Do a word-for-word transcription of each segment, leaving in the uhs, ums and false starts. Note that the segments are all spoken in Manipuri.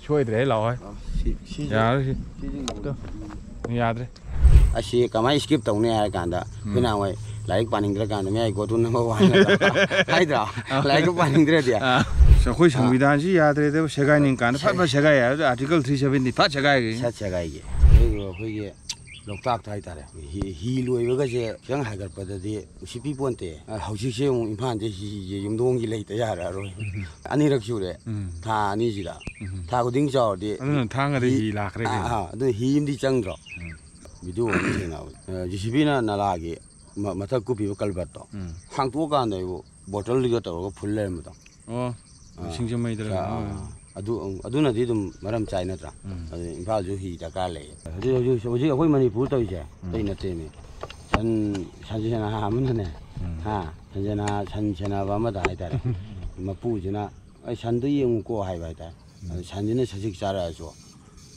ꯁꯣꯏꯗ꯭ꯔꯦ, ꯂꯥꯛꯑꯣ꯫ ꯁꯤ, ꯁꯤꯁꯦ, ꯌꯥꯔꯣꯏ ꯁꯤ꯫ ꯁꯤꯁꯤꯡꯕꯨ ꯌꯥꯗ꯭ꯔꯦ꯫ ꯑꯁꯤ ꯀꯃꯥꯏꯅ skip ꯇꯧꯅꯤ ꯍꯥꯏꯔ ꯀꯥꯟꯗ, ꯎꯝ꯫ ꯑꯩꯈꯣꯏ ꯅꯍꯥꯟꯋꯥꯏ ꯂꯥꯏꯔꯤꯛ ꯄꯥꯅꯤꯡꯗ꯭ꯔꯀꯥꯟꯗ "May I go to number one?" ꯍꯥꯏꯗ꯭ꯔꯣ? ꯑꯥ꯫ ꯂꯥꯏꯔꯤꯛꯇꯣ ꯄꯥꯅꯤꯡꯗ꯭ꯔꯗꯤ꯫ ꯑꯥ꯫ ꯑꯁ, ꯑꯩꯈꯣꯏ ꯑꯥ꯫ ꯁꯪꯕꯤꯙꯥꯟꯁꯤ ꯌꯥꯗ꯭ꯔꯦꯗ, ꯁꯦꯒꯥꯏꯅꯤꯡ ꯀꯥꯟꯗ ꯐꯠ ꯐꯠ ꯁꯦꯒꯥꯏ ꯍꯥꯏꯕꯗ Article three seventy ꯐꯠ ꯁꯦꯒꯥꯏꯒ꯭ꯔꯦ꯫ ꯁꯠ ꯁꯦꯒꯥꯏꯒꯤ꯫ ꯑꯗꯨꯒ ꯑꯩꯈꯣꯏꯒꯤ ꯂꯣꯛꯇꯥꯛꯇ ꯍꯥꯏꯇꯥꯔꯦ, ꯍꯤ, ꯍꯤ ꯂꯣꯏꯕꯒꯁꯦ ꯈꯤꯇꯪ ꯍꯥꯏꯒꯠꯄꯗꯗꯤ ꯎꯁꯤꯠꯄꯤ ꯄꯣꯟꯇꯦ꯫ ꯑ, ꯍꯧꯖꯤꯛꯁꯦ ꯑꯃꯨꯛ ꯏꯝꯐꯥꯜꯁꯦ ꯍꯤꯁꯦ ꯌꯨꯝꯗꯣꯡꯒꯤ ꯂꯩꯇ ꯌꯥꯔꯛꯑꯔꯣꯏ꯫ ꯎꯝ꯫ ꯑꯅꯤꯔꯛ ꯁꯨꯔꯦ ꯎꯝ꯫ ꯊꯥ ꯑꯅꯤꯁꯤꯗ꯫ ꯎꯝ꯫ ꯊꯥ ꯈꯨꯗꯤꯡ ꯆꯥꯎꯔꯗꯤ ꯑꯗꯨꯅ ꯊꯥꯡꯒꯗ ꯍꯤ, ꯍꯤ ꯂꯥꯛꯈ꯭ꯔꯦ ꯑꯥ, ꯀꯩꯅꯣ꯫ ꯑꯥ, ꯑꯗꯨꯅ ꯍꯤ ꯑꯃꯗꯤ ꯆꯪꯗ꯭ꯔꯣ? ꯎꯝ꯫ Video ꯑꯃ ꯊꯦꯡꯅꯕ꯫ ꯑ, JCB ꯅ ꯅꯂꯥꯒꯤ ꯃ-, ꯃꯊꯛ ꯀꯨꯞꯄꯤꯕ culvert ꯇꯣ ꯎꯝ꯫ ꯍꯥꯡꯇꯣꯛꯑꯀꯥꯟꯗ ꯑꯩꯕꯨ bottle ꯗꯨꯒ ꯇꯧꯔꯒ ꯐꯨꯜ ꯂꯩꯔꯝꯕꯗꯣ꯫ ꯑꯣ, ꯑꯥ꯫ ꯁꯤꯡꯖꯃꯩꯗꯔ ꯑꯥ, ꯀꯩꯅꯣ? ꯑꯥ꯫ ꯑꯗꯨ, ꯑꯗꯨꯅꯗꯤ ꯑꯗꯨꯝ ꯃꯔꯝ ꯆꯥꯏ ꯅꯠꯇ꯭ꯔꯥ? ꯎꯝ꯫ ꯑꯗꯨ ꯏꯝꯐꯥꯜꯁꯨ ꯍꯤ ꯗꯔꯀꯥꯔ ꯂꯩ꯫ ꯍꯧꯖꯤꯛ, ꯍꯧꯖꯤꯛ, ꯍꯧꯖꯤꯛ ꯑꯩꯈꯣꯏ ꯃꯅꯤꯄꯨꯔ ꯇꯧꯔꯤꯁꯦ ꯎꯝ꯫ ꯑꯇꯩ ꯅꯠꯇꯦꯅꯦ꯫ ꯁꯟ, ꯁꯟ ꯁꯦꯅꯥ ꯑꯃꯅꯅꯦ, ꯎꯝ꯫ ꯍꯥ, ꯁꯟ ꯁꯦꯅꯥ, ꯁꯟ ꯁꯦꯟꯅꯕ ꯑꯃꯗ ꯍꯥꯏꯇꯥꯔꯦ, ꯃꯄꯨꯁꯤꯅ, "ꯑꯩ ꯁꯟꯗꯣ ꯌꯦꯡꯉꯨꯀꯣ" ꯍꯥꯏꯕ ꯍꯥꯏꯇꯥꯔꯦ꯫ ꯎꯝ꯫ ꯑꯗꯨ ꯁꯟꯁꯤꯅ ꯁꯖꯤꯛ ꯆꯥꯔꯛꯑꯁꯨ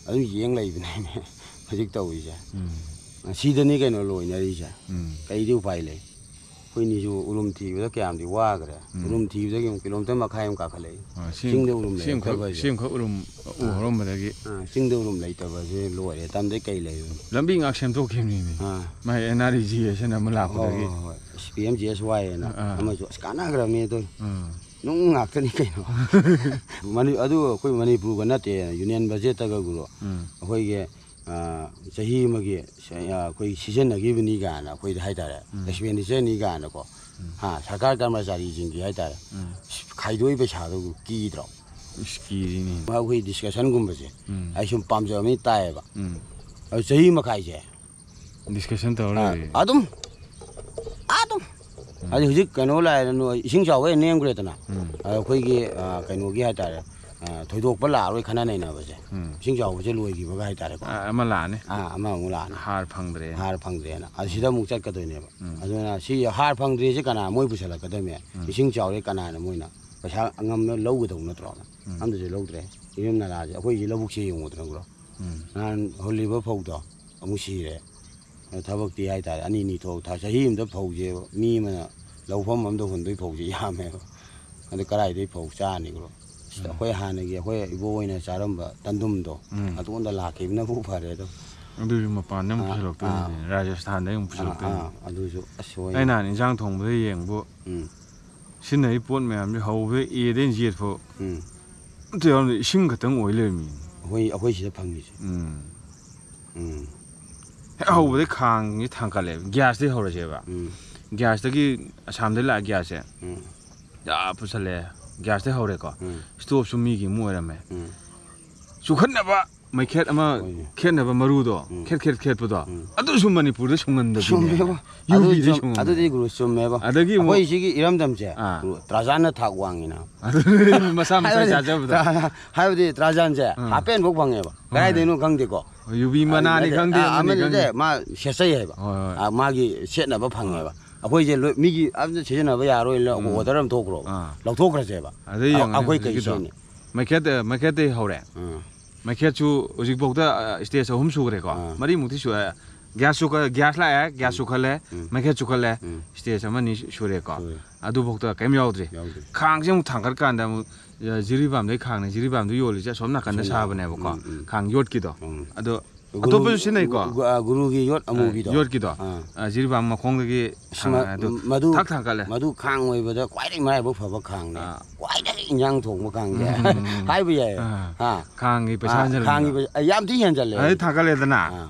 ꯑꯗꯨꯝ ꯌꯦꯡ ꯂꯩꯕꯅꯦꯃꯦ ꯍꯧꯖꯤꯛ ꯇꯧꯔꯤꯁꯦ꯫ ꯎꯝ꯫ ꯁꯤꯗꯅꯤ ꯀꯩꯅꯣ ꯂꯣꯏꯅꯔꯤꯁꯦ꯫ ꯎꯝ꯫ ꯀꯩꯗꯤ ꯎꯄꯥꯏ ꯂꯩ? ꯑꯩꯈꯣꯏꯅꯤꯁꯨ ꯎꯔꯨꯝ ꯊꯤꯕꯗ ꯀꯌꯥꯝꯗꯤ ꯋꯥꯈ꯭ꯔꯦ꯫ ꯎꯝ꯫ ꯎꯔꯨꯝ ꯊꯤꯕꯗꯒꯤ ꯑꯃꯨꯛ kilometre ꯃꯈꯥꯏ ꯑꯃ ꯀꯥꯈꯠꯂꯛꯏ꯫ ꯑꯥ, ꯁꯤ ꯆꯤꯡꯗ ꯎꯔꯨꯝ ꯁꯤ ꯑꯃꯈꯛ, ꯂꯩꯔꯛꯇꯕꯁꯦ꯫ ꯁꯤ ꯑꯃꯈꯛ ꯎꯔꯨꯝ ꯎ ꯑꯥ꯫ ꯍꯧꯔꯝꯕꯗꯒꯤ꯫ ꯑꯥ, ꯆꯤꯡꯗ ꯎꯔꯨꯝ ꯂꯩꯇꯕꯁꯦ ꯂꯣꯏꯔꯦ꯫ ꯇꯝꯗꯩ ꯀꯩ ꯂꯩꯔꯨꯅꯤ? ꯂꯝꯕꯤ ꯉꯥꯛ ꯁꯦꯝꯗꯣꯛꯈꯤꯕꯅꯤꯅꯦ꯫ ꯑꯥ꯫ ꯃꯥꯏ NREGS ꯑꯃ ꯂꯥꯛꯄꯗꯒꯤ꯫ ꯍꯣꯏ, ꯍꯣꯏ, ꯍꯣꯏ꯫ ꯑꯁ, PMGSY ꯍꯥꯏꯅ ꯑꯥ꯫ ꯑꯃꯁꯨ꯫ ꯑꯁ, ꯀꯥꯟꯅꯈ꯭ꯔꯕꯅꯦ ꯑꯗꯣ꯫ ꯑꯥ꯫ ꯅꯨꯡ ꯉꯥꯛꯇꯅꯤ ꯀꯩꯅꯣ꯫ ꯃꯅꯤ-, ꯑꯗꯨ ꯑꯩꯈꯣꯏ ꯃꯅꯤꯄꯨꯔꯒ ꯅꯠꯇꯦ, union budget ꯇꯒ ꯒꯨꯔꯨ꯫ ꯎꯝ꯫ ꯑꯩꯈꯣꯏꯒꯤ ꯑ, ꯆꯍꯤ ꯑꯃꯒꯤ ꯁ-, ꯑ, ꯑꯩꯈꯣꯏ ꯁꯤꯖꯤꯟꯅꯈꯤꯕꯅꯤ ꯀꯥꯏꯅ ꯑꯩꯈꯣꯏꯗ ꯍꯥꯏꯇꯥꯔꯦ, ꯎꯝ꯫ Expenditure ꯅꯤ ꯀꯥꯏꯅꯀꯣ, ꯎꯝ꯫ ꯍꯥ, ꯁꯔꯀꯥꯔ ꯀꯔꯃꯆꯥꯔꯤꯁꯤꯡꯒꯤ ꯍꯥꯏꯇꯥꯔꯦ, ꯎꯝ꯫ ꯈꯥꯏꯗꯣꯛꯏ ꯄꯩꯁꯥꯗꯨ ꯀꯤꯗ꯭ꯔꯣ? ꯏꯁ, ꯀꯤꯔꯤꯅꯤ꯫ ꯑꯩꯈꯣꯏ discussion ꯒꯨꯝꯕꯁꯦ ꯎꯝ꯫ ꯑꯩ ꯁꯨꯝ ꯄꯥꯝꯖꯕꯅꯤ ꯇꯥꯏꯌꯦꯕ꯫ ꯎꯝ꯫ ꯑꯗꯨ ꯆꯍꯤ ꯃꯈꯥꯏꯁꯦ discussion ꯇꯧꯔ ꯑ, ꯂꯩꯔꯦ꯫ ꯑꯗꯨꯝ, ꯑꯗꯨꯝ꯫ ꯎꯝ꯫ ꯍꯥꯏꯗꯤ ꯍꯧꯖꯤꯛ ꯀꯩꯅꯣ ꯂꯥꯛꯑꯦ, ꯅꯣꯏ ꯏꯁꯤꯡ ꯆꯥꯎꯕ ꯍꯦꯟꯅ ꯅꯦꯝꯈ꯭ꯔꯦꯗꯅ꯫ ꯎꯝ꯫ ꯑꯗ ꯑꯩꯈꯣꯏꯒꯤ, ꯑ, ꯀꯩꯅꯣꯒꯤ ꯍꯥꯏꯇꯥꯔꯦ, ꯑ, ꯊꯣꯏꯗꯣꯛꯄ ꯂꯥꯛꯑꯔꯣꯏ ꯈꯟꯅ ꯅꯩꯅꯕꯁꯦ꯫ ꯎꯝ꯫ ꯏꯁꯤꯡ ꯆꯥꯎꯕꯁꯦ ꯂꯣꯏꯈꯤꯕꯒ ꯍꯥꯏꯇꯥꯔꯦꯀꯣ꯫ ꯑ, ꯑꯃ ꯂꯥꯛꯑꯅꯤ꯫ ꯑ, ꯑꯃꯃꯨꯛ ꯂꯥꯛꯑꯅꯤ꯫ ꯍꯥꯔ ꯐꯪꯗ꯭ꯔꯦꯅ꯫ ꯍꯥꯔ ꯐꯪꯗ꯭ꯔꯦꯅ꯫ ꯑ, ꯁꯤꯗ ꯑꯃꯨꯛ ꯆꯠꯀꯗꯣꯏꯅꯦꯕ꯫ ꯎꯝ꯫ ꯑꯗꯨꯅ ꯁꯤ ꯍꯥꯔ ꯐꯪꯗ꯭ꯔꯤꯁꯦ ꯀꯅꯥ? ꯃꯣꯏ ꯄꯨꯁꯜꯂꯛꯀꯗꯣꯏꯅꯦ꯫ ꯎꯝ꯫ ꯏꯁꯤꯡ ꯆꯥꯎꯔꯦ ꯀꯅꯥꯅ ꯃꯣꯏꯅ? ꯄꯩꯁꯥ ꯑꯉꯝꯕ ꯂꯧꯒꯗꯧ ꯅꯠꯇ꯭ꯔꯣ? ꯎꯝ꯫ ꯑꯝꯇꯁꯨ ꯂꯧꯗ꯭ꯔꯦ꯫ ꯏꯔꯝ ꯅꯂꯥꯁꯦ ꯑꯩꯈꯣꯏꯁꯤ ꯂꯧꯕꯨꯛꯁꯦ ꯌꯦꯡꯉꯨꯗꯅ ꯕ꯭ꯔꯣ꯫ ꯎꯝ꯫ ꯅꯍꯥꯟ ꯍꯨꯜꯂꯤꯕ ꯐꯧꯗꯣ ꯑꯃꯨꯛ ꯁꯤꯔꯦ꯫ ꯑꯗ ꯊꯕꯛꯇꯤ ꯍꯥꯏꯇꯥꯔꯦ ꯑꯅꯤ ꯑꯅꯤ ꯊꯣꯛ ꯊꯥ-, ꯆꯍꯤ ꯑꯃꯗ ꯐꯧꯁꯦ ꯃꯤ ꯑꯃꯅ ꯂꯧꯐꯝ ꯑꯃꯗ ꯍꯨꯟꯗꯣꯏ ꯐꯧꯁꯦ ꯌꯥꯝꯃꯦꯕ꯫ ꯑꯗ ꯀꯗꯥꯏꯗꯩ ꯐꯧ ꯆꯥꯔꯅꯤꯕ꯭ꯔꯣ? ꯑꯩꯈꯣꯏ ꯍꯥꯟꯅꯒꯤ ꯑꯩꯈꯣꯏ ꯏꯕꯣ ꯑꯣꯏꯅ ꯆꯥꯔꯝꯕ ꯇꯟꯗꯨꯝꯗꯣ, ꯎꯝ꯫ ꯑꯗꯨꯉꯣꯟꯗ ꯂꯥꯛꯈꯤꯕꯅꯕꯨ ꯐꯔꯦ ꯑꯗꯣ꯫ ꯑꯗꯨꯁꯨ ꯃꯄꯥꯟꯗ ꯑꯃꯨꯛ ꯑꯥ, ꯄꯨꯁꯜꯂꯛꯇꯣꯏꯅꯤꯅꯦ, ꯑꯥ꯫ ꯔꯥꯖꯁꯊꯥꯟꯗꯒꯤ ꯑꯃꯨꯛ ꯑꯥ, ꯄꯨꯁꯜꯂꯛꯇꯣꯏꯅꯤ꯫ ꯑꯥ, ꯑꯗꯨꯁꯨ ꯑꯁ ꯍꯣꯏ꯫ ꯑꯩ ꯅꯍꯥꯟ ꯏꯟꯁꯥꯡ ꯊꯣꯡꯕꯗ ꯌꯦꯡꯕꯨ, ꯎꯝ꯫ ꯁꯤꯖꯤꯟꯅꯔꯤ ꯄꯣꯠ ꯃꯌꯥꯝꯁꯦ ꯍꯧꯕꯗ ꯑꯦꯗꯩꯅ ꯖꯦꯠ ꯐꯥꯎ ꯎꯝ꯫ ꯑꯝꯇ ꯌꯥꯎꯔꯝꯗꯦ, ꯏꯁꯤꯡ ꯈꯛꯇꯪ ꯑꯣꯏ ꯂꯩꯔꯝꯃꯤ꯫ ꯑꯩꯈꯣꯏ, ꯑꯩꯈꯣꯏ ꯁꯤꯗ ꯐꯪꯉꯤꯁꯦ꯫ ꯎꯝ꯫ ꯎꯝ꯫ ꯍꯦꯛ ꯍꯧꯕꯗꯩ ꯈꯥꯡꯁꯦ ꯊꯥꯡꯀꯠꯂꯦꯕ, ꯒ꯭ꯌꯥꯁꯇꯩ ꯍꯧꯔꯁꯦꯕ꯫ ꯎꯝ꯫ ꯒ꯭ꯌꯥꯁꯇꯒꯤ, ꯑꯁꯥꯝꯗꯩ ꯂꯥꯛꯑ ꯒ꯭ꯌꯥꯁꯁꯦ꯫ ꯎꯝ꯫ ꯌꯥ, ꯄꯨꯁꯜꯂꯦ꯫ ꯒ꯭ꯌꯥꯁꯇꯩ ꯍꯧꯔꯦꯀꯣ꯫ ꯎꯝ꯫ ꯁ꯭ꯇꯣꯞꯁꯨ ꯃꯤꯒꯤ ꯑꯃꯨꯛ ꯑꯣꯏꯔꯝꯃꯦ꯫ ꯎꯝ꯫ ꯆꯨꯈꯠꯅꯕ ꯃꯩꯈꯦꯠ ꯑꯃ ꯍꯣꯏꯅꯦ꯫ ꯈꯦꯠꯅꯕ ꯃꯔꯨꯗꯣ, ꯎꯝ꯫ ꯈꯦꯠ ꯈꯦꯠ ꯈꯦꯠꯄꯗꯣ, ꯎꯝ꯫ ꯑꯗꯨꯁꯨ ꯃꯅꯤꯄꯨꯔꯗ ꯁꯨꯡꯍꯟꯗꯕꯤꯅꯦ꯫ ꯆꯨꯝꯃꯦꯕ꯫ ꯌꯨ ꯕꯤꯗ ꯑꯗꯨꯗꯤ ꯆꯨꯝ-, ꯁꯨꯡꯍꯟꯕ꯫ ꯑꯗꯨꯗꯤ ꯒꯨꯔꯨ ꯆꯨꯝꯃꯦꯕ꯫ ꯑꯗꯒꯤ ꯑꯃꯨꯛ ꯑꯩꯈꯣꯏ ꯁꯤꯒꯤ ꯏꯔꯝꯗꯝꯁꯦ, ꯑꯥ꯫ ꯒꯨꯔꯨ, ꯇ꯭ꯔꯥꯖꯥꯟꯅ ꯊꯥꯛ ꯋꯥꯡꯉꯤꯅ꯫ ꯑꯗꯨ ꯃꯁꯥ ꯃꯁꯥ ꯍꯥꯏꯕꯗꯤ ꯆꯥꯖꯕꯗꯣ꯫ ꯇ꯭ꯔꯥ-, ꯍꯥꯏꯕꯗꯤ ꯇ꯭ꯔꯥꯖꯥꯟꯁꯦ ꯎꯝ꯫ ꯍꯥꯞꯄꯦꯟꯐꯧ ꯐꯪꯉꯦꯕ꯫ ꯍꯣꯏ꯫ ꯀꯗꯥꯏꯗꯩꯅꯣ ꯈꯪꯗꯦꯀꯣ꯫ ꯌꯨꯕꯤ ꯃꯅꯥꯅꯤ ꯅꯠꯇꯦ, ꯈꯪꯗꯦ, ꯑꯥ, ꯑꯃꯅꯤ ꯑꯃꯅꯤ ꯈꯪꯗꯦ꯫ ꯅꯠꯇꯦ, ꯃꯥ ꯁꯦꯠꯆꯩ ꯍꯥꯏꯕ꯫ ꯍꯣꯏ, ꯍꯣꯏ꯫ ꯑꯥ, ꯃꯥꯒꯤ ꯁꯦꯠꯅꯕ ꯐꯪꯉꯦꯕ꯫ ꯑꯥ꯫ ꯑꯩꯈꯣꯏꯁꯦ ꯂꯣꯏ, ꯃꯤꯒꯤ ꯑꯝꯇ ꯁꯤꯖꯤꯟꯅꯕ ꯌꯥꯔꯣꯏꯅ ꯎꯝ꯫ ꯑꯣꯔꯗꯔ ꯑꯃ ꯊꯣꯛꯈ꯭ꯔꯣꯕ꯫ ꯑꯥ꯫ ꯂꯧꯊꯣꯛꯈ꯭ꯔꯁꯦꯕ꯫ ꯑꯗꯩ ꯑ-, ꯌꯦꯡꯉꯨꯅꯦ ꯑꯩꯈꯣꯏ ꯀꯩ ꯍꯧꯖꯤꯛꯀꯤꯗꯣ꯫ ꯁꯦꯠꯅꯤ? ꯃꯩꯈꯦꯠ, ꯑ, ꯃꯩꯈꯦꯠꯇꯩ ꯍꯧꯔꯦ꯫ ꯑꯥ꯫ ꯃꯩꯈꯦꯠꯁꯨ ꯍꯧꯖꯤꯛꯐꯥꯎꯗ, ꯑ, ꯁ꯭ꯇꯦꯖ ꯑꯍꯨꯝ ꯁꯨꯈ꯭ꯔꯦꯀꯣ꯫ ꯑꯥ꯫ ꯃꯔꯤꯃꯨꯛꯇꯤ ꯁꯨꯔꯦ꯫ ꯒ꯭ꯌꯥꯁꯁꯨ ꯈ-, ꯒ꯭ꯌꯥꯁ ꯂꯥꯛꯑꯦ, ꯒ꯭ꯌꯥꯁꯁꯨ ꯎꯝ꯫ ꯈꯜꯂꯦ, ꯎꯝ꯫ ꯃꯩꯈꯦꯠꯁꯨ ꯈꯜꯂꯦ, ꯎꯝ꯫ ꯁ꯭ꯇꯦꯖ ꯑꯃꯅꯤ ꯁꯨꯔꯦꯀꯣ꯫ ꯁꯨꯔꯦ꯫ ꯑꯗꯨꯐꯥꯎꯗ ꯀꯩꯝ ꯌꯥꯎꯗ꯭ꯔꯤ꯫ ꯌꯥꯎꯗ꯭ꯔꯤ꯫ ꯈꯥꯡꯁꯦ ꯑꯃꯨꯛ ꯊꯥꯡꯒꯠꯀꯥꯟꯗ ꯑꯃꯨꯛ, ꯑ, ꯖꯤꯔꯤꯕꯥꯝꯗꯩ ꯈꯥꯡꯅꯦ, ꯖꯤꯔꯤꯕꯥꯝꯗ ꯌꯣꯜꯂꯤꯁꯦ ꯑꯁꯣꯝ ꯅꯥꯀꯟꯗ ꯑꯁꯣꯝ ꯅꯥꯀꯟ꯫ ꯁꯥꯕꯅꯦꯕꯀꯣ꯫ ꯎꯝ, ꯎꯝ꯫ ꯈꯥꯡ ꯌꯣꯠꯀꯤꯗꯣ꯫ ꯎꯝ꯫ ꯑꯗꯣ ꯒꯨꯔꯨ-, ꯑꯇꯣꯞꯄꯁꯨ ꯁꯤꯖꯤꯟꯅꯩꯀꯣ? ꯒꯨ-, ꯑ, ꯒꯨꯔꯨꯒꯤ ꯌꯣꯠ ꯑ, ꯑꯃꯨꯕꯤꯗꯣ꯫ ꯌꯣꯠꯀꯤꯗꯣ꯫ ꯑꯥ꯫ ꯑ, ꯖꯤꯔꯤꯕꯥꯝ ꯃꯈꯣꯡꯗꯒꯤ ꯑꯁ, ꯊꯥꯡ-, ꯃ-, ꯑꯗꯨ ꯃꯗꯨ, ꯊꯥꯛ ꯊꯥꯡꯀꯠꯂꯦ꯫ ꯃꯗꯨ ꯈꯥꯡ ꯑꯣꯏꯕꯗ ꯈ꯭ꯋꯥꯏꯗꯒꯤ ꯃꯔꯥꯏꯕꯛ ꯐꯕ ꯈꯥꯡꯅꯦ꯫ ꯑꯥ꯫ ꯈ꯭ꯋꯥꯏꯗꯒꯤ ꯏꯟꯖꯥꯡ ꯊꯣꯡꯕ ꯈꯥꯡꯁꯦ꯫ ꯎꯝ, ꯎꯝ, ꯎꯝ꯫ ꯍꯥꯏꯕ ꯌꯥꯏ꯫ ꯑꯥ꯫ ꯍꯥ? ꯈꯥꯡꯒꯤ ꯄꯩꯁꯥ ꯑꯥ, ꯍꯟꯖꯜꯂꯝꯕꯗꯣ꯫ ꯈꯥꯡꯒꯤ ꯄꯩꯁꯥ, ꯑ, ꯌꯥꯝ ꯊꯤ ꯍꯦꯟꯖꯜꯂꯦ꯫ ꯑꯗꯩ ꯊꯥꯡꯀꯠꯂꯦꯗꯅ꯫ ꯑꯥ꯫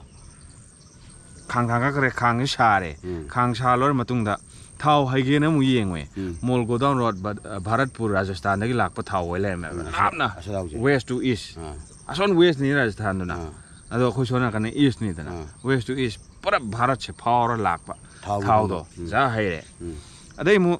ꯈꯥꯡ ꯊꯥꯡꯀꯠꯈ꯭ꯔꯦ, ꯈꯥꯡꯁꯦ ꯁꯥꯔꯦ꯫ ꯎꯝ꯫ ꯈꯥꯡ ꯁꯥ ꯂꯣꯏꯔ ꯃꯇꯨꯡꯗ ꯊꯥꯎ ꯍꯩꯒꯦꯅ ꯑꯃꯨꯛ ꯌꯦꯡꯉꯨꯏ꯫ ꯎꯝ꯫ ꯃꯣꯜ ꯒꯣꯗꯥꯎꯟ ꯔꯣꯗ, ꯚ-, ꯚꯥꯔꯠꯄꯨꯔ, ꯔꯥꯖꯁꯊꯥꯟꯗꯒꯤ ꯂꯥꯛꯄ ꯊꯥꯎ ꯑꯣꯏ ꯂꯩꯔꯝꯃꯦꯕ꯫ ꯎꯝ, ꯑꯁ-, ꯂꯥꯞꯅ ꯑꯁ ꯂꯥꯎꯁꯦ꯫ West to East꯫ ꯑꯥ꯫ ꯑꯁꯣꯝ Westꯅꯤ ꯔꯥꯖꯁꯊꯥꯟꯗꯨꯅ꯫ ꯑꯥ꯫ ꯑꯗꯣ ꯑꯩꯈꯣꯏ ꯁꯣꯝ ꯅꯥꯀꯟꯗ Eastꯅꯤꯗꯅ꯫ ꯑꯥ꯫ West to East ꯄꯨꯔꯥ ꯚꯥꯔꯠꯁꯦ ꯐꯥꯎꯔ ꯂꯥꯛꯄ ꯊꯥꯎꯒꯤ ꯊꯥꯎꯗꯣ꯫ ꯎꯝ꯫ ꯖꯥ ꯍꯩꯔꯦ꯫ ꯎꯝ꯫ ꯑꯗꯩ ꯑꯃꯨꯛ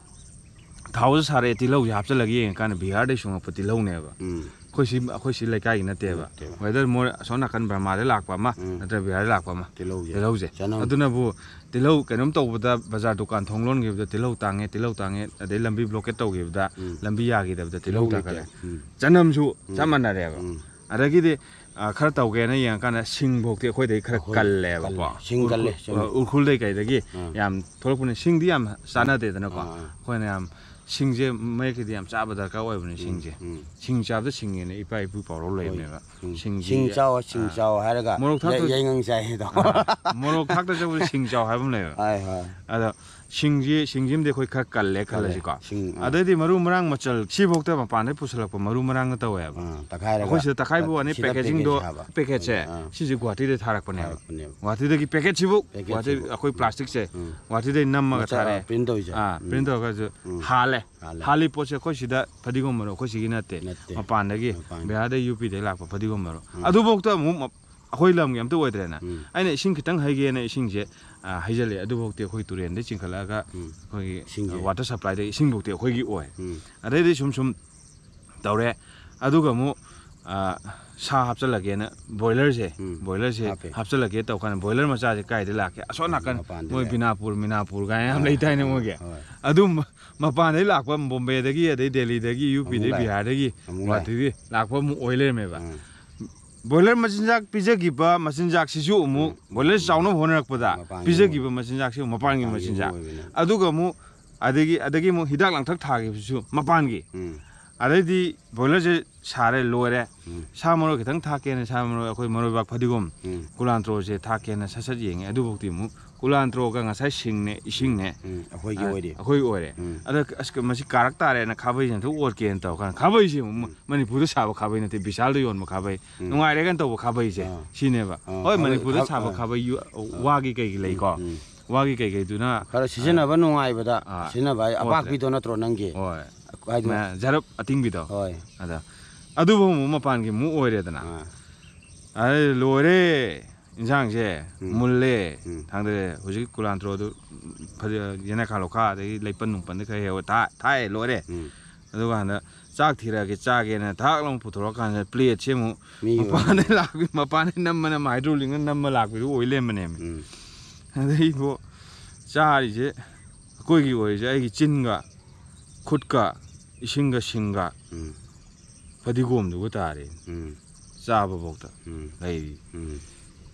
ꯊꯥꯎꯁꯦ ꯁꯥꯔꯛꯑꯦ, ꯇꯤꯜꯍꯧꯁꯦ ꯍꯥꯞꯆꯤꯜꯂꯒ ꯌꯦꯡꯉꯀꯥꯟꯗ ꯕꯤꯍꯥꯔꯗꯩ ꯁꯨꯡꯉꯛꯄ ꯇꯤꯜꯍꯧꯅꯦꯕ꯫ ꯎꯝ꯫ ꯑꯩꯈꯣꯏ ꯁꯤ, ꯑꯩꯈꯣꯏ ꯁꯤ ꯂꯩꯀꯥꯏꯒꯤ ꯅꯠꯇꯦꯕ꯫ ꯅꯠꯇꯦꯕ꯫ Whether more ꯑꯁꯣꯝ ꯅꯥꯀꯟ ꯕꯔꯃꯥꯗꯩ ꯂꯥꯛꯄ ꯑꯃ, ꯎꯝ꯫ ꯅꯠꯇ꯭ꯔꯒ ꯕꯤꯍꯥꯔꯗꯩ ꯂꯥꯛꯄ ꯑꯃ꯫ ꯇꯤꯜꯍꯧꯁꯦ꯫ ꯇꯤꯜꯍꯧꯁꯦ꯫ ꯆꯅꯝ꯫ ꯑꯗꯨꯅꯕꯨ ꯇꯤꯜꯍꯧ ꯀꯩꯅꯣꯝ ꯇꯧꯕꯗ ꯕꯖꯥꯔ ꯗꯨꯀꯥꯟ ꯊꯣꯡ ꯂꯣꯟꯈꯤꯕꯗ ꯇꯤꯜꯍꯧ ꯇꯥꯡꯉꯦ, ꯇꯤꯜꯍꯧ ꯇꯥꯡꯉꯦ, ꯑꯗꯩ ꯂꯝꯕꯤ blockade ꯇꯧꯈꯤꯕꯗ ꯎꯝ꯫ ꯂꯝꯕꯤ ꯌꯥꯈꯤꯗꯕꯗ ꯇꯤꯜꯍꯧ ꯇꯤꯜꯍꯧ ꯂꯩꯇꯦ꯫ ꯇꯥꯡꯈꯠꯂꯦ꯫ ꯎꯝ꯫ ꯆꯅꯝꯁꯨ ꯎꯝ꯫ ꯆꯞ ꯃꯥꯟꯅꯔꯦꯕ꯫ ꯎꯝ꯫ ꯑꯗꯒꯤꯗꯤ, ꯑ, ꯈꯔ ꯇꯧꯒꯦꯅ ꯌꯦꯡꯉꯀꯥꯟꯗ ꯁꯤꯡꯐꯧꯗꯤ ꯑꯩꯈꯣꯏꯗꯩ ꯈꯔ ꯑꯩꯈꯣꯏ ꯀꯜꯂꯦꯕꯀꯣ꯫ ꯀꯜꯂꯦ꯫ ꯁꯤꯡ ꯀꯜꯂꯦ, ꯎꯔꯈꯨꯜ-, ꯆꯨꯝꯃꯦ꯫ ꯑ, ꯎꯔꯈꯨꯜꯗꯩ ꯀꯩꯗꯒꯤ ꯑꯥ꯫ ꯌꯥꯝ ꯊꯣꯛꯂꯛꯄꯅꯦ꯫ ꯁꯤꯡꯗꯤ ꯌꯥꯝ ꯆꯥꯟꯅꯗꯦꯗꯅꯀꯣ꯫ ꯑꯥ, ꯑꯥ꯫ ꯑꯩꯈꯣꯏꯅ ꯌꯥꯝ ꯁꯤꯡꯁꯦ ꯃꯌꯦꯛꯀꯤꯗꯤ ꯌꯥꯝ ꯆꯥꯕ ꯗꯔꯀꯥꯔ ꯑꯣꯏꯕꯅꯦ꯫ ꯁꯤꯡꯁꯦ, ꯎꯝ꯫ ꯁꯤꯡ ꯆꯥꯕꯗ ꯁꯤꯡꯉꯦꯅ ꯏꯄꯥ ꯏꯄꯨ ꯄꯥꯎꯔꯧ ꯂꯩꯕꯅꯦꯕ꯫ ꯎꯝ꯫ ꯁꯤꯡꯁꯤ, ꯁꯤꯡ ꯆꯥꯎ, ꯁꯤꯡ ꯑꯥ, ꯆꯥꯎ ꯍꯥꯏꯔꯒ ꯃꯣꯔꯣꯛ ꯊꯥꯛꯇ- ꯌꯥꯏꯉꯪ ꯆꯥꯏ ꯍꯥꯏꯗꯣ꯫ ꯃꯣꯔꯣꯛ ꯊꯥꯛꯇ ꯆꯕꯗ ꯁꯤꯡ ꯆꯥꯎ ꯍꯥꯏꯕ ꯑꯃ ꯂꯩꯕ꯫ ꯍꯣꯏ, ꯍꯣꯏ꯫ ꯑꯗꯣ ꯁꯤꯡꯁꯤ, ꯁꯤꯡꯁꯤꯃꯗꯤ ꯑꯩꯈꯣꯏ ꯈꯔ ꯀꯜꯂꯦ ꯈꯜꯂꯁꯤꯀꯣ꯫ ꯁꯤꯡ, ꯑꯥ꯫ ꯑꯗꯩꯗꯤ ꯃꯔꯨ ꯃꯔꯥꯡ ꯃꯆꯜ ꯁꯤꯐꯥꯎꯗ ꯃꯄꯥꯟꯗꯩ ꯄꯨꯁꯜꯂꯛꯄ ꯃꯔꯨ ꯃꯔꯥꯡꯅ ꯇꯧꯋꯦꯕ꯫ ꯑꯥ, ꯇꯛꯈꯥꯏꯔꯒ꯫ ꯑꯩꯈꯣꯏ ꯁꯤꯗ ꯇꯛꯈꯥꯏꯕ ꯋꯥꯅꯤ, ꯁꯤꯗ packagingꯗꯣ, package ꯁꯥꯕ꯫ packetꯁꯦ, ꯑꯥ꯫ ꯁꯤꯁꯦ ꯒꯨꯍꯥꯇꯤꯗꯩ ꯊꯥꯔꯛꯄꯅꯦꯕ꯫ ꯊꯥꯔꯛꯄꯅꯦꯕ꯫ ꯒꯨꯍꯥꯇꯤꯗꯒꯤ packetꯁꯤꯕꯨ, packetꯁꯤꯕꯨ꯫ ꯒꯨꯍꯥꯇꯤ, ꯑꯩꯈꯣꯏ plasticꯁꯦ, ꯎꯝ꯫ ꯒꯨꯍꯥꯇꯤꯗꯩ ꯅꯝꯃꯒ ꯃꯆꯥ, ꯊꯥꯔꯛꯑꯦ꯫ ꯑꯥ, print ꯇꯧꯔꯤꯁꯦ꯫ ꯑꯥ, ꯎꯝ꯫ print ꯇꯧꯔꯒꯁꯨ ꯎꯝ꯫ ꯍꯥꯜꯂꯦ꯫ ꯍꯥꯜꯂꯦ꯫ ꯍꯥꯜꯂꯤ ꯄꯣꯠꯁꯦ ꯑꯩꯈꯣꯏ ꯁꯤꯗ ꯐꯗꯤꯒꯣꯝ ꯃꯔꯨ ꯑꯩꯈꯣꯏ ꯁꯤꯒꯤ ꯅꯠꯇꯦ꯫ ꯅꯠꯇꯦ꯫ ꯃꯄꯥꯟꯗꯒꯤ, ꯃꯄꯥꯟꯒꯤ꯫ ꯕꯤꯍꯥꯔꯗꯩ, UPꯗꯩ ꯂꯥꯛꯄ ꯐꯗꯤꯒꯣꯝ ꯃꯔꯨ꯫ ꯎꯝ꯫ ꯑꯗꯨꯐꯥꯎꯗ ꯑꯃꯨꯛ ꯃ-, ꯑꯩꯈꯣꯏ ꯂꯝꯒꯤ ꯑꯝꯇ ꯑꯣꯏꯗ꯭ꯔꯦꯅ꯫ ꯎꯝ꯫ ꯑꯩꯅ ꯏꯁꯤꯡ ꯈꯤꯇꯪ ꯍꯩꯒꯦꯅ ꯏꯁꯤꯡꯁꯦ, ꯑ, ꯍꯩꯖꯤꯜꯂꯦ꯫ ꯑꯗꯨꯐꯥꯎꯗꯤ ꯑꯩꯈꯣꯏ ꯇꯨꯔꯦꯟꯗꯩ ꯆꯤꯡꯈꯠꯂꯛꯑꯒ ꯎꯝ꯫ ꯑꯩꯈꯣꯏꯒꯤ, ꯏꯁꯤꯡꯁꯦ꯫ ꯑ, water supplyꯗꯒꯤ ꯏꯁꯤꯡꯐꯥꯎꯗꯤ ꯑꯩꯈꯣꯏꯒꯤ ꯑꯣꯏ꯫ ꯎꯝ꯫ ꯑꯗꯩꯗꯤ ꯁꯨꯝ ꯁꯨꯝ ꯇꯧꯔꯦ꯫ ꯑꯗꯨꯒ ꯑꯃꯨꯛ, ꯑ, ꯁꯥ ꯍꯥꯞꯆꯤꯜꯂꯒꯦꯅ boilerꯁꯦ, ꯎꯝ꯫ boilerꯁꯦ ꯍꯥꯞꯄꯦ꯫ ꯍꯥꯞꯆꯤꯜꯂꯒꯦ ꯇꯧ ꯀꯥꯟꯗ boiler ꯃꯆꯥꯁꯦ ꯀꯥꯏꯗꯩ ꯂꯥꯛꯀꯦ? ꯑꯁꯣꯝ ꯅꯥꯀꯟ ꯃꯄꯥꯟꯗ ꯃꯣꯏ ꯂꯩ꯫ ꯕꯤꯅꯥꯄꯨꯔ, ꯃꯤꯅꯥꯄꯨꯔ ꯀꯥꯏꯅ ꯌꯥꯝ ꯑꯥ, ꯂꯩꯗꯥꯏꯅꯦ ꯑꯥ, ꯃꯣꯏꯒꯤ꯫ ꯍꯣꯏ꯫ ꯑꯗꯨꯝ ꯃꯄꯥꯟꯗꯩ ꯂꯥꯛꯄ ꯕꯣꯝꯕꯦꯗꯒꯤ, ꯑꯗꯩ ꯗꯦꯜꯂꯤꯗꯒꯤ, UPꯗꯩ, ꯑꯃꯨꯛ ꯂꯥꯛꯑꯦ꯫ ꯕꯤꯍꯥꯔꯗꯒꯤ, ꯑꯃꯨꯛ ꯂꯥꯛꯑꯦ꯫ ꯒꯨꯍꯥꯇꯤꯗꯒꯤ ꯂꯥꯛꯄ ꯑꯃꯨꯛ ꯑꯣꯏ ꯂꯩꯔꯝꯃꯦꯕ꯫ ꯎꯝ꯫ Boiler ꯃꯆꯤꯟꯖꯥꯛ ꯄꯤꯖꯈꯤꯕ ꯃꯆꯤꯟꯖꯥꯛꯁꯤꯁꯨ ꯑꯃꯨꯛ boiler ꯆꯥꯎꯅꯕ ꯍꯣꯠꯅꯔꯛꯄꯗ ꯃꯄꯥꯟꯒꯤ ꯄꯤꯖꯈꯤꯕ ꯃꯆꯤꯟꯖꯥꯛꯁꯤ ꯃꯄꯥꯟꯒꯤ ꯃꯄꯥꯟꯒꯤ ꯃꯆꯤꯟꯖꯥꯛ꯫ ꯑꯣꯏꯕꯅꯦ꯫ ꯑꯗꯨꯒ ꯑꯃꯨꯛ ꯑꯗꯒꯤ, ꯑꯗꯒꯤ ꯑꯃꯨꯛ ꯍꯤꯗꯥꯛ ꯂꯥꯡꯊꯛ ꯊꯥꯈꯤꯕꯁꯤꯁꯨ ꯃꯄꯥꯟꯒꯤ꯫ ꯎꯝ꯫ ꯑꯗꯩꯗꯤ boilerꯁꯦ ꯁꯥꯔꯦ, ꯂꯣꯏꯔꯦ꯫ ꯎꯝ꯫ ꯁꯥ ꯃꯔꯣꯏ ꯈꯤꯇꯪ ꯊꯥꯛꯀꯦꯅ, ꯁꯥ ꯃꯔꯣꯏ, ꯑꯩꯈꯣꯏ ꯃꯔꯣꯏꯕꯥꯛ, ꯐꯗꯤꯒꯣꯝ, ꯎꯝ꯫ ꯀꯨꯂꯥꯟꯇ꯭ꯔꯣꯁꯦ ꯊꯥꯛꯀꯦꯅ ꯁꯠ ꯁꯠ ꯌꯦꯡꯉꯦ꯫ ꯑꯗꯨꯐꯥꯎꯗꯤ ꯑꯃꯨꯛ ꯀꯨꯂꯥꯟꯇ꯭ꯔꯣꯒ ꯉꯁꯥꯏ ꯁꯤꯡꯅꯦ, ꯏꯁꯤꯡꯅꯦ, ꯎꯝ, ꯑꯩꯈꯣꯏꯒꯤ ꯑ, ꯑꯣꯏꯔꯦ꯫ ꯑꯩꯈꯣꯏ ꯑꯣꯏꯔꯦ꯫ ꯎꯝ꯫ ꯑꯗ ꯑꯁ, ꯃꯁꯤ ꯀꯥꯔꯛ ꯇꯥꯔꯦꯅ ꯈꯥꯕꯩꯁꯤꯅ ꯑꯗꯨꯝ ꯑꯣꯠꯀꯦꯅ ꯇꯧꯔ ꯀꯥꯟꯗ, ꯈꯥꯕꯩꯁꯦ ꯑꯃꯨꯛ ꯃ-, ꯃꯅꯤꯄꯨꯔꯗ ꯁꯥꯕ ꯈꯥꯕꯩ ꯅꯠꯇꯦ, ꯕꯤꯁꯥꯜꯗ ꯌꯣꯟꯕ ꯈꯥꯕꯩ, ꯎꯝ꯫ ꯅꯨꯡꯉꯥꯏꯔꯦꯒꯅ ꯇꯧꯕ ꯈꯥꯕꯩꯁꯦ, ꯑꯥ꯫ ꯁꯤꯅꯦꯕ꯫ ꯑꯥ, ꯍꯣꯏ, ꯈꯥꯕꯩ, ꯃꯅꯤꯄꯨꯔꯗ ꯈꯥ-, ꯁꯥꯕ ꯑꯥ꯫ ꯈꯥꯕꯩ ꯌꯨ-, ꯋꯥꯒꯤ ꯀꯩꯒꯤ ꯂꯩꯀꯣ꯫ ꯎꯝ꯫ ꯋꯥꯒꯤ ꯀꯩꯀꯩꯗꯨꯅ, ꯈꯔ ꯁꯤꯖꯤꯟꯅꯕ ꯅꯨꯡꯉꯥꯏꯕꯗ ꯑꯥ꯫ ꯁꯤꯖꯤꯟꯅꯕ ꯍꯥꯏ, ꯑꯣꯠꯇ꯭ꯔꯦ꯫ ꯑꯄꯥꯛꯄꯤꯗꯣ ꯅꯠꯇ꯭ꯔꯣ ꯅꯪꯒꯤ? ꯍꯣꯏ꯫ ꯍꯥꯏꯗꯣ꯫ ꯃ-, ꯖꯔꯞ ꯑꯇꯤꯡꯕꯤꯗꯣ꯫ ꯍꯣꯏ꯫ ꯑꯗ ꯑꯗꯨꯐꯥꯎ ꯑꯃꯨꯛ ꯃꯄꯥꯟꯒꯤ ꯑꯃꯨꯛ ꯑꯣꯏꯔꯦꯗꯅ꯫ ꯑꯥ꯫ ꯑꯗꯩ ꯂꯣꯏꯔꯦ ꯏꯟꯁꯥꯡꯁꯦ, ꯎꯝ꯫ ꯃꯨꯜꯂꯦ꯫ ꯎꯝ꯫ ꯊꯥꯡꯗꯔꯦ꯫ ꯍꯧꯖꯤꯛ ꯀꯨꯂꯥꯟꯇ꯭ꯔꯣꯗꯨ ꯐꯗꯤ-, ꯌꯦꯅꯈꯥ ꯂꯣꯈꯥ ꯑꯗꯒꯤ ꯂꯩꯄꯟ ꯅꯨꯡꯄꯟꯗꯤ ꯈꯔ ꯍꯦꯛ ꯊꯥ-, ꯊꯥꯏ, ꯂꯣꯏꯔꯦ꯫ ꯎꯝ꯫ ꯑꯗꯨꯀꯥꯟꯗ ꯆꯥꯛ ꯊꯤꯔꯛꯑꯒꯦ ꯆꯥꯒꯦꯅ ꯊꯥꯛ ꯂꯥꯎ ꯄꯨꯊꯣꯔꯛꯑꯀꯥꯟꯗ plateꯁꯦ ꯑꯃꯨꯛ ꯃꯤ ꯃꯄꯥꯟꯗꯩ ꯂꯥꯛꯄꯤ, ꯃꯄꯥꯟꯗꯩ ꯅꯝꯃ ꯅꯝꯃ hydrolicꯅ ꯅꯝꯃ ꯂꯥꯛꯄꯤꯗꯨ ꯑꯣꯏ ꯂꯩꯔꯝꯕꯅꯦꯃꯤ꯫ ꯎꯝ꯫ ꯑꯗꯩ ꯏꯕꯣ ꯆꯥꯔꯤꯁꯦ ꯑꯩꯈꯣꯏꯒꯤ ꯑꯣꯏꯔꯤꯁꯦ ꯑꯩꯒꯤ ꯆꯤꯟꯒ ꯈꯨꯠꯀ ꯏꯁꯤꯡꯒ ꯁꯤꯡꯒ ꯎꯝ꯫ ꯐꯗꯤꯒꯣꯝꯗꯨꯒ ꯇꯥꯔꯦ꯫ ꯎꯝ꯫ ꯆꯥꯕꯐꯥꯎꯗ ꯎꯝ꯫ ꯂꯩꯔꯤ꯫ ꯎꯝ꯫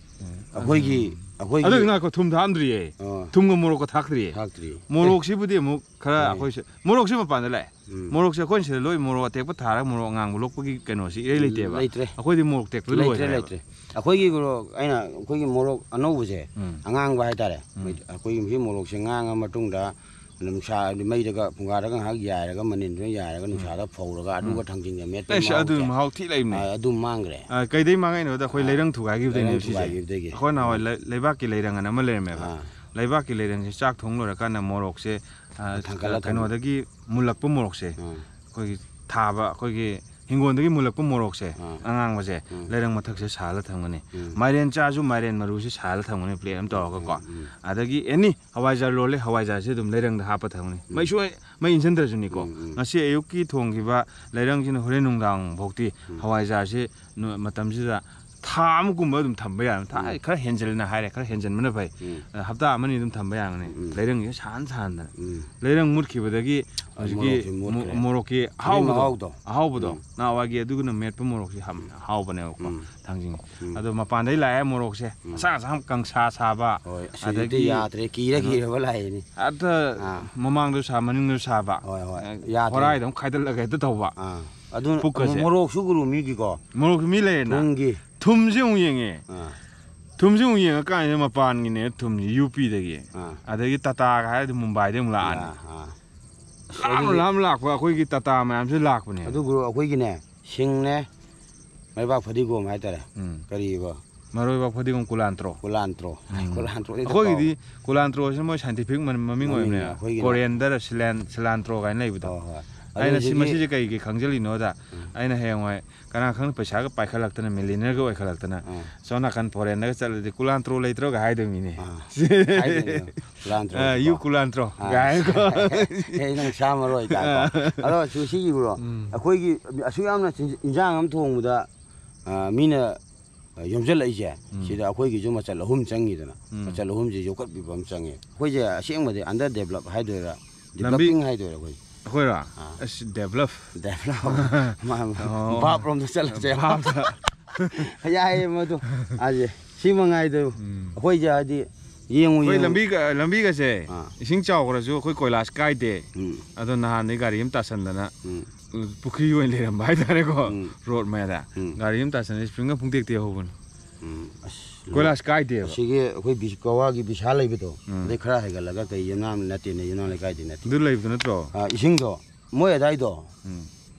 ꯑꯩꯈꯣꯏꯒꯤ ꯑꯩꯈꯣꯏꯒꯤ ꯑꯗꯨ ꯉꯥꯏꯈꯣ, ꯊꯨꯝ ꯊꯥꯛꯑꯝꯗ꯭ꯔꯤꯌꯦ꯫ ꯑꯥ꯫ ꯊꯨꯝꯒ ꯃꯣꯔꯣꯛꯀ ꯊꯥꯛꯇ꯭ꯔꯤꯌꯦ꯫ ꯊꯥꯛꯇ꯭ꯔꯤ꯫ ꯃꯣꯔꯣꯛꯁꯤꯕꯨꯗꯤ ꯑꯃꯨꯛ ꯈꯔ ꯍꯣꯏ꯫ ꯑꯩꯈꯣꯏꯁꯦ, ꯃꯣꯔꯣꯛꯁꯦ ꯃꯄꯥꯟꯗ ꯂꯥꯛꯑꯦ꯫ ꯎꯝ꯫ ꯃꯣꯔꯣꯛꯁꯦ ꯑꯩꯈꯣꯏꯅ ꯁꯤꯗ ꯂꯣꯏ ꯃꯣꯔꯣꯛ ꯑꯇꯦꯛꯄ ꯊꯥꯔꯒ ꯃꯣꯔꯣꯛ ꯑꯉꯥꯡꯕ ꯂꯣꯛꯄꯒꯤ ꯀꯩꯅꯣꯁꯤ ꯏꯔꯩ ꯂꯩꯇꯦꯕ꯫ ꯂꯩꯇ꯭ꯔꯦ꯫ ꯑꯩꯈꯣꯏꯗꯤ ꯃꯣꯔꯣꯛ ꯇꯦꯛꯄ ꯂꯩꯇ꯭ꯔꯦ, ꯂꯣꯏꯈ꯭ꯔꯦꯕ꯫ ꯂꯩꯇ꯭ꯔꯦ꯫ ꯑꯩꯈꯣꯏꯒꯤ ꯃꯣꯔꯣꯛ, ꯑꯩꯅ ꯑꯩꯈꯣꯏꯒꯤ ꯃꯣꯔꯣꯛ ꯑꯅꯧꯕꯁꯦ, ꯎꯝ꯫ ꯑꯉꯥꯡꯕ ꯍꯥꯏꯇꯥꯔꯦ꯫ ꯎꯝ꯫ ꯃꯩ-, ꯑꯩꯈꯣꯏꯒꯤ ꯁꯤ ꯃꯣꯔꯣꯛꯁꯦ ꯉꯥꯡꯉ ꯃꯇꯨꯡꯗ ꯅꯨꯡꯁꯥ, ꯃꯩꯗꯒ ꯐꯨꯡꯒꯥꯗꯒ ꯉꯥꯏꯍꯥꯛ ꯌꯥꯏꯔꯒ, ꯃꯅꯤꯟꯗꯨꯅ ꯌꯥꯏꯔꯒ, ꯎꯝ꯫ ꯅꯨꯡꯁꯥꯗ ꯐꯧꯔꯒ, ꯑꯗꯨꯒ ꯎꯝ꯫ ꯊꯥꯡꯖꯤꯡꯒ ꯃꯦꯠꯄꯒꯤ ꯑꯩꯁ, ꯑꯗꯨ ꯃꯍꯥꯎꯁꯦ꯫ ꯃꯍꯥꯎ ꯊꯤ ꯂꯩꯕꯅꯦ꯫ ꯑꯥ, ꯑꯗꯨ ꯃꯥꯡꯈ꯭ꯔꯦ꯫ ꯑꯥ, ꯀꯩꯗꯩ ꯃꯥꯡꯉꯛꯏꯅꯣꯗ ꯑꯩꯈꯣꯏ ꯑꯥ, ꯂꯩꯔꯪ ꯊꯨꯒꯥꯏꯈꯤꯕꯗꯩꯅꯦꯕ ꯂꯩꯔꯪ ꯁꯤꯁꯦ꯫ ꯊꯨꯒꯥꯏꯈꯤꯕꯗꯒꯤ꯫ ꯑꯩꯈꯣꯏ ꯅꯍꯥꯟꯋꯥꯏ ꯂꯩ-, ꯂꯩꯕꯥꯛꯀꯤ ꯂꯩꯔꯪ ꯑꯅ ꯑꯃ ꯂꯩꯔꯝꯃꯦꯕ꯫ ꯑꯥ꯫ ꯂꯩꯕꯥꯛꯀꯤ ꯂꯩꯔꯪꯁꯦ ꯆꯥꯛ ꯊꯣꯡ ꯂꯣꯏꯔꯀꯥꯟꯗ ꯃꯣꯔꯣꯛꯁꯦ, ꯑꯥ, ꯊꯥꯡꯒꯠꯂ ꯊꯝꯃꯦ꯫ ꯀꯩꯅꯣꯗꯒꯤ ꯃꯨꯜꯂꯛꯄ ꯃꯣꯔꯣꯛꯁꯦ, ꯑꯥ꯫ ꯑꯩꯈꯣꯏꯒꯤ ꯊꯥꯕ, ꯑꯩꯈꯣꯏꯒꯤ ꯍꯤꯡꯒꯣꯜꯗꯒꯤ ꯃꯨꯜꯂꯛꯄ ꯃꯣꯔꯣꯛꯁꯦ, ꯑꯥ꯫ ꯑꯉꯥꯡꯕꯁꯦ, ꯎꯝ꯫ ꯂꯩꯔꯪ ꯃꯊꯛꯁꯦ ꯁꯥꯍꯜꯂ ꯊꯝꯒꯅꯤ꯫ ꯎꯝ꯫ ꯃꯥꯏꯔꯦꯟ ꯆꯥꯁꯨ ꯃꯥꯏꯔꯦꯟ ꯃꯔꯨꯁꯦ ꯁꯥꯍꯜꯂ ꯊꯝꯒꯅꯤ plate ꯑꯃ ꯇꯧꯔꯒꯀꯣ꯫ ꯎꯝ, ꯎꯝ꯫ ꯑꯗꯒꯤ any ꯍꯋꯥꯏꯖꯥꯔ ꯂꯣꯜꯂꯦ, ꯍꯋꯥꯏꯖꯥꯔꯁꯦ ꯑꯗꯨꯝ ꯂꯩꯔꯪꯗ ꯍꯥꯞꯄ ꯊꯝꯒꯅꯤ꯫ ꯎꯝ꯫ ꯃꯩ ꯁꯨꯡ-, ꯃꯩ ꯏꯟꯁꯤꯟꯗ꯭ꯔꯁꯨꯅꯤꯀꯣ꯫ ꯎꯝ, ꯎꯝ꯫ ꯉꯁꯤ ꯑꯌꯨꯛꯀꯤ ꯊꯣꯡꯈꯤꯕ ꯂꯩꯔꯪꯁꯤꯅ ꯍꯣꯔꯦꯟ ꯅꯨꯡꯗꯥꯡ ꯐꯥꯎꯗꯤ ꯎꯝ꯫ ꯍꯋꯥꯏꯖꯥꯔꯁꯤ ꯅꯨ-, ꯃꯇꯝꯁꯤꯗ ꯊꯥ ꯑꯃꯒꯨꯝꯕ ꯑꯗꯨꯝ ꯊꯝꯕ ꯌꯥꯔꯝ-, ꯊꯥ ꯎꯝ꯫ ꯈꯔ ꯍꯦꯟꯖꯤꯟꯅ ꯍꯥꯏꯔꯦ, ꯈꯔ ꯍꯦꯟꯖꯤꯟꯕꯅ ꯐꯩ꯫ ꯎꯝ꯫ ꯑ, ꯍꯞꯇꯥ ꯑꯃꯅꯤ ꯑꯗꯨꯝ ꯊꯝꯕ ꯌꯥꯔꯝꯒꯅꯤ꯫ ꯎꯝ꯫ ꯂꯩꯔꯪꯁꯦ ꯁꯥꯍꯟ ꯁꯥꯍꯟꯗꯅ꯫ ꯎꯝ꯫ ꯂꯩꯔꯪ ꯃꯨꯠꯈꯤꯕꯗꯒꯤ ꯑ, ꯍꯧꯖꯤꯛꯀꯤ ꯃꯣꯔꯣꯛꯁꯦ ꯃꯨ-, ꯃꯨꯠꯈ꯭ꯔꯦ꯫ ꯃꯣꯔꯣꯛꯀꯤ ꯑꯗꯨꯒꯤ ꯑꯍꯥꯎꯕꯗꯣ, ꯃꯍꯥꯎꯗꯣ꯫ ꯑꯍꯥꯎꯕꯗꯣ꯫ ꯎꯝ꯫ ꯅꯍꯥꯟꯋꯥꯏꯒꯤ ꯑꯗꯨꯒꯨꯝꯅ ꯃꯦꯠꯄ ꯃꯣꯔꯣꯛꯁꯦ ꯌꯥꯝ ꯎꯝ꯫ ꯍꯥꯎꯕꯅꯦꯕꯀꯣ, ꯎꯝ꯫ ꯊꯥꯡꯖꯤꯡ꯫ ꯎꯝ꯫ ꯑꯗꯣ ꯃꯄꯥꯟꯗꯩ ꯂꯥꯛꯑꯦ ꯃꯣꯔꯣꯛꯁꯦ꯫ ꯎꯝ꯫ ꯑꯁꯥꯡ ꯑꯁꯥꯡ ꯀꯪꯁꯥ ꯁꯥꯕ꯫ ꯍꯣꯏ, ꯑꯁ, ꯍꯧꯖꯤꯛꯇꯤ ꯑꯗꯒꯤ ꯌꯥꯗ꯭ꯔꯦ, ꯀꯤꯔ ꯀꯩꯅꯣ, ꯀꯤꯔꯕ ꯂꯥꯛꯏꯅꯤ꯫ ꯑꯗ ꯑꯥ꯫ ꯃꯃꯥꯡꯗꯁꯨ ꯁꯥ, ꯃꯅꯤꯡꯗꯁꯨ ꯁꯥꯕ꯫ ꯍꯣꯏ, ꯍꯣꯏ꯫ ꯑ, ꯌꯥꯗ꯭ꯔꯦ꯫ ꯍꯣꯔꯥꯏꯗ ꯑꯃꯨꯛ ꯈꯥꯏꯗꯠꯂꯒ ꯍꯦꯛꯇ ꯇꯧꯕ꯫ ꯑꯥ꯫ ꯑꯗꯨ ꯄꯨꯛꯀꯁꯦ꯫ ꯃꯣ-, ꯃꯣꯔꯣꯛꯁꯨ ꯒꯨꯔꯨ ꯃꯤꯒꯤꯀꯣ꯫ ꯃꯣꯔꯣꯛꯁꯨ ꯃꯤ ꯂꯩꯔꯦꯅ꯫ ꯊꯨꯝꯒꯤ꯫ ꯊꯨꯝꯁꯦ ꯑꯃꯨꯛ ꯌꯦꯡꯉꯦ꯫ ꯑꯥ꯫ ꯊꯨꯝꯁꯦ ꯑꯃꯨꯛ ꯌꯦꯡꯉꯀꯥꯟꯁꯤꯗ ꯃꯄꯥꯟꯒꯤꯅꯦ ꯊꯨꯝꯁꯦ ꯌꯨ ꯄꯤꯗꯒꯤ꯫ ꯑꯥ꯫ ꯑꯗꯒꯤ ꯇꯥꯇꯥꯒ ꯍꯥꯏꯔꯗꯤ ꯃꯨꯝꯕꯥꯏꯗꯩ ꯑꯃꯨꯛ ꯂꯥꯛꯑꯅꯤ꯫ ꯑꯥ, ꯑꯥ꯫ ꯑꯁ, ꯂꯥꯞꯅ ꯑꯗꯨꯗꯤ ꯂꯥꯞꯅ ꯂꯥꯛꯄ ꯑꯩꯈꯣꯏꯒꯤ ꯇꯥꯇꯥ ꯃꯌꯥꯝꯁꯦ ꯂꯥꯛꯄꯅꯦ꯫ ꯑꯗꯨ ꯒꯨꯔꯨ ꯑꯩꯈꯣꯏꯒꯤꯅꯦ, ꯁꯤꯡꯅꯦ, ꯃꯩꯕꯥꯛ ꯐꯗꯤꯒꯣꯝ ꯍꯥꯏꯇꯥꯔꯦ꯫ ꯎꯝ꯫ ꯀꯔꯤꯕ? ꯃꯔꯣꯏꯕꯥꯛ ꯐꯗꯤꯒꯣꯝ ꯀꯨꯂꯥꯟꯇ꯭ꯔꯣ꯫ ꯀꯨꯂꯥꯟꯇ꯭ꯔꯣ꯫ ꯎꯝ꯫ ꯀꯨꯂꯥꯟꯇ꯭ꯔꯣꯗꯤ ꯑꯩꯈꯣꯏꯒꯤꯗꯤ ꯀꯥꯎꯔꯦ꯫ ꯀꯨꯂꯥꯟꯇ꯭ꯔꯣꯁꯤꯅ ꯃꯣꯏ scientific ꯃ-, ꯃꯃꯤꯡ ꯃꯃꯤꯡꯅꯦ ꯑꯣꯏꯕꯅꯦ꯫ ꯑꯩꯈꯣꯏꯒꯤꯅ꯫ Coriander, cilan-, cilantro ꯀꯥꯏꯅ ꯂꯩꯕꯗꯣ꯫ ꯍꯣꯏ, ꯍꯣꯏ꯫ ꯑꯗꯨ ꯑꯩꯅ ꯁꯤ ꯍꯧꯖꯤꯛꯀꯤ ꯃꯁꯤꯁꯦ ꯀꯩꯒꯤ ꯈꯪꯖꯤꯜꯂꯤꯅꯣꯗ, ꯎꯝ꯫ ꯑꯩꯅ ꯍꯌꯦꯡꯋꯥꯏ ꯀꯅꯥ ꯈꯪꯅꯤ ꯄꯩꯁꯥꯒ ꯄꯥꯏꯈꯠꯂꯛꯇꯅ, millionaireꯒ ꯑꯣꯏꯈꯠꯂꯛꯇꯅ, ꯎꯝ꯫ ꯁꯣꯝ ꯅꯥꯀꯟ foreignꯗꯒ ꯆꯠꯂꯗꯤ ꯀꯨꯂꯥꯟꯇ꯭ꯔꯣ ꯂꯩꯇ꯭ꯔꯣꯒ ꯍꯥꯏꯗꯣꯏꯅꯤꯅꯦ꯫ ꯑꯥ꯫ ꯍꯥꯏꯗꯣꯏꯅꯦ꯫ ꯀꯨꯂꯥꯟꯇ꯭ꯔꯣ ꯑꯥ, ꯍꯥꯏꯗꯣ꯫ You ꯀꯨꯂꯥꯟꯇ꯭ꯔꯣ ꯑꯥ꯫ ꯀꯥꯏꯅꯀꯣ꯫ ꯑꯦ, ꯅꯪ ꯁꯥ ꯃꯔꯣꯏ ꯇꯥꯏꯀꯣ꯫ ꯑꯥ꯫ ꯑꯗꯣ ꯁꯤ, ꯁꯤꯒꯤ ꯕ꯭ꯔꯣ, ꯎꯝ꯫ ꯑꯩꯈꯣꯏꯒꯤ ꯑꯁꯨꯛ ꯌꯥꯝꯅ ꯆꯤꯟ-, ꯏꯟꯖꯥꯡ ꯑꯃ ꯊꯣꯡꯕꯗ, ꯑꯥ, ꯃꯤꯅ ꯌꯣꯝꯁꯤꯜꯂꯛꯏꯁꯦ, ꯎꯝ꯫ ꯁꯤꯗ ꯑꯩꯈꯣꯏꯒꯤꯁꯨ ꯃꯆꯜ ꯑꯍꯨꯝ ꯆꯪꯉꯤꯗꯅ, ꯎꯝ꯫ ꯃꯆꯜ ꯑꯍꯨꯝꯁꯦ ꯌꯣꯛꯈꯠꯄꯤꯕ ꯑꯃ ꯆꯪꯉꯦ꯫ ꯑꯩꯈꯣꯏꯁꯦ ꯑꯁꯦꯡꯕꯗꯤ under develop ꯍꯥꯏꯗꯣꯏꯔꯥ, ꯂꯝꯕꯤ developing ꯍꯥꯏꯗꯣꯏꯔꯥ ꯑꯩꯈꯣꯏ? ꯑꯩꯈꯣꯏꯔꯣ? ꯑꯥ꯫ ꯑꯁ, develop꯫ Develop꯫ ꯃꯥ-, ꯑꯣ꯫ ꯚꯥꯞ ꯔꯣꯝꯗ ꯆꯠꯂꯁꯦ꯫ ꯚꯥꯞꯇ꯫ ꯌꯥꯏꯌꯦ ꯃꯗꯨ꯫ ꯑꯁꯦ꯫ ꯁꯤ ꯃꯉꯥꯏꯗ꯫ ꯎꯝ꯫ ꯑꯩꯈꯣꯏꯁꯦ ꯍꯥꯏꯗꯤ ꯌꯦꯡꯉꯨ ꯑꯩꯈꯣꯏ ꯌꯦꯡꯉꯨ꯫ ꯂꯝꯕꯤꯒ ꯂꯝꯕꯤꯒꯁꯦ ꯑꯥ꯫ ꯏꯁꯤꯡ ꯆꯥꯎꯈ꯭ꯔꯁꯨ ꯑꯩꯈꯣꯏ ꯀꯣꯏꯂꯥꯁ ꯀꯥꯏꯗꯦ꯫ ꯎꯝ꯫ ꯑꯗꯣ ꯅꯍꯥꯟꯗꯤ ꯒꯥꯔꯤ ꯑꯃ ꯇꯥꯁꯟꯗꯅ ꯎꯝ꯫ ꯄꯨꯈ꯭ꯔꯤ ꯑꯣꯏꯅ ꯂꯩꯔꯝꯕ ꯍꯥꯏꯇꯥꯔꯦꯀꯣ꯫ ꯎꯝ꯫ ꯔꯣꯗ ꯃꯌꯥꯗ ꯎꯝ꯫ ꯒꯥꯔꯤ ꯑꯃ ꯇꯥꯁꯟꯅ ꯏꯁꯄ꯭ꯔꯤꯡꯒ ꯄꯨꯡꯇꯦꯛ ꯇꯦꯛꯍꯧꯕꯅꯤ꯫ ꯎꯝ꯫ ꯑꯁ, ꯀꯣꯏꯂꯥꯁ ꯀꯥꯏꯗꯦꯕ꯫ ꯑꯁꯤꯒꯤ ꯑꯩꯈꯣꯏ ꯕꯤꯁ-, ꯒꯋꯥꯒꯤ ꯕꯤꯁꯥꯜ ꯂꯩꯕꯗꯣ꯫ ꯎꯝ꯫ ꯑꯗꯩ ꯈꯔ ꯍꯥꯏꯒꯠꯂꯒ ꯀꯩ ꯌꯨꯝꯅꯥꯝ ꯅꯠꯇꯦꯅꯦ, ꯌꯨꯝꯅꯥꯝ ꯂꯩꯀꯥꯏꯗꯤ ꯅꯠꯇꯦ꯫ ꯑꯗꯨ ꯂꯩꯕꯗꯨ ꯅꯠꯇ꯭ꯔꯣ? ꯑꯥ, ꯏꯁꯤꯡꯗꯣ ꯃꯣꯏ ꯑꯗꯥꯏꯗꯣ ꯎꯝ꯫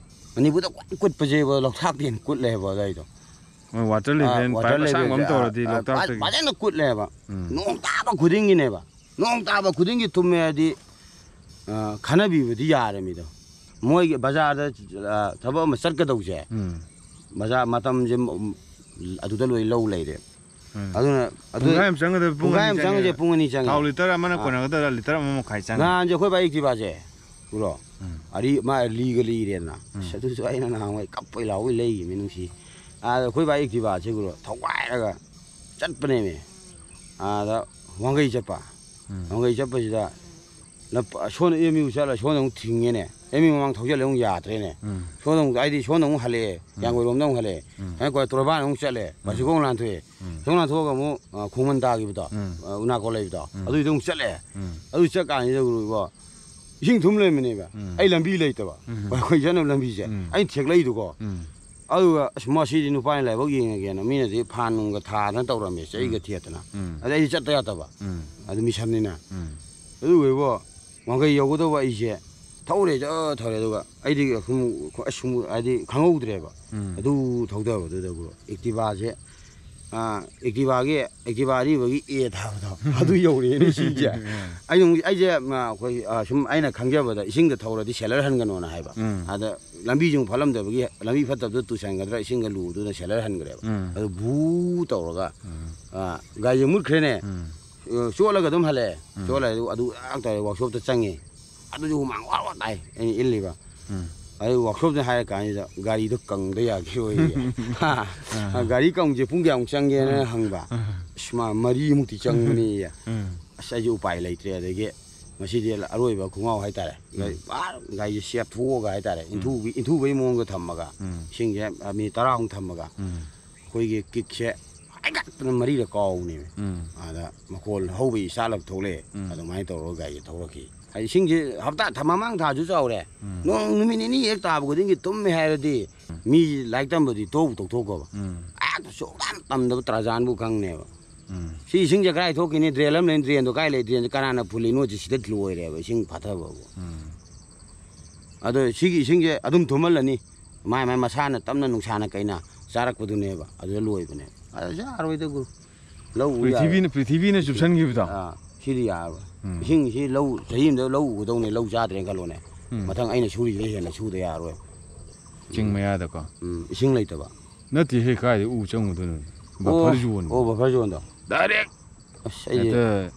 ꯃꯅꯤꯄꯨꯔꯗ ꯈ꯭ꯋꯥꯏ ꯀꯨꯠꯄꯁꯦꯕ, ꯂꯣꯛꯇꯥꯛꯇꯩ ꯍꯦꯟꯅ ꯀꯨꯠꯂꯦꯕ ꯑꯗꯥꯏꯗꯣ꯫ ꯃꯣꯏ ꯋꯥꯇꯔ ꯑꯥ, ꯂꯦꯚꯦꯜ ꯋꯥꯇꯔ ꯄꯥꯏꯞ ꯑꯁꯥꯡꯕ ꯑꯃ ꯂꯦꯚꯦꯜꯁꯦ, ꯇꯧꯔꯗꯤ ꯑꯥ, ꯂꯣꯛꯇꯥꯛꯇꯒꯤ꯫ ꯐꯖꯅ ꯀꯨꯠꯂꯦꯕ꯫ ꯎꯝ꯫ ꯅꯣꯡ ꯇꯥꯕ ꯈꯨꯗꯤꯡꯒꯤꯅꯦꯕ꯫ ꯅꯣꯡ ꯇꯥꯕ ꯈꯨꯗꯤꯡꯒꯤ ꯊꯨꯝꯃꯦ ꯍꯥꯏꯗꯤ, ꯑꯥ, ꯈꯟꯅꯕꯤꯕꯗꯤ ꯌꯥꯔꯦ ꯃꯤꯗꯣ꯫ ꯃꯣꯏꯒꯤ ꯕꯖꯥꯔꯗ, ꯑꯥ, ꯊꯕꯛ ꯑꯃ ꯆꯠꯀꯗꯧꯁꯦ꯫ ꯎꯝ꯫ ꯕꯖꯥꯔ ꯃꯇꯝꯁꯦ, ꯎꯝ, ꯑꯗꯨꯗ ꯂꯣꯏ ꯂꯧ ꯂꯩꯔꯦ꯫ ꯎꯝ꯫ ꯑꯗꯨꯅ ꯑꯗꯨ ꯄꯨꯡꯈꯥꯏ ꯑꯃ ꯆꯪꯒꯗꯕ ꯄꯨꯡ ꯄꯨꯡꯈꯥꯏ ꯑꯅꯤ ꯑꯃ ꯆꯪꯉꯁꯦ, ꯆꯪꯉꯦ꯫ ꯄꯨꯡ ꯑꯅꯤ ꯆꯪꯉꯦ꯫ ꯊꯥꯎ ꯂꯤꯇꯔ ꯑꯃꯅ ꯑꯥ꯫ ꯀꯣꯟꯅꯒꯗ꯭ꯔꯥ? ꯂꯤꯇꯔ ꯑꯃ ꯃꯈꯥꯏ ꯆꯪꯉꯦ꯫ ꯅꯍꯥꯟꯁꯦ ꯑꯩꯈꯣꯏ ꯕꯥ ꯑꯦꯛꯇꯤꯚꯥꯁꯦ, ꯎꯔꯣ? ꯎꯝ꯫ ꯑꯔꯤ-, ꯃꯥ ꯂꯤꯒ ꯂꯤꯔꯦꯅ꯫ ꯎꯝ꯫ ꯑꯁ, ꯑꯗꯨꯁꯨ ꯑꯩꯅ ꯅꯍꯥꯟꯋꯥꯏ ꯀꯞꯄꯩ ꯂꯥꯎꯕꯩ ꯂꯩꯈꯤꯕꯅꯤ, ꯅꯨꯡꯁꯤ꯫ ꯑꯥꯗ ꯑꯩꯈꯣꯏ ꯕꯥ ꯑꯦꯛꯇꯤꯚꯥꯁꯦ, ꯎꯔꯣ? ꯊꯧꯒꯥꯏꯔꯒ ꯆꯠꯄꯅꯦꯃꯤ꯫ ꯑꯥꯗ ꯋꯥꯡꯒꯩ ꯆꯠꯄ꯫ ꯎꯝ꯫ ꯋꯥꯡꯒꯩ ꯆꯠꯄꯁꯤꯗ ꯂꯝ-, ꯁꯣꯝꯗ ꯑꯦꯝ ꯌꯨ ꯆꯠꯂ ꯁꯣꯝꯗ ꯑꯃꯨꯛ ꯊꯤꯡꯉꯦꯅꯦ꯫ ꯑꯦꯝ ꯌꯨ ꯃꯃꯥꯡ ꯊꯧꯖꯤꯜꯂ ꯑꯃꯨꯛ ꯌꯥꯗ꯭ꯔꯦꯅꯦ꯫ ꯎꯝ꯫ ꯁꯣꯝꯗ ꯑꯃꯨꯛ, ꯍꯥꯏꯗꯤ ꯁꯣꯝꯗ ꯑꯃꯨꯛ ꯍꯜꯂꯛꯑꯦ꯫ ꯌꯥꯡꯒꯣꯏꯔꯣꯝꯗ ꯑꯃꯨꯛ ꯍꯜꯂꯛꯑꯦ꯫ ꯎꯝ꯫ ꯍꯦꯛ ꯀꯣꯟꯅ ꯇꯣꯔꯕꯥꯟ ꯑꯃꯨꯛ ꯆꯠꯂꯦ꯫ ꯕꯥꯁꯤꯈꯣꯡ ꯂꯥꯟꯊꯣꯛꯑꯦ꯫ ꯎꯝ꯫ ꯁꯣꯝ ꯂꯥꯟꯊꯣꯛꯑꯒ ꯑꯃꯨꯛ, ꯑ, ꯈꯣꯡꯃꯟ ꯇꯥꯈꯤꯕꯗꯣ, ꯎꯝ꯫ ꯑ, ꯎꯅꯥꯀꯣ ꯂꯩꯕꯗꯣ꯫ ꯎꯝ꯫ ꯑꯗꯨꯏꯗ ꯑꯃꯨꯛ ꯆꯠꯂꯦ꯫ ꯎꯝ꯫ ꯑꯗꯨ ꯆꯠ ꯀꯥꯟꯁꯤꯗ ꯎꯔꯨꯕ ꯏꯁꯤꯡ ꯊꯨꯝ ꯂꯩꯔꯝꯃꯤꯅꯦꯕ꯫ ꯎꯝ꯫ ꯑꯩ ꯂꯝꯕꯤ ꯂꯩꯇꯕ꯫ ꯎꯝ꯫ ꯑꯩꯈꯣꯏ ꯆꯠꯅꯕ ꯂꯝꯕꯤꯁꯦ꯫ ꯎꯝ꯫ ꯑꯩꯅ ꯊꯦꯛꯂꯛꯏꯗꯨꯀꯣ꯫ ꯎꯝ꯫ ꯑꯗꯨꯒ, "ꯑꯁ, ꯃꯁꯤꯗꯤ ꯅꯨꯄꯥꯅ ꯂꯥꯏꯕꯛ ꯌꯦꯡꯉꯒꯦꯅ" ꯃꯤꯅꯗꯤ ꯐꯥꯟ ꯅꯨꯡꯒ ꯊꯥꯗꯅ ꯇꯧꯔꯝꯃꯦ, ꯆꯩꯒ ꯊꯦꯠꯇꯅ꯫ ꯎꯝ꯫ ꯑꯗ ꯑꯩꯗꯤ ꯆꯠꯇ ꯌꯥꯗꯕ꯫ ꯎꯝ꯫ ꯑꯗꯨ ꯃꯤꯁꯟꯅꯤꯅ꯫ ꯎꯝ꯫ ꯑꯗꯨꯒ ꯏꯕꯣ, ꯋꯥꯡꯈꯩ ꯌꯧꯒꯗꯧꯕ ꯑꯩꯁꯦ ꯊꯧꯔꯦ, ꯖꯔ ꯊꯧꯔꯦ꯫ ꯑꯗꯨꯒ ꯑꯩꯗꯤ ꯁꯨꯝ, ꯑꯁ, ꯁꯨꯝ, ꯍꯥꯏꯗꯤ ꯈꯪꯍꯧꯗ꯭ꯔꯦꯕ꯫ ꯎꯝ꯫ ꯑꯗꯨ ꯊꯧꯗꯕꯗꯨꯗ, ꯕ꯭ꯔꯣ, ꯑꯦꯛꯇꯤꯚꯥꯁꯦ, ꯑꯥ, ꯑꯦꯛꯇꯤꯚꯥꯒꯤ, ꯑꯦꯛꯇꯤꯚꯥ ꯑꯔꯤꯕꯒꯤ ꯑꯦ ꯊꯥꯕꯗꯣ, ꯑꯗꯨ ꯌꯧꯔꯛꯑꯦꯅꯦ ꯁꯤꯁꯦ꯫ ꯎꯝ꯫ ꯑꯩ ꯑꯃꯨꯛ, ꯑꯩꯁꯦ, ꯃꯥ, ꯑꯩꯈꯣꯏ, ꯑꯥ, ꯁꯨꯝ ꯑꯩꯅ ꯈꯪꯖꯕꯗ ꯏꯁꯤꯡꯗ ꯊꯧꯔꯗꯤ ꯁꯦꯂꯔ ꯍꯟꯒꯅꯣꯅ ꯍꯥꯏꯕ꯫ ꯎꯝ꯫ ꯑꯗ ꯂꯝꯕꯤꯁꯨ ꯑꯃꯨꯛ ꯐꯠꯂꯝꯗꯕꯒꯤ, ꯂꯝꯕꯤ ꯐꯠꯇꯕꯗꯨ ꯇꯨꯁꯟꯒꯗ꯭ꯔꯥ, ꯏꯁꯤꯡꯒ ꯂꯨꯗꯨꯅ ꯁꯦꯂꯔ ꯍꯟꯈ꯭ꯔꯦꯕ꯫ ꯎꯝ꯫ ꯑꯗꯨ ꯚꯨ ꯇꯧꯔꯒ, ꯎꯝ꯫ ꯑꯥ, ꯒꯥꯔꯤꯁꯦ ꯃꯨꯠꯈ꯭ꯔꯦꯅꯦ꯫ ꯎꯝ꯫ ꯑ, ꯆꯣꯠꯂꯒ ꯑꯗꯨꯝ ꯍꯜꯂꯛꯑꯦ꯫ ꯎꯝ꯫ ꯆꯣꯠꯂꯦ, ꯑꯗꯨ, ꯑꯗꯨ ꯉꯥꯛ ꯇꯧꯔꯦ, ꯋꯥꯛꯁꯣꯞꯇ ꯆꯪꯉꯦ꯫ ꯑꯗꯨꯁꯨ ꯍꯨꯃꯥꯡ ꯋꯥꯔ ꯋꯥꯔ ꯇꯥꯏ, ꯑꯩꯅ ꯏꯜꯂꯤꯕ꯫ ꯎꯝ꯫ ꯑꯗꯨ ꯋꯥꯛꯁꯣꯞꯇ ꯍꯥꯏꯔ ꯀꯥꯟꯁꯤꯗ ꯒꯥꯔꯤꯗꯣ ꯀꯪꯗ ꯌꯥꯈꯤꯔꯣꯏꯌꯦ꯫ ꯍꯥ? ꯑꯥ꯫ ꯒꯥꯔꯤ ꯀꯪꯕꯁꯦ ꯄꯨꯡ ꯀꯌꯥꯃꯨꯛ ꯆꯪꯒꯦꯅ ꯍꯪꯕ꯫ ꯑꯥ꯫ ꯑꯁ, ꯃꯥ ꯃꯔꯤꯃꯨꯛꯇꯤ ꯆꯪꯕꯅꯤꯌꯦ꯫ ꯎꯝ꯫ ꯑꯁ, ꯑꯩꯁꯦ ꯎꯄꯥꯏ ꯂꯩꯇ꯭ꯔꯦ꯫ ꯑꯗꯒꯤ ꯉꯁꯤꯗꯤ ꯑꯔꯣꯏꯕ ꯈꯣꯡꯒꯥꯎ ꯍꯥꯏꯇꯥꯔꯦ꯫ ꯒꯥꯔꯤ, ꯑꯥ, ꯒꯥꯔꯤꯁꯦ ꯁꯦꯞꯊꯣꯛꯑꯒ ꯍꯥꯏꯇꯥꯔꯦ꯫ ꯏꯟꯊꯨꯕꯤ-, ꯏꯟꯊꯨꯕꯩ ꯃꯑꯣꯡꯗ ꯊꯝꯃꯒ, ꯎꯝ꯫ ꯏꯁꯤꯡꯁꯦ, ꯑ, ꯃꯤꯅꯤꯠ ꯇꯔꯥꯃꯨꯛ ꯊꯝꯃꯒ, ꯎꯝ꯫ ꯑꯩꯈꯣꯏꯒꯤ ꯀꯤꯛꯁꯦ ꯍꯥꯏꯒꯠꯇꯅ ꯃꯔꯤꯔꯛ ꯀꯥꯎꯕꯅꯦꯕ꯫ ꯎꯝ꯫ ꯑꯗ ꯃꯈꯣꯜ ꯍꯧꯕꯒꯤ ꯆꯥꯜꯂꯒ ꯊꯣꯛꯂꯛꯑꯦ꯫ ꯎꯝ꯫ ꯑꯗꯨꯃꯥꯏꯅ ꯇꯧꯔꯒ ꯒꯥꯔꯤꯁꯦ ꯊꯧꯔꯛꯈꯤ꯫ ꯍꯥꯏꯗꯤ ꯏꯁꯤꯡꯁꯦ ꯍꯞꯇꯥ ꯊꯥ ꯃꯃꯥꯡ ꯊꯥꯁꯨ ꯆꯥꯎꯔꯦ꯫ ꯎꯝ꯫ ꯅꯣꯡ ꯅꯨꯃꯤꯠ ꯅꯤꯅꯤ ꯍꯦꯛ ꯇꯥꯕ ꯈꯨꯗꯤꯡꯒꯤ ꯇꯨꯝꯃꯦ ꯍꯥꯏꯔꯗꯤ ꯎꯝ꯫ ꯃꯤ ꯂꯥꯏꯔꯤꯛ ꯇꯝꯕꯗꯤ ꯇꯣꯛꯄꯨ ꯇꯣꯛꯊꯣꯛꯈꯣꯕ꯫ ꯎꯝ꯫ ꯑꯥ, ꯁꯨꯛꯇꯝ ꯇꯝꯗꯕ ꯇꯔꯥꯖꯥꯟꯕꯨ ꯈꯪꯅꯦꯕ꯫ ꯎꯝ꯫ ꯁꯤ ꯏꯁꯤꯡꯁꯦ ꯀꯗꯥꯏ ꯊꯣꯛꯈꯤꯅꯤ? ꯗ꯭ꯔꯦꯟ ꯑꯃ ꯂꯩ, ꯗ꯭ꯔꯦꯟꯗꯣ ꯀꯥꯏ ꯂꯩ? ꯗ꯭ꯔꯦꯟꯁꯦ ꯀꯅꯥꯅ ꯐꯨꯜꯂꯤꯅꯣ? ꯁꯤꯗ ꯂꯣꯏꯔꯦꯕ ꯏꯁꯤꯡ ꯐꯥꯊꯕꯕꯨ꯫ ꯎꯝ꯫ ꯑꯗꯣ ꯁꯤꯒꯤ ꯏꯁꯤꯡꯁꯦ ꯑꯗꯨꯝ ꯊꯨꯝꯍꯜꯂꯅꯤ꯫ ꯃꯥꯏ ꯃꯥꯏ ꯃꯁꯥꯅ ꯇꯞꯅ ꯅꯨꯡꯁꯥꯅ ꯀꯩꯅ ꯆꯥꯔꯛꯄꯗꯨꯅꯦꯕ꯫ ꯑꯗꯨꯗ ꯂꯣꯏꯕꯅꯦꯕ꯫ ꯑꯗ ꯌꯥꯔꯣꯏꯗ ꯒꯨꯔꯨ꯫ ꯂꯧ ꯎ ꯌꯥꯔꯣꯏ꯫ ꯄ꯭ꯔꯤꯊꯤꯕꯤꯅ, ꯄ꯭ꯔꯤꯊꯤꯕꯤꯅ ꯆꯨꯞꯁꯟꯈꯤꯕꯗꯣ? ꯑꯥ, ꯁꯤꯗꯤ ꯌꯥꯔꯣꯏ꯫ ꯎꯝ꯫ ꯏꯁꯤꯡꯁꯤ ꯂꯧ ꯆꯍꯤ ꯑꯃꯗ ꯂꯧ ꯎꯒꯗꯧꯅꯦ, ꯂꯧ ꯆꯥꯗ꯭ꯔꯦꯅ ꯈꯜꯂꯣꯅꯦ꯫ ꯎꯝ꯫ ꯃꯊꯪ ꯑꯩꯅ ꯁꯨꯔꯤꯁꯤꯗꯩ ꯍꯦꯟꯅ ꯁꯨꯗ ꯌꯥꯔꯣꯏ꯫ ꯆꯤꯡ ꯃꯌꯥꯗꯀꯣ? ꯎꯝ, ꯏꯁꯤꯡ ꯂꯩꯇꯕ꯫ ꯅꯠꯇꯦꯍꯦ, ꯀꯥꯏꯗꯩ ꯎ ꯆꯪꯉꯨꯗꯣꯏꯅꯣ? ꯑꯣ, buffer zone꯫ ꯑꯣ, buffer zoneꯗꯣ꯫ Direct ꯑꯁ, ꯑꯩꯗꯤ ꯍꯦꯛꯇ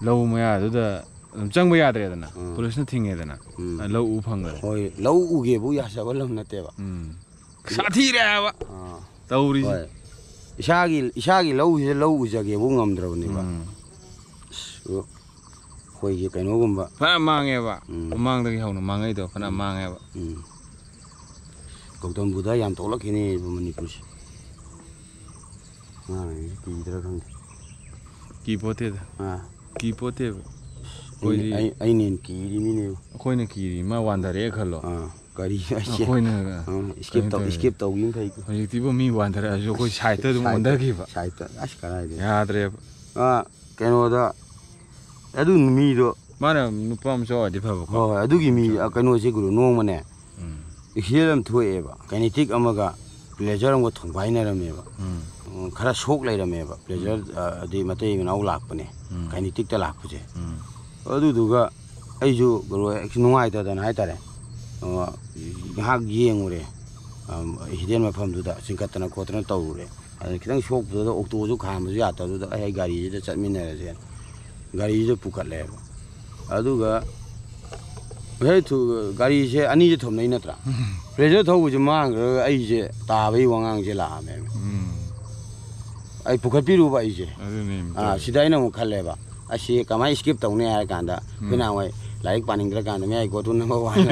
ꯂꯧ ꯃꯌꯥꯗꯨꯗ ꯑꯗꯨꯝ ꯆꯪꯕ ꯌꯥꯗ꯭ꯔꯦꯗꯅ, ꯎꯝ꯫ ꯄꯨꯂꯤꯁꯅ ꯊꯤꯡꯉꯦꯗꯅ, ꯎꯝ꯫ ꯂꯧ ꯎ ꯐꯪꯗ꯭ꯔꯦ꯫ ꯍꯣꯏ, ꯂꯧ ꯎꯒꯦꯕꯨ ꯌꯥꯖꯕ ꯂꯝ ꯅꯠꯇꯦꯕ꯫ ꯎꯝ꯫ ꯁꯥꯊꯤꯔꯦ ꯍꯥꯏꯕ ꯑꯥ꯫ ꯇꯧꯔꯤꯁꯦ꯫ ꯍꯣꯏ꯫ ꯏꯁꯥꯒꯤ, ꯏꯁꯥꯒꯤ ꯂꯧꯁꯤꯗ ꯂꯧ ꯎꯖꯒꯦꯕꯨ ꯉꯝꯗ꯭ꯔꯕꯅꯦꯕ꯫ ꯎꯝ꯫ ꯑꯁ, ꯑꯩꯈꯣꯏꯒꯤ ꯀꯩꯅꯣꯒꯨꯝꯕ꯫ ꯐꯅ ꯃꯥꯡꯉꯦꯕ꯫ ꯎꯝ꯫ ꯃꯃꯥꯡꯗꯒꯤ ꯍꯧꯅ ꯃꯥꯡꯉꯛꯏꯗꯣ ꯐꯅ ꯎꯝ꯫ ꯃꯥꯡꯉꯦꯕ꯫ ꯎꯝ꯫ ꯒꯧꯇꯝ ꯕꯨꯙ ꯌꯥꯝ ꯊꯣꯛꯂꯛꯈꯤꯅꯦꯕ ꯃꯅꯤꯄꯨꯔꯁꯦ꯫ ꯑꯉꯥꯡꯁꯤꯡꯁꯤ ꯀꯤꯗ꯭ꯔꯥ ꯈꯪꯗꯦ꯫ ꯀꯤꯄꯣꯠꯇꯦꯗ꯫ ꯑꯥ꯫ ꯀꯤꯄꯣꯠꯇꯦꯕ꯫ ꯑꯩꯈꯣꯏꯗꯤ ꯑꯩ, ꯑꯩꯅ ꯍꯦꯟꯅ ꯀꯤꯔꯤꯃꯤꯅꯦꯕ꯫ ꯑꯩꯈꯣꯏꯅ ꯀꯤꯔꯤ, ꯃꯥ ꯋꯥꯟꯊꯔꯛꯑꯦ ꯈꯜꯂꯣ꯫ ꯑꯥ, ꯀꯔꯤ ꯍꯥꯏꯁꯦ? ꯑꯩꯈꯣꯏꯅ ꯑꯥ, escape ꯀꯩꯅꯣ ꯇꯧ-, ꯇꯧꯔꯤ꯫ Escape ꯇꯧꯈꯤꯕꯅ ꯐꯩ꯫ ꯍꯧꯖꯤꯛꯇꯤꯕꯨ ꯃꯤ ꯋꯥꯟꯊꯔꯛꯑꯁꯨ ꯑꯩꯈꯣꯏ sideꯇ ꯑꯗꯨꯝ side, ꯑꯣꯟꯊꯈꯤꯕ꯫ Sideꯇ, ꯑꯁ, ꯀꯔꯥꯏꯗꯩ? ꯌꯥꯗ꯭ꯔꯦꯕ꯫ ꯑꯥ, ꯀꯩꯅꯣꯗ, ꯑꯗꯨ ꯃꯤꯗꯣ ꯃꯥꯅ ꯅꯨꯄꯥ ꯃꯆꯥ ꯑꯣꯏꯔꯗꯤ ꯐꯕꯀꯣ꯫ ꯍꯣꯏ, ꯍꯣꯏ, ꯑꯗꯨꯒꯤ ꯃꯤ, ꯑ, ꯀꯩꯅꯣꯁꯦ ꯒꯨꯔꯨ, ꯅꯣꯡꯃꯅꯦ, ꯎꯝ꯫ Accident ꯑꯃ ꯊꯣꯛꯑꯦꯕ, Kinetic ꯑꯃꯒ Pleasure ꯑꯃꯒ ꯊꯣꯡꯒꯥꯏꯅꯔꯝꯃꯦꯕ꯫ ꯎꯝ꯫ ꯎꯝ, ꯈꯔ ꯁꯣꯛ ꯂꯩꯔꯝꯃꯦꯕ, Pleasure, ꯎꯝ꯫ ꯑ, ꯑꯗꯤ ꯃꯇꯩ ꯃꯅꯥꯎ ꯂꯥꯛꯄꯅꯦ, ꯎꯝ꯫ Kineticꯇ ꯂꯥꯛꯄꯁꯦ꯫ ꯎꯝ꯫ ꯑꯗꯨꯗꯨꯒ ꯑꯩꯁꯨ ꯒꯨꯔꯨ ꯍꯦꯛ ꯅꯨꯡꯉꯥꯏꯇꯗꯅ ꯍꯥꯏꯇꯥꯔꯦ, ꯑ, ꯉꯥꯏꯍꯥꯛ ꯌꯦꯡꯉꯨꯔꯦ, ꯑ, hidden ꯃꯐꯝꯗꯨꯗ ꯆꯤꯡꯈꯠꯇꯅ ꯈꯣꯠꯇꯅ ꯇꯧꯔꯨꯔꯦ꯫ ꯑꯗ ꯈꯤꯇꯪ ꯁꯣꯛꯄꯗꯨꯗ ꯑꯣꯛꯇꯣꯁꯨ ꯈꯥꯝꯕꯁꯨ ꯌꯥꯗꯕꯗꯨꯗ ꯑꯩ ꯒꯥꯔꯤꯁꯤꯗ ꯆꯠꯃꯤꯟꯅꯔꯁꯦ, ꯒꯥꯔꯤꯁꯤꯗ ꯄꯨꯈꯠꯂꯦꯕ꯫ ꯑꯗꯨꯒ ꯍꯦꯛ ꯊꯨ-, ꯒꯥꯔꯤꯁꯦ ꯑꯅꯤꯁꯦ ꯊꯣꯝꯅꯩ ꯅꯠꯇ꯭ꯔꯥ? ꯎꯝ꯫ Pleasure ꯊꯧꯕꯁꯦ ꯃꯥꯡꯈ꯭ꯔꯒ ꯑꯩꯁꯦ ꯇꯥꯕꯒꯤ ꯋꯥꯉꯥꯡꯁꯦ ꯂꯥꯛꯑꯝꯃꯦꯕ꯫ ꯎꯝ꯫ ꯑꯩ ꯄꯨꯈꯠꯄꯤꯔꯨꯕ ꯑꯩꯁꯦ꯫ ꯑꯗꯨꯅꯦ ꯑꯥ, ꯇꯧꯔꯤꯁꯦ꯫ ꯁꯤꯗ ꯑꯩꯅ ꯑꯃꯨꯛ ꯈꯜꯂꯦꯕ, ꯑꯁꯤ ꯀꯃꯥꯏꯅ escape ꯇꯧꯅꯤ ꯍꯥꯏꯔ ꯀꯥꯟꯗ, ꯎꯝ꯫ ꯑꯩꯈꯣꯏ ꯅꯍꯥꯟꯋꯥꯏ ꯂꯥꯏꯔꯤꯛ ꯄꯥꯅꯤꯡꯗ꯭ꯔꯀꯥꯟꯗ "May I go to number one?"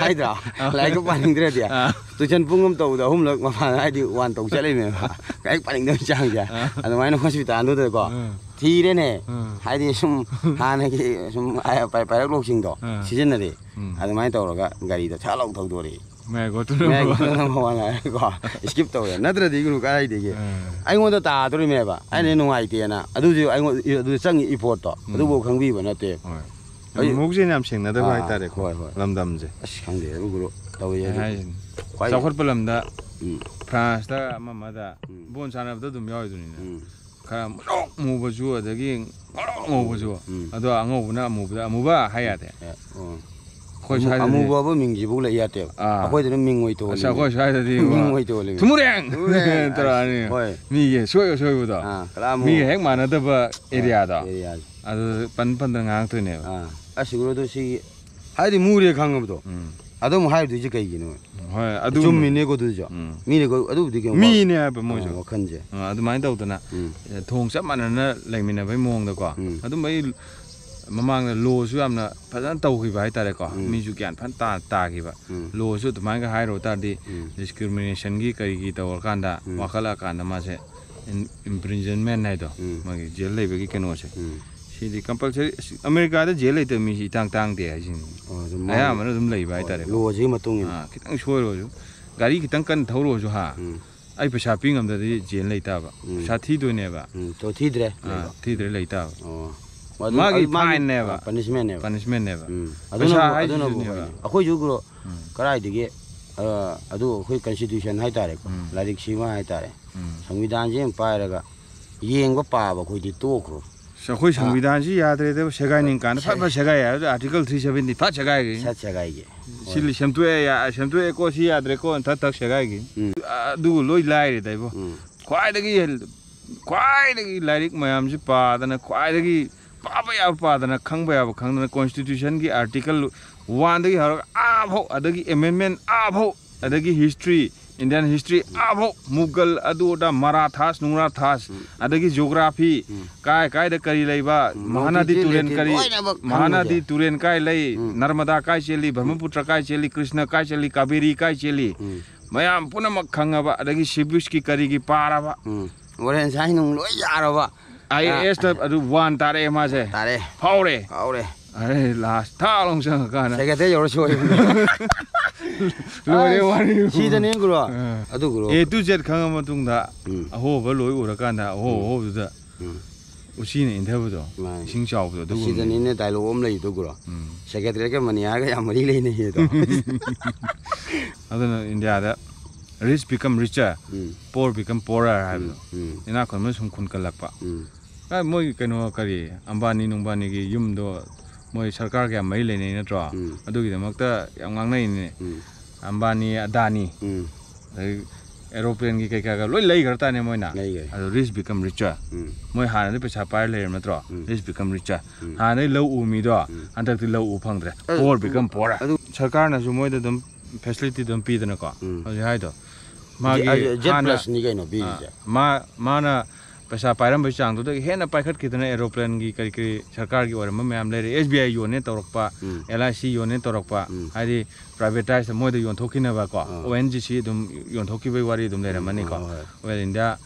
ꯍꯥꯏꯗ꯭ꯔꯣ? ꯂꯥꯏꯔꯤꯛ ꯄꯥꯅꯤꯡꯗ꯭ꯔꯗꯤ꯫ ꯑꯥ꯫ Tuition ꯄꯨꯡ ꯑꯃ ꯇꯧꯕꯗ ꯑꯍꯨꯝꯂꯛ ꯃꯄꯥꯟ ꯍꯥꯏꯗꯤ "one" ꯇꯧ ꯆꯠꯂꯤꯃꯦꯕ꯫ ꯂꯥꯏꯔꯤꯛ ꯄꯥꯅꯤꯡꯗꯕ ꯆꯥꯡꯁꯦ꯫ ꯑꯥ꯫ ꯑꯗꯨꯃꯥꯏꯅ hospitalꯗꯨꯗꯀꯣ꯫ ꯑꯥ꯫ ꯊꯤꯔꯦꯅꯦ꯫ ꯑꯥ꯫ ꯍꯥꯏꯗꯤ ꯁꯨꯝ ꯍꯥꯟꯅꯒꯤ ꯁꯨꯝ ꯄꯥꯏ-, ꯄꯥꯏꯔꯛꯂꯣꯛꯁꯤꯡꯗꯣ ꯑꯥ꯫ ꯁꯤꯖꯤꯟꯅꯔꯦ꯫ ꯎꯝ꯫ ꯑꯗꯨꯃꯥꯏꯅ ꯇꯧꯔꯒ ꯒꯥꯔꯤꯗꯣ ꯊꯛ ꯂꯥꯎ ꯊꯧꯗꯣꯔꯛꯑꯦ꯫ "May I go to number one?" ꯍꯥꯏꯔꯒꯀꯣ, skip ꯇꯧꯔꯦ꯫ ꯅꯠꯇ꯭ꯔꯗꯤ ꯒꯨꯔꯨ ꯀꯥꯏꯗꯒꯤ? ꯑꯥ꯫ ꯑꯩꯉꯣꯟꯗ ꯇꯥꯗꯣꯔꯤꯃꯦꯕ꯫ ꯑꯩꯅ ꯎꯝ꯫ ꯅꯨꯡꯉꯥꯏꯇꯦꯅ꯫ ꯑꯗꯨꯁꯨ ꯑꯩꯉꯣꯟꯗ, ꯑꯗꯨ ꯆꯪꯉꯤ effortꯇꯣ꯫ ꯎꯝ꯫ ꯑꯗꯨꯐꯥꯎ ꯈꯪꯕꯤꯕ ꯅꯠꯇꯦ꯫ ꯍꯣꯏ꯫ ꯑꯩ ꯃꯕꯨꯛꯁꯦ ꯌꯥꯝ ꯁꯦꯡꯅꯗꯕ ꯑꯥ, ꯍꯥꯏꯇꯥꯔꯦꯀꯣ꯫ ꯍꯣꯏ, ꯍꯣꯏ꯫ ꯂꯝꯗꯝꯁꯦ꯫ ꯑꯁ, ꯈꯪꯗꯦ, ꯒꯨꯔꯨ ꯇꯧꯔꯤ ꯑꯩ ꯍꯥꯏꯁꯦ꯫ ꯍꯥꯏꯁꯤꯅꯤ꯫ ꯈ꯭ꯋꯥꯏ ꯆꯥꯎꯈꯠꯄ ꯂꯝꯗ ꯎꯝ꯫ Franceꯇ ꯑꯃ ꯑꯃꯗ ꯎꯝ꯫ ꯕꯣꯜ ꯁꯥꯟꯅꯕꯗ ꯑꯗꯨꯝ ꯌꯥꯎꯔꯤꯗꯨꯅꯤꯅꯦ꯫ ꯎꯝ꯫ ꯈꯔ ꯃꯨꯁꯨꯛ ꯃꯨꯕꯁꯨ, ꯑꯗꯒꯤ ꯉꯧꯔꯣꯛ ꯉꯧꯕꯁꯨ꯫ ꯎꯝ꯫ ꯑꯗꯣ ꯑꯉꯧꯕꯅ ꯑꯃꯨꯕꯗ ꯑꯃꯨꯕ ꯍꯥꯏ ꯌꯥꯗꯦ꯫ ꯑꯦ, ꯑꯣ꯫ ꯑꯩꯈꯣꯏ ꯑꯃꯨ-, ꯁ꯭ꯋꯥꯏꯗꯗꯤ ꯑꯃꯨꯕ ꯍꯥꯏꯕ ꯃꯤꯡꯁꯤꯕꯨ ꯂꯩ ꯌꯥꯗꯦꯕ꯫ ꯑꯥ꯫ ꯑꯩꯈꯣꯏꯗꯅ ꯃꯤꯡ ꯑꯣꯏ ꯇꯣꯜꯂꯤ꯫ ꯑꯁ, ꯑꯩꯈꯣꯏ ꯁ꯭ꯋꯥꯏꯗꯗꯤ ꯃꯤꯡ ꯑꯣꯏ ꯇꯣꯜꯂꯤ꯫ "ꯊꯨꯝꯃꯨꯔꯦꯡ!" ꯊꯨꯝꯃꯨꯔꯦꯡ! ꯇꯧꯔꯛꯑꯅꯤ꯫ ꯍꯣꯏ꯫ ꯃꯤꯒꯤ ꯁꯣꯏꯕ ꯁꯣꯏꯕꯗꯣ꯫ ꯑꯥ, ꯀꯂꯥ ꯑꯃꯨꯛ ꯃꯤꯒꯤ ꯍꯦꯛ ꯃꯥꯟꯅꯗꯕ ꯍꯣꯏ, areaꯗꯣ꯫ Areaꯁꯦ꯫ ꯑꯗꯨ ꯄꯟ ꯄꯟꯗꯅ ꯉꯥꯡꯉꯛꯇꯣꯏꯅꯦꯕ꯫ ꯑꯥ꯫ ꯑꯁ, ꯒꯨꯔꯨ, ꯑꯗꯨ ꯁꯤ ꯍꯥꯏꯗꯤ ꯃꯨꯔꯦ ꯈꯪꯉꯕꯗꯣ꯫ ꯎꯝ꯫ ꯑꯗꯨ ꯑꯃꯨꯛ ꯍꯥꯏꯔꯨꯗꯣꯏꯁꯦ ꯀꯩꯒꯤꯅꯣ? ꯍꯣꯏ, ꯑꯗꯨ ꯆꯨꯝꯃꯤꯅꯦꯀꯣ ꯑꯗꯨꯁꯨ꯫ ꯎꯝ꯫ ꯃꯤꯅꯦꯀꯣ, ꯑꯗꯨꯕꯨꯗꯤ ꯀꯩꯅꯣ ꯃꯤꯅꯦ ꯍꯥꯏꯕ ꯃꯣꯏꯁꯨ꯫ ꯑꯥ, ꯋꯥꯈꯜꯁꯦ꯫ ꯑꯥ, ꯑꯗꯨꯃꯥꯏꯅ ꯇꯧꯗꯅ, ꯎꯝ꯫ ꯑꯦ, ꯊꯣꯡ ꯆꯞ ꯃꯥꯟꯅꯅ ꯂꯩꯃꯤꯟꯅꯕꯒꯤ ꯃꯑꯣꯡꯗꯀꯣ꯫ ꯎꯝ꯫ ꯑꯗꯨꯝꯕꯒꯤ ꯃꯃꯥꯡꯗ lawꯁꯨ ꯌꯥꯝꯅ ꯐꯖꯅ ꯇꯧꯈꯤꯕ ꯍꯥꯏꯇꯥꯔꯦꯀꯣ꯫ ꯎꯝ꯫ ꯃꯤꯁꯨ ꯒ꯭ꯌꯥꯟ ꯐꯖꯅ ꯇꯥ-, ꯇꯥꯈꯤꯕ꯫ ꯎꯝ꯫ Lawꯁꯨ ꯑꯗꯨꯃꯥꯏꯅꯒ ꯍꯥꯏꯔꯨ ꯇꯥꯔꯗꯤ, ꯎꯝ꯫ Discriminationꯒꯤ ꯀꯔꯤꯒꯤ ꯇꯧꯔꯀꯥꯟꯗ, ꯎꯝ꯫ ꯋꯥꯈꯠꯂꯛꯑꯀꯥꯟꯗ ꯃꯥꯁꯦ ꯏꯝ-, imprisonment ꯍꯥꯏꯗꯣ, ꯎꯝ꯫ ꯃꯥꯒꯤ ꯖꯦꯜ ꯂꯩꯕꯒꯤ ꯀꯩꯅꯣꯁꯦ꯫ ꯎꯝ꯫ ꯁꯤꯗꯤ compulsory, ꯑꯁ, ꯑꯃꯦꯔꯤꯀꯥꯗ ꯖꯦꯜ ꯂꯩꯇꯕ ꯃꯤꯁꯤ ꯏꯇꯥꯡ ꯇꯥꯡꯗꯦ ꯍꯥꯏꯁꯤꯅꯤ꯫ ꯑꯣ, ꯑꯗꯨꯝ ꯃꯥꯒꯤ ꯑꯌꯥꯝꯕꯅ ꯑꯗꯨꯝ ꯂꯩꯕ ꯍꯣꯏ, ꯍꯥꯏꯇꯥꯔꯦꯀꯣ꯫ Lawꯁꯤꯒꯤ ꯃꯇꯨꯡ ꯏꯟꯅ꯫ ꯑꯥ, ꯈꯤꯇꯪ ꯁꯣꯏꯔꯨꯔꯁꯨ, ꯒꯥꯔꯤ ꯈꯤꯇꯪ ꯀꯟꯅ ꯊꯧꯔꯨꯔꯁꯨ ꯍꯥ, ꯎꯝ꯫ ꯑꯩ ꯄꯩꯁꯥ ꯄꯤ ꯉꯝꯗ꯭ꯔꯗꯤ ꯖꯦꯜ ꯂꯩꯇꯥꯕ꯫ ꯎꯝ꯫ ꯄꯩꯁꯥ ꯊꯤꯗꯣꯏꯅꯦꯕ꯫ ꯎꯝ, ꯇꯣ ꯊꯤꯗ꯭ꯔꯦ, ꯑꯥ, ꯂꯩꯕ꯫ ꯊꯤꯗ꯭ꯔꯦ ꯂꯩꯇꯥꯕ꯫ ꯑꯣ꯫ ꯑꯗꯨ ꯃꯥꯒꯤ ꯑꯗꯨ ꯃꯥꯒꯤ, fineꯅꯦꯕ꯫ ꯑꯥ, punishmentꯅꯦꯕ꯫ Punishmentꯅꯦꯕ꯫ ꯎꯝ꯫ ꯄꯩꯁꯥ ꯑꯗꯨꯅꯕꯨ, ꯑꯗꯨꯅꯕꯨ ꯍꯥꯏꯁꯤꯁꯨꯅꯦꯕ꯫ ꯐꯩꯅꯦ꯫ ꯑꯩꯈꯣꯏꯁꯨ ꯒ꯭ꯔꯣ-, ꯎꯝ꯫ ꯀꯗꯥꯏꯗꯒꯤ, ꯑ, ꯑꯗꯨ ꯑꯩꯈꯣꯏ constitution ꯍꯥꯏꯇꯥꯔꯦꯀꯣ, ꯎꯝ꯫ ꯂꯥꯏꯔꯤꯛꯁꯤꯃ ꯍꯥꯏꯇꯥꯔꯦ, ꯎꯝ꯫ ꯁꯪꯕꯤꯙꯥꯟꯁꯤ ꯑꯃ ꯄꯥꯏꯔꯒ ꯌꯦꯡꯕ ꯄꯥꯕ ꯑꯩꯈꯣꯏꯗꯤ ꯇꯣꯛꯈ꯭ꯔꯣ꯫ ꯑꯁ, ꯑꯩꯈꯣꯏ ꯑꯥ꯫ ꯁꯪꯕꯤꯙꯥꯟꯁꯤ ꯌꯥꯗ꯭ꯔꯦꯗ, ꯁꯦꯒꯥꯏ ꯅꯤꯡꯀꯥꯟꯗ ꯐꯠ ꯁꯦ-, ꯐꯠ ꯁꯦꯒꯥꯏ ꯍꯥꯏꯔꯗꯤ Article three seventy ꯐꯠ ꯁꯦꯒꯥꯏꯒꯤ꯫ ꯁꯠ ꯁꯦꯒꯥꯏꯒꯤ꯫ ꯁꯤ ꯍꯣꯏ꯫ ꯂꯤ-, ꯁꯦꯝꯗꯣꯛꯑꯦ, ꯌꯥ-, ꯁꯦꯝꯗꯣꯛꯑꯦꯀꯣ, ꯁꯤ ꯌꯥꯗ꯭ꯔꯦꯀꯣ, ꯊꯛ ꯊꯛ ꯁꯦꯒꯥꯏꯒꯤ꯫ ꯎꯝ꯫ ꯑ-, ꯑꯗꯨꯕꯨ ꯂꯣꯏ ꯂꯥꯏꯔꯦꯗ ꯏꯕꯣ꯫ ꯎꯝ꯫ ꯈ꯭ꯋꯥꯏꯗꯒꯤ ꯍꯦꯜ-, ꯈ꯭ꯋꯥꯏꯗꯒꯤ ꯂꯥꯏꯔꯤꯛ ꯃꯌꯥꯝꯁꯤ ꯄꯥꯗꯅ, ꯈ꯭ꯋꯥꯏꯗꯒꯤ ꯄꯥꯕ ꯌꯥꯕ ꯄꯥꯗꯅ, ꯈꯪꯕ ꯌꯥꯕ ꯈꯪꯗꯅ, constitutionꯒꯤ Article oneꯗꯒꯤ ꯍꯧꯔꯒ ꯑꯥꯐꯥꯎ, ꯑꯗꯒꯤ amendment ꯑꯥꯐꯥꯎ, ꯑꯗꯒꯤ history, Indian history ꯑꯥꯐꯥꯎ, ꯃꯨꯒꯜ, ꯑꯗꯨ ꯑꯗꯥ, ꯃꯔꯥꯊꯥꯁ ꯅꯨꯡꯔꯥꯊꯥꯁ, ꯑꯗꯒꯤ geography, ꯀꯥꯏ ꯀꯥꯏꯗ ꯀꯔꯤ ꯂꯩꯕ, ꯃꯍꯥꯅꯥꯗꯤ ꯇꯨꯔꯦꯜ ꯀꯔꯤ, ꯃꯍꯥꯅꯥꯗꯤ ꯇꯨꯔꯦꯜ ꯀꯥꯏ ꯂꯩ, ꯅꯔꯃꯗꯥ ꯀꯥꯏ ꯆꯦꯜꯂꯤ, ꯕ꯭ꯔꯍꯃꯄꯨꯇ꯭ꯔ ꯀꯥꯏ ꯆꯦꯜꯂꯤ, ꯀ꯭ꯔꯤꯁꯅ ꯀꯥꯏ ꯆꯦꯜꯂꯤ, ꯀꯥꯕꯦꯔꯤ ꯀꯥꯏ ꯆꯦꯜꯂꯤ, ꯃꯌꯥꯝ ꯄꯨꯝꯅꯃꯛ ꯈꯪꯉꯕ, ꯑꯗꯒꯤ ꯁꯤꯕ꯭ꯔꯤꯖꯀꯤ ꯀꯔꯤꯒꯤ ꯄꯥꯔꯕ꯫ ꯎꯝ꯫ ꯋꯥꯔꯦꯟ ꯁꯥꯏ ꯅꯨꯡ ꯂꯣꯏ ꯌꯥꯔꯕ꯫ ꯑꯥꯏ ꯑꯦ ꯑꯦꯁꯇ ꯑꯗꯨ ꯋꯥꯟ ꯇꯥꯔꯛꯑꯦ ꯃꯥꯁꯦ꯫ ꯇꯥꯔꯦ꯫ ꯐꯥꯎꯔꯦ꯫ ꯐꯥꯎꯔꯦ꯫ ꯑꯔꯦ, ꯂꯥꯁ ꯊꯥ ꯂꯣꯡ ꯆꯪꯉꯀꯥꯟꯗ꯫ ꯁꯦꯀ꯭ꯔꯦꯇꯔꯤ ꯌꯧꯔ ꯁꯣꯏꯕꯅꯦ꯫ ꯂꯣꯏꯔꯦ ꯑꯁ, ꯋꯥꯔꯤ꯫ ꯁꯤꯗꯅꯦ ꯒꯨꯔꯨ꯫ ꯑꯥ꯫ ꯑꯗꯨ ꯒꯨꯔꯨ꯫ ꯑꯦ ꯇꯨ ꯖꯦꯠ ꯈꯪꯉ ꯃꯇꯨꯡꯗ ꯎꯝ꯫ ꯑꯍꯣꯕ ꯂꯣꯏ ꯎꯔꯀꯥꯟꯗ ꯑꯍꯣ ꯎꯝ꯫ ꯑꯍꯣꯕꯗꯨꯗ ꯎꯝ꯫ ꯎꯆꯤꯅ ꯏꯟꯊꯕꯗꯣ꯫ ꯃꯥꯅꯦ꯫ ꯏꯁꯤꯡ ꯆꯥꯎꯕꯗꯣ ꯑꯗꯨꯒꯨꯝꯕꯅꯤ꯫ ꯁꯤꯗꯅꯤꯅꯦ ꯗꯥꯏꯂꯣꯛ ꯑꯃ ꯂꯩꯗꯣ ꯒꯨꯔꯨ꯫ ꯎꯝ꯫ ꯁꯦꯀ꯭ꯔꯦꯇꯔꯤꯒ ꯃꯅꯤꯍꯥꯒ ꯌꯥꯝ ꯃꯔꯤ ꯂꯩꯅꯩꯌꯦꯗꯣ꯫ ꯑꯗꯨꯅ ꯏꯟꯗꯤꯌꯥꯗ rich become richer, ꯎꯝ꯫ poor become poorer ꯍꯥꯏꯕꯗꯣ꯫ ꯎꯝ꯫ ꯏꯅꯥꯛ ꯈꯨꯟꯕ ꯁꯨꯝ ꯈꯨꯟꯀꯠꯂꯛꯄ꯫ ꯎꯝ꯫ ꯑ, ꯃꯣꯏ ꯀꯩꯅꯣ ꯀꯔꯤ ꯑꯝꯕꯥꯅꯤ ꯅꯨꯡꯕꯥꯅꯤꯒꯤ ꯌꯨꯝꯗꯣ ꯃꯣꯏ ꯁꯔꯀꯥꯔꯒ ꯌꯥꯝ ꯃꯔꯤ ꯂꯩꯅꯩ ꯅꯠꯇ꯭ꯔꯣ? ꯎꯝ꯫ ꯑꯗꯨꯒꯤꯗꯃꯛꯇ ꯌꯥꯝ ꯉꯥꯡꯅꯩꯅꯦ꯫ ꯎꯝ꯫ ꯑꯝꯕꯥꯅꯤ, ꯑꯗꯥꯅꯤ, ꯎꯝ꯫ ꯑꯗꯩ aeroplaneꯒꯤ ꯀꯩꯀꯥꯒ ꯂꯣꯏ ꯂꯩꯈ꯭ꯔ ꯇꯥꯅꯦ ꯃꯣꯏꯅ꯫ ꯂꯩꯈ꯭ꯔꯦ꯫ ꯑꯗꯣ rich become richer꯫ ꯎꯝ꯫ ꯃꯣꯏ ꯍꯥꯟꯅꯗꯤ ꯄꯩꯁꯥ ꯄꯥꯏꯔ ꯂꯩꯔꯝ ꯅꯠꯇ꯭ꯔꯣ? ꯎꯝ꯫ Rich become richer꯫ ꯎꯝ꯫ ꯍꯥꯟꯅꯗꯤ ꯂꯧ ꯎ ꯃꯤꯗꯣ ꯎꯝ꯫ ꯍꯟꯗꯛꯇꯤ ꯂꯧ ꯎ ꯐꯪꯗ꯭ꯔꯦ꯫ ꯑꯗꯨ Poor become poorer꯫ ꯑꯗꯨ ꯁꯔꯀꯥꯔꯅꯁꯨ ꯃꯣꯏꯗ ꯑꯗꯨꯝ facility ꯑꯗꯨꯝ ꯄꯤꯗꯅꯀꯣ꯫ ꯎꯝ꯫ ꯍꯧꯖꯤꯛ ꯍꯥꯏꯗꯣ꯫ ꯃꯥꯒꯤ ꯖꯦ-, ꯖꯦꯠ ꯍꯥꯟꯅ ꯄ꯭ꯂꯁꯅꯤ ꯀꯩꯅꯣ ꯄꯤꯔꯤꯁꯦ꯫ ꯑ, ꯃꯥ, ꯃꯥꯅ ꯄꯩꯁꯥ ꯄꯥꯏꯔꯝꯕꯒꯤ ꯆꯥꯡꯗꯨꯗꯒꯤ ꯍꯦꯟꯅ ꯄꯥꯏꯈꯠꯈꯤꯗꯅ aeroplaneꯒꯤ ꯀꯔꯤ ꯀꯔꯤ ꯁꯔꯀꯥꯔꯒꯤ ꯑꯣꯏꯔꯝꯕ ꯃꯌꯥꯝ ꯂꯩꯔꯦ꯫ S B I ꯌꯣꯟꯅꯦ ꯇꯧꯔꯛꯄ, ꯎꯝ꯫ L I C ꯌꯣꯟꯅꯦ ꯇꯧꯔꯛꯄ, ꯎꯝ꯫ ꯍꯥꯏꯗꯤ privatized ꯃꯣꯏꯗ ꯌꯣꯟꯊꯣꯛꯈꯤꯅꯕꯀꯣ, ꯑꯥ꯫ O N G C ꯑꯗꯨꯝ ꯌꯣꯟꯊꯣꯛꯈꯤꯕꯒꯤ ꯋꯥꯔꯤ ꯑꯗꯨꯝ ꯂꯩꯔꯝꯃꯅꯤꯀꯣ꯫ ꯍꯣꯏ, ꯍꯣꯏ꯫ Oil India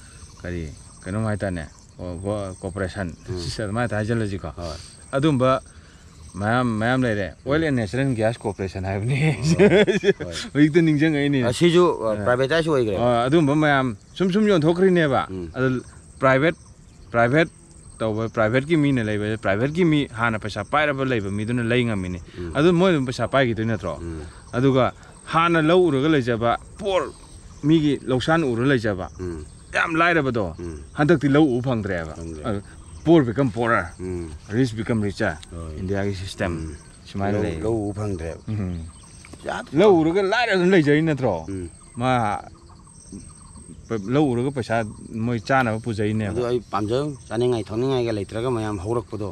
ꯀꯔꯤ ꯀꯩꯅꯣꯝ ꯍꯥꯏꯇꯥꯔꯦ, ꯑꯣ, ꯀꯣ-, corporation ꯎꯝ꯫ ꯑꯗꯨꯃꯥꯏꯅ ꯍꯥꯏꯖꯜꯂꯁꯤꯀꯣ꯫ ꯍꯣꯏ꯫ ꯑꯗꯨꯝꯕ ꯃꯌꯥꯝ, ꯃꯌꯥꯝ ꯂꯩꯔꯦ꯫ Oil and Natural Gas Corporation ꯍꯥꯏꯕꯅꯤ꯫ ꯍꯣꯏ꯫ ꯍꯧꯖꯤꯛꯇ ꯅꯤꯡꯁꯤꯡꯉꯛꯏꯅꯦ꯫ ꯑꯁꯤꯁꯨ, ꯑ, privatized ꯑꯣꯏꯈ꯭ꯔꯦ꯫ ꯑ, ꯑꯗꯨꯝꯕ ꯃꯌꯥꯝ ꯁꯨꯝ ꯁꯨꯝ ꯌꯣꯟꯊꯣꯛꯈ꯭ꯔꯤꯅꯦꯕ꯫ ꯎꯝ꯫ ꯑꯗꯨ private, private ꯇꯧꯕ, privateꯀꯤ ꯃꯤꯅ ꯂꯩꯕ, privateꯀꯤ ꯃꯤ ꯍꯥꯟꯅ ꯄꯩꯁꯥ ꯄꯥꯏꯔꯕ ꯂꯩꯕ ꯃꯤꯗꯨꯅ ꯂꯩ ꯉꯝꯃꯤꯅꯦ꯫ ꯎꯝ꯫ ꯑꯗꯨ ꯃꯣꯏ ꯑꯗꯨꯝ ꯄꯩꯁꯥ ꯄꯥꯏꯈꯤꯗꯣꯏ ꯅꯠꯇ꯭ꯔꯣ? ꯎꯝ꯫ ꯑꯗꯨꯒ ꯍꯥꯟꯅ ꯂꯧ ꯎꯔꯒ ꯂꯩꯖꯕ poor, ꯃꯤꯒꯤ ꯂꯧꯁꯥꯟ ꯎꯔ ꯂꯩꯖꯕ, ꯎꯝ꯫ ꯌꯥꯝ ꯂꯥꯏꯔꯕꯗꯣ, ꯎꯝ꯫ ꯍꯟꯗꯛꯇꯤ ꯂꯧ ꯎꯕ ꯐꯪꯗ꯭ꯔꯦꯕ꯫ ꯐꯪꯗ꯭ꯔꯦ꯫ ꯑꯗꯨ poor become poorer, ꯎꯝ꯫ rich become richer, ꯍꯣꯏ꯫ ꯏꯟꯗꯤꯌꯥꯒꯤ system ꯎꯝ꯫ ꯁꯨꯃꯥꯏꯅ ꯂꯧ, ꯂꯩ꯫ ꯂꯧ ꯎꯕ ꯐꯪꯗ꯭ꯔꯦꯕ꯫ ꯎꯝ꯫ ꯌꯥꯗ꯭ꯔꯦ꯫ ꯂꯧ ꯎꯔꯒ ꯂꯥꯏꯔ ꯑꯗꯨꯝ ꯂꯩꯖꯔꯤ ꯅꯠꯇ꯭ꯔꯣ? ꯎꯝ꯫ ꯃꯥ ꯂꯧ ꯎꯔꯒ ꯄꯩꯁꯥ ꯃꯣꯏ ꯆꯥꯅꯕ ꯄꯨꯖꯩꯅꯦꯕ꯫ ꯑꯗꯨ ꯑꯩ ꯄꯥꯝꯖꯕ, ꯆꯥꯅꯤꯡꯉꯥꯏ ꯊꯛꯅꯤꯡꯉꯥꯏꯒ ꯂꯩꯇ꯭ꯔꯒ ꯃꯌꯥꯝ ꯍꯧꯔꯛꯄꯗꯣ꯫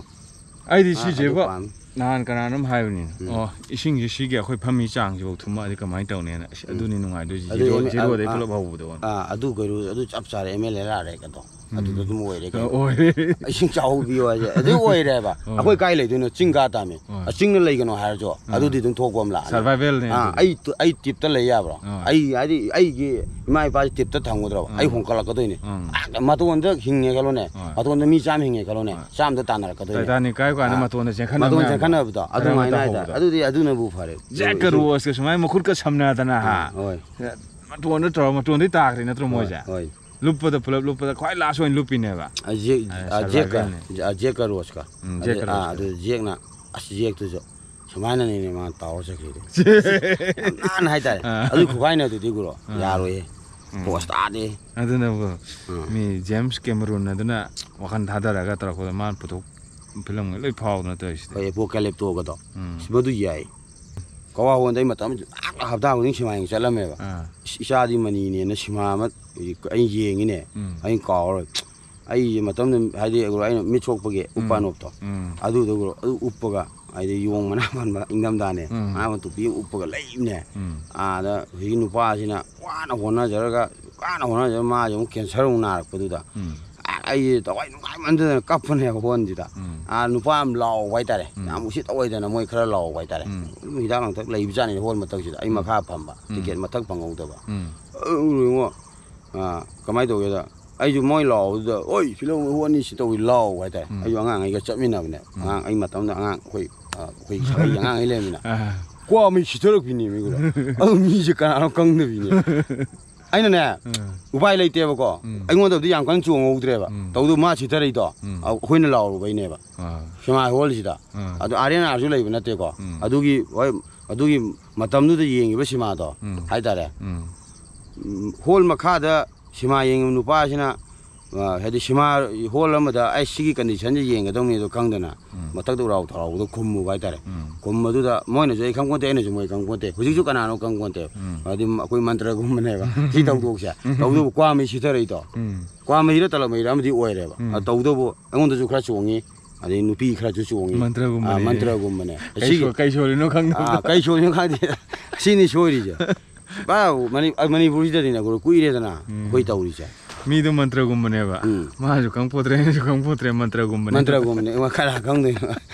ꯑꯩꯗꯤ ꯑ, ꯑꯗꯨ ꯁꯤꯁꯦꯕ ꯄꯥꯝꯃꯤ꯫ ꯅꯍꯥꯟ ꯀꯅꯥꯅꯣꯝ ꯍꯥꯏꯕꯅꯤ, "ꯑꯣ, ꯏꯁꯤꯡꯁꯤ ꯁꯤꯒꯤ ꯑꯩꯈꯣꯏ ꯐꯝꯃꯤ ꯆꯥꯡꯁꯤꯐꯧ ꯊꯨꯝꯃꯛꯑꯗꯤ ꯀꯃꯥꯏꯅ ꯇꯧꯅꯤ?" ꯍꯥꯏꯅ꯫ ꯑꯁ, ꯑꯗꯨꯅꯤ ꯅꯨꯡꯉꯥꯏꯗꯣꯏꯁꯤ꯫ ꯑꯗꯨ ꯖꯤꯔꯣ-, ꯑꯦꯝ ꯑꯦ-, ꯖꯤꯔꯣꯗꯩ ꯑ, ꯄꯨꯂꯞ ꯍꯧꯕꯗꯣ꯫ ꯑꯥ, ꯑꯗꯨ ꯀꯩꯅꯣ, ꯑꯗꯨ ꯆꯞ ꯆꯥꯔꯦ, ꯑꯦꯝ ꯑꯦꯜ ꯑꯦ ꯂꯥꯛꯔꯦ ꯀꯗꯣ꯫ ꯑꯗꯨꯗ ꯑꯗꯨꯝ ꯑꯣꯏꯔꯦ ꯀꯩꯅꯣ꯫ ꯑꯣꯏꯔꯦ꯫ ꯏꯁꯤꯡ ꯆꯥꯎꯕꯤꯌꯣ ꯍꯥꯏꯁꯦ ꯑꯗꯨ ꯑꯣꯏꯔꯦꯕ꯫ ꯑꯩꯈꯣꯏ ꯀꯥꯏ ꯂꯩꯗꯣꯏꯅꯣ? ꯆꯤꯡ ꯀꯥ ꯇꯥꯝꯃꯤ꯫ ꯑ, ꯆꯤꯡꯗ ꯂꯩꯒꯅꯣ ꯍꯥꯏꯔꯁꯨ ꯑꯗꯨꯗꯤ ꯑꯗꯨꯝ ꯊꯣꯛꯄ ꯑꯃ ꯂꯥꯛꯑꯅꯤ꯫ Survivalꯅꯦ ꯑꯥ, ꯑꯗꯨꯗꯤ꯫ ꯑꯩ ꯇꯨ-, ꯑꯩ ꯇꯤꯞꯇ ꯂꯩ ꯌꯥꯕ꯭ꯔꯣ? ꯑꯥ꯫ ꯑꯩ ꯍꯥꯏꯗꯤ ꯑꯩꯒꯤ ꯏꯃꯥ ꯏꯄꯥꯁꯤ ꯇꯤꯞꯇ ꯊꯝꯒꯗ꯭ꯔꯣ? ꯑꯥ꯫ ꯑꯩ ꯍꯣꯡꯀꯠꯂꯛꯀꯗꯣꯏꯅꯦ꯫ ꯑꯥ꯫ ꯑꯥ, ꯃꯇꯣꯟꯗ ꯍꯤꯡꯉꯦ ꯈꯜꯂꯣꯅꯦ꯫ ꯑꯥ꯫ ꯃꯇꯣꯟꯗ ꯃꯤ ꯆꯥꯝꯃ ꯍꯤꯡꯉꯦ ꯈꯜꯂꯣꯅꯦ꯫ ꯑꯥ꯫ ꯆꯥꯝꯃꯗ ꯇꯥꯟꯅꯔꯛꯀꯗꯣꯏꯅꯦ꯫ Titanic ꯀꯥꯏ ꯀꯥꯟꯗ ꯑꯥ꯫ ꯃꯇꯣꯟꯗ ꯆꯦꯟꯈꯠꯅꯕ ꯃꯇꯣꯟ ꯃꯌꯥꯝꯗꯣ꯫ ꯆꯦꯟꯈꯠꯅꯕꯗꯣ꯫ ꯀꯔꯝꯕ ꯑꯗꯨꯃꯥꯏꯅ ꯍꯥꯏꯇꯥꯔꯦ꯫ ꯇꯧꯍꯧꯕꯗꯣ? ꯑꯗꯨꯗꯤ ꯑꯗꯨꯅꯕꯨ ꯐꯔꯦ꯫ ꯖꯦꯛꯀ ꯔꯣꯁꯀ ꯁꯨꯃꯥꯏꯅ ꯃꯈꯨꯠꯀ ꯁꯝꯅꯗꯅ, ꯍꯥ? ꯍꯣꯏ꯫ ꯃꯇꯣꯟꯗ ꯇꯧꯔ, ꯃꯇꯣꯟꯗꯩ ꯇꯥꯈ꯭ꯔꯦ ꯅꯠꯇ꯭ꯔꯣ ꯍꯣꯏ, ꯃꯣꯏꯁꯦ? ꯍꯣꯏ꯫ ꯂꯨꯞꯄꯗ ꯄꯨꯂꯞ ꯂꯨꯞꯄꯗ ꯈ꯭ꯋꯥꯏ last ꯑꯣꯏꯅ ꯂꯨꯞꯄꯤꯅꯦꯕ꯫ ꯑ, ꯖꯦꯛ-, ꯑ, ꯑ, ꯖꯦꯛꯀ, survivalꯅꯦ꯫ ꯑ, ꯖꯦꯛꯀ ꯔꯣꯁꯀ꯫ ꯎꯝ, ꯑꯗꯩ, ꯖꯦꯛꯀ ꯑꯥ, ꯔꯣꯁꯀ꯫ ꯑꯗꯨ ꯖꯦꯛꯅ, ꯑꯁ, ꯖꯦꯛꯇꯨꯁꯨ ꯁꯨꯃꯥꯏꯅꯅꯤꯅꯦ ꯃꯥꯅ ꯇꯥꯎꯔ ꯆꯠꯈ꯭ꯔꯤꯗꯣ꯫ ꯌꯥꯝ ꯅꯥꯟꯅ ꯍꯥꯏꯇꯥꯔꯦ꯫ ꯑꯥ꯫ ꯑꯗꯨ ꯈꯨꯒꯥꯏꯅꯗꯨꯗꯤ, ꯒꯨꯔꯨ, ꯑꯥ꯫ ꯌꯥꯔꯣꯏꯌꯦ꯫ ꯎꯝ꯫ ꯄꯣꯁ ꯇꯥꯗꯦ꯫ ꯑꯗꯨꯅꯕꯨ ꯑꯥ꯫ ꯃꯤ ꯖꯦꯝꯁ ꯀꯦꯃꯔꯨꯟ ꯑꯗꯨꯅ ꯋꯥꯈꯜ ꯊꯥꯗꯔꯒ ꯇꯧꯔꯛꯄꯗ ꯃꯥꯅ ꯄꯨꯊꯣꯛ ꯐꯤꯂꯝꯒ ꯂꯣꯏ ꯐꯥꯎꯗꯅ ꯇꯧꯔꯤꯁꯤꯗꯤ꯫ ꯍꯣꯏ, ꯑꯦꯄꯣꯀꯦꯂꯤꯞꯇꯣꯒꯗꯣ꯫ ꯎꯝ꯫ ꯑꯁ, ꯃꯗꯨ ꯌꯥꯏ꯫ ꯀꯋꯥ ꯍꯣꯟꯗ ꯑꯩ ꯃꯇꯝ ꯍꯞꯇꯥ ꯈꯨꯗꯤꯡ ꯁꯤꯃꯥ ꯌꯦꯡ ꯆꯠꯂꯝꯃꯦꯕ꯫ ꯑꯥ꯫ ꯏꯁ-, ꯏꯆꯥꯗꯤ ꯃꯅꯤꯅꯦꯅ ꯁꯤꯃꯥ ꯑꯃ ꯑꯩ ꯌꯦꯡꯉꯤꯅꯦ꯫ ꯎꯝ꯫ ꯑꯩꯅ ꯀꯥꯎꯔꯣꯏ꯫ ꯑꯩꯁꯦ ꯃꯇꯝꯗꯨ ꯍꯥꯏꯗꯤ ꯑꯩꯅ ꯃꯤꯠ ꯁꯣꯛꯄꯒꯤ ꯎꯝ꯫ ꯎꯞꯄ ꯑꯅꯣꯞꯇꯣ꯫ ꯎꯝ꯫ ꯑꯗꯨꯗꯣ ꯑꯗꯨ ꯎꯞꯄꯒ ꯍꯥꯏꯗꯤ ꯌꯣꯡ ꯃꯅꯥ ꯄꯥꯟꯕ ꯏꯪꯊꯝꯊꯥꯅꯦ꯫ ꯎꯝ꯫ ꯃꯅꯥ ꯄꯥꯟꯕ ꯇꯨꯄꯤ ꯑꯃ ꯎꯞꯄꯒ ꯂꯩꯕꯅꯦ꯫ ꯎꯝ꯫ ꯑꯥꯗ ꯍꯧꯖꯤꯛꯀꯤ ꯅꯨꯄꯥꯁꯤꯅ ꯋꯥꯅ ꯍꯣꯠꯅꯖꯔꯒ, ꯋꯥꯅ ꯍꯣꯠꯅꯖꯔꯒ ꯃꯥꯁꯦ ꯑꯃꯨꯛ ꯀꯦꯟꯁꯔ ꯑꯃꯨꯛ ꯅꯥꯔꯛꯄꯗꯨꯗ ꯎꯝ꯫ ꯑꯩꯁꯦ ꯊꯋꯥꯏ ꯅꯨꯡꯉꯥꯏꯃꯟꯗꯅ ꯀꯞꯄꯅꯦꯕ ꯍꯣꯟꯁꯤꯗ꯫ ꯎꯝ꯫ ꯑꯥ, ꯅꯨꯄꯥ ꯑꯃ ꯂꯥꯎꯕ ꯍꯥꯏꯇꯥꯔꯦ꯫ ꯎꯝ꯫ ꯌꯥꯝ ꯎꯁꯤꯠ ꯑꯣꯏꯗꯅ ꯃꯣꯏ ꯈꯔ ꯂꯥꯎꯕ ꯍꯥꯏꯇꯥꯔꯦ꯫ ꯎꯝ꯫ ꯑꯗꯨꯝ ꯍꯤꯗꯥꯛ ꯂꯥꯡꯊꯛ ꯂꯩꯕꯖꯥꯠꯅꯤ ꯍꯣꯜ ꯃꯊꯛꯁꯤꯗ꯫ ꯑꯩ ꯎꯝ꯫ ꯃꯈꯥ ꯐꯝꯕ꯫ ꯎꯝ꯫ ꯇꯤꯀꯦꯠ ꯃꯊꯛ ꯐꯪꯍꯧꯗꯕ꯫ ꯎꯝ꯫ ꯑꯗꯨ ꯌꯦꯡꯉꯣ, ꯑꯥ, ꯀꯃꯥꯏꯅ ꯇꯧꯒꯦꯗ, ꯑꯩꯁꯨ ꯃꯣꯏ ꯂꯥꯎꯕꯗꯨꯗ, "ꯑꯣꯏ, ꯐꯤꯂꯝ ꯍꯣꯜꯅꯤ ꯁꯤ ꯇꯧꯏ ꯂꯥꯎ" ꯍꯥꯏꯇꯥꯔꯦ꯫ ꯎꯝ꯫ ꯑꯩꯁꯨ ꯑꯉꯥꯡꯈꯩꯒ ꯆꯠꯃꯤꯟꯅꯕꯅꯦ꯫ ꯎꯝ꯫ ꯑꯉꯥꯡ, ꯑꯩ ꯃꯇꯝꯗ ꯑꯉꯥꯡ ꯑꯩꯈꯣꯏ, ꯑꯥ, ꯑꯩꯈꯣꯏ ꯁꯥꯒꯩꯒꯤ ꯑꯉꯥꯡꯈꯩ ꯂꯩꯔꯃꯤꯅ꯫ ꯑꯥ꯫ ꯀ꯭ꯋꯥ ꯃꯩ ꯁꯤꯊꯔꯛꯄꯤꯅꯦ ꯃꯤꯒꯨꯔ꯫ ꯑꯗꯨ ꯃꯤꯁꯦ ꯀꯅꯥꯅꯣ ꯈꯪꯗꯕꯤꯅꯦ꯫ ꯑꯩꯅꯅꯦ, ꯎꯝ꯫ ꯎꯄꯥꯏ ꯂꯩꯇꯦꯕꯀꯣ꯫ ꯎꯝ꯫ ꯑꯩꯉꯣꯟꯗꯕꯨꯗꯤ ꯌꯥꯝ ꯀꯟꯅ ꯆꯣꯡꯍꯧꯗ꯭ꯔꯦꯕ꯫ ꯎꯝ꯫ ꯇꯧꯗꯕꯨ ꯃꯥ ꯁꯤꯊꯔꯛꯏꯗꯣ, ꯎꯝ꯫ ꯑ-, ꯑꯩꯈꯣꯏꯅ ꯂꯥꯎꯔꯨꯕꯩꯅꯦꯕ꯫ ꯑꯥ꯫ ꯁꯤꯅꯦꯃꯥ ꯍꯣꯜꯁꯤꯗ꯫ ꯑꯥ꯫ ꯑꯗꯨ ꯑꯥꯔ ꯑꯦꯟ ꯑꯥꯔꯁꯨ ꯂꯩꯕ ꯅꯠꯇꯦꯀꯣ꯫ ꯎꯝ꯫ ꯑꯗꯨꯒꯤ, ꯍꯣꯏ, ꯑꯗꯨꯒꯤ ꯃꯇꯝꯗꯨꯗ ꯌꯦꯡꯉꯤꯕ ꯁꯤꯃꯥꯗꯣ ꯎꯝ꯫ ꯍꯥꯏꯇꯥꯔꯦ꯫ ꯎꯝ꯫ ꯎꯝ, ꯍꯣꯜ ꯃꯈꯥꯗ ꯁꯤꯃꯥ ꯌꯦꯡꯉꯤꯕ ꯅꯨꯄꯥꯁꯤꯅ, ꯑ, ꯍꯥꯏꯗꯤ ꯁꯤꯃꯥ ꯍꯣꯜ ꯑꯃꯗ, "ꯑꯩ ꯁꯤꯒꯤ ꯀꯟꯗꯤꯁꯟꯁꯦ ꯌꯦꯡꯒꯗꯧꯅꯤ" ꯑꯗꯣ ꯈꯪꯗꯅ ꯎꯝ꯫ ꯃꯊꯛꯇ ꯎꯔꯥꯎ ꯊꯔꯥꯎꯕꯗꯣ ꯈꯨꯝꯃꯨꯕ ꯍꯥꯏꯇꯥꯔꯦ꯫ ꯎꯝ꯫ ꯈꯨꯝꯕꯗꯨꯗ ꯃꯣꯏꯅꯁꯨ ꯑꯩ ꯈꯪꯄꯣꯟꯇꯦ, ꯑꯩꯅꯁꯨ ꯃꯣꯏ ꯈꯪꯄꯣꯟꯇꯦ꯫ ꯍꯧꯖꯤꯛꯁꯨ ꯀꯅꯥꯅꯣ ꯈꯪꯄꯣꯟꯇꯦ꯫ ꯎꯝ꯫ ꯍꯥꯏꯗꯤ ꯑꯩꯈꯣꯏ ꯃꯟꯇ꯭ꯔꯒꯨꯝꯕꯅꯦꯕ ꯁꯤ ꯊꯧꯗꯣꯛꯁꯦ꯫ ꯎꯝ꯫ ꯇꯧꯗꯕꯨ ꯀ꯭ꯋꯥ ꯃꯩ ꯁꯤꯊꯔꯛꯏꯗꯣ꯫ ꯎꯝ꯫ ꯀ꯭ꯋꯥ ꯃꯍꯤꯔ ꯇꯂꯞ ꯃꯍꯤꯔ ꯑꯃꯗꯤ ꯑꯣꯏꯔꯦꯕ꯫ ꯎꯝ꯫ ꯑ, ꯇꯧꯗꯕꯨ ꯑꯩꯉꯣꯟꯗꯁꯨ ꯈꯔ ꯆꯣꯡꯉꯤ꯫ ꯑꯗꯩ ꯅꯨꯄꯤ ꯈꯔꯁꯨ ꯆꯣꯡꯉꯤ꯫ ꯃꯟꯇ꯭ꯔꯒꯨꯝꯕꯅꯦ꯫ ꯑꯥ, ꯃꯟꯇ꯭ꯔꯒꯨꯝꯕꯅꯦ꯫ ꯀꯩ ꯁꯣ- ꯀꯩ ꯁꯣꯜꯂꯤꯅꯣ ꯈꯪꯗꯕ꯫ ꯑꯥ, ꯀꯩ ꯁꯣꯜꯂꯤꯅꯣ ꯈꯪꯗꯦ꯫ ꯑꯁꯤꯅꯤ ꯁꯣꯏꯔꯤꯁꯦ꯫ ꯄꯨꯔꯥ ꯃꯅꯤ-, ꯑ, ꯃꯅꯤꯄꯨꯔꯁꯤꯗꯗꯤꯅꯦ ꯒꯨꯔꯨ ꯀꯨꯏꯔꯦꯗꯅ ꯑꯩꯈꯣꯏ ꯇꯧꯔꯤꯁꯦ꯫ ꯃꯤꯗꯣ ꯃꯟꯇ꯭ꯔꯒꯨꯝꯕꯅꯦꯕ꯫ ꯎꯝ꯫ ꯃꯥꯁꯨ ꯈꯪꯄꯣꯠꯇ꯭ꯔꯦ, ꯑꯩꯅꯁꯨ ꯈꯪꯄꯣꯠꯇ꯭ꯔꯦ, ꯃꯟꯇ꯭ꯔꯒꯨꯝꯕꯅꯦ꯫ ꯃꯟꯇ꯭ꯔꯒꯨꯝꯕꯅꯦ꯫ ꯀꯅꯥ ꯈꯪꯗꯣꯏꯅꯣ?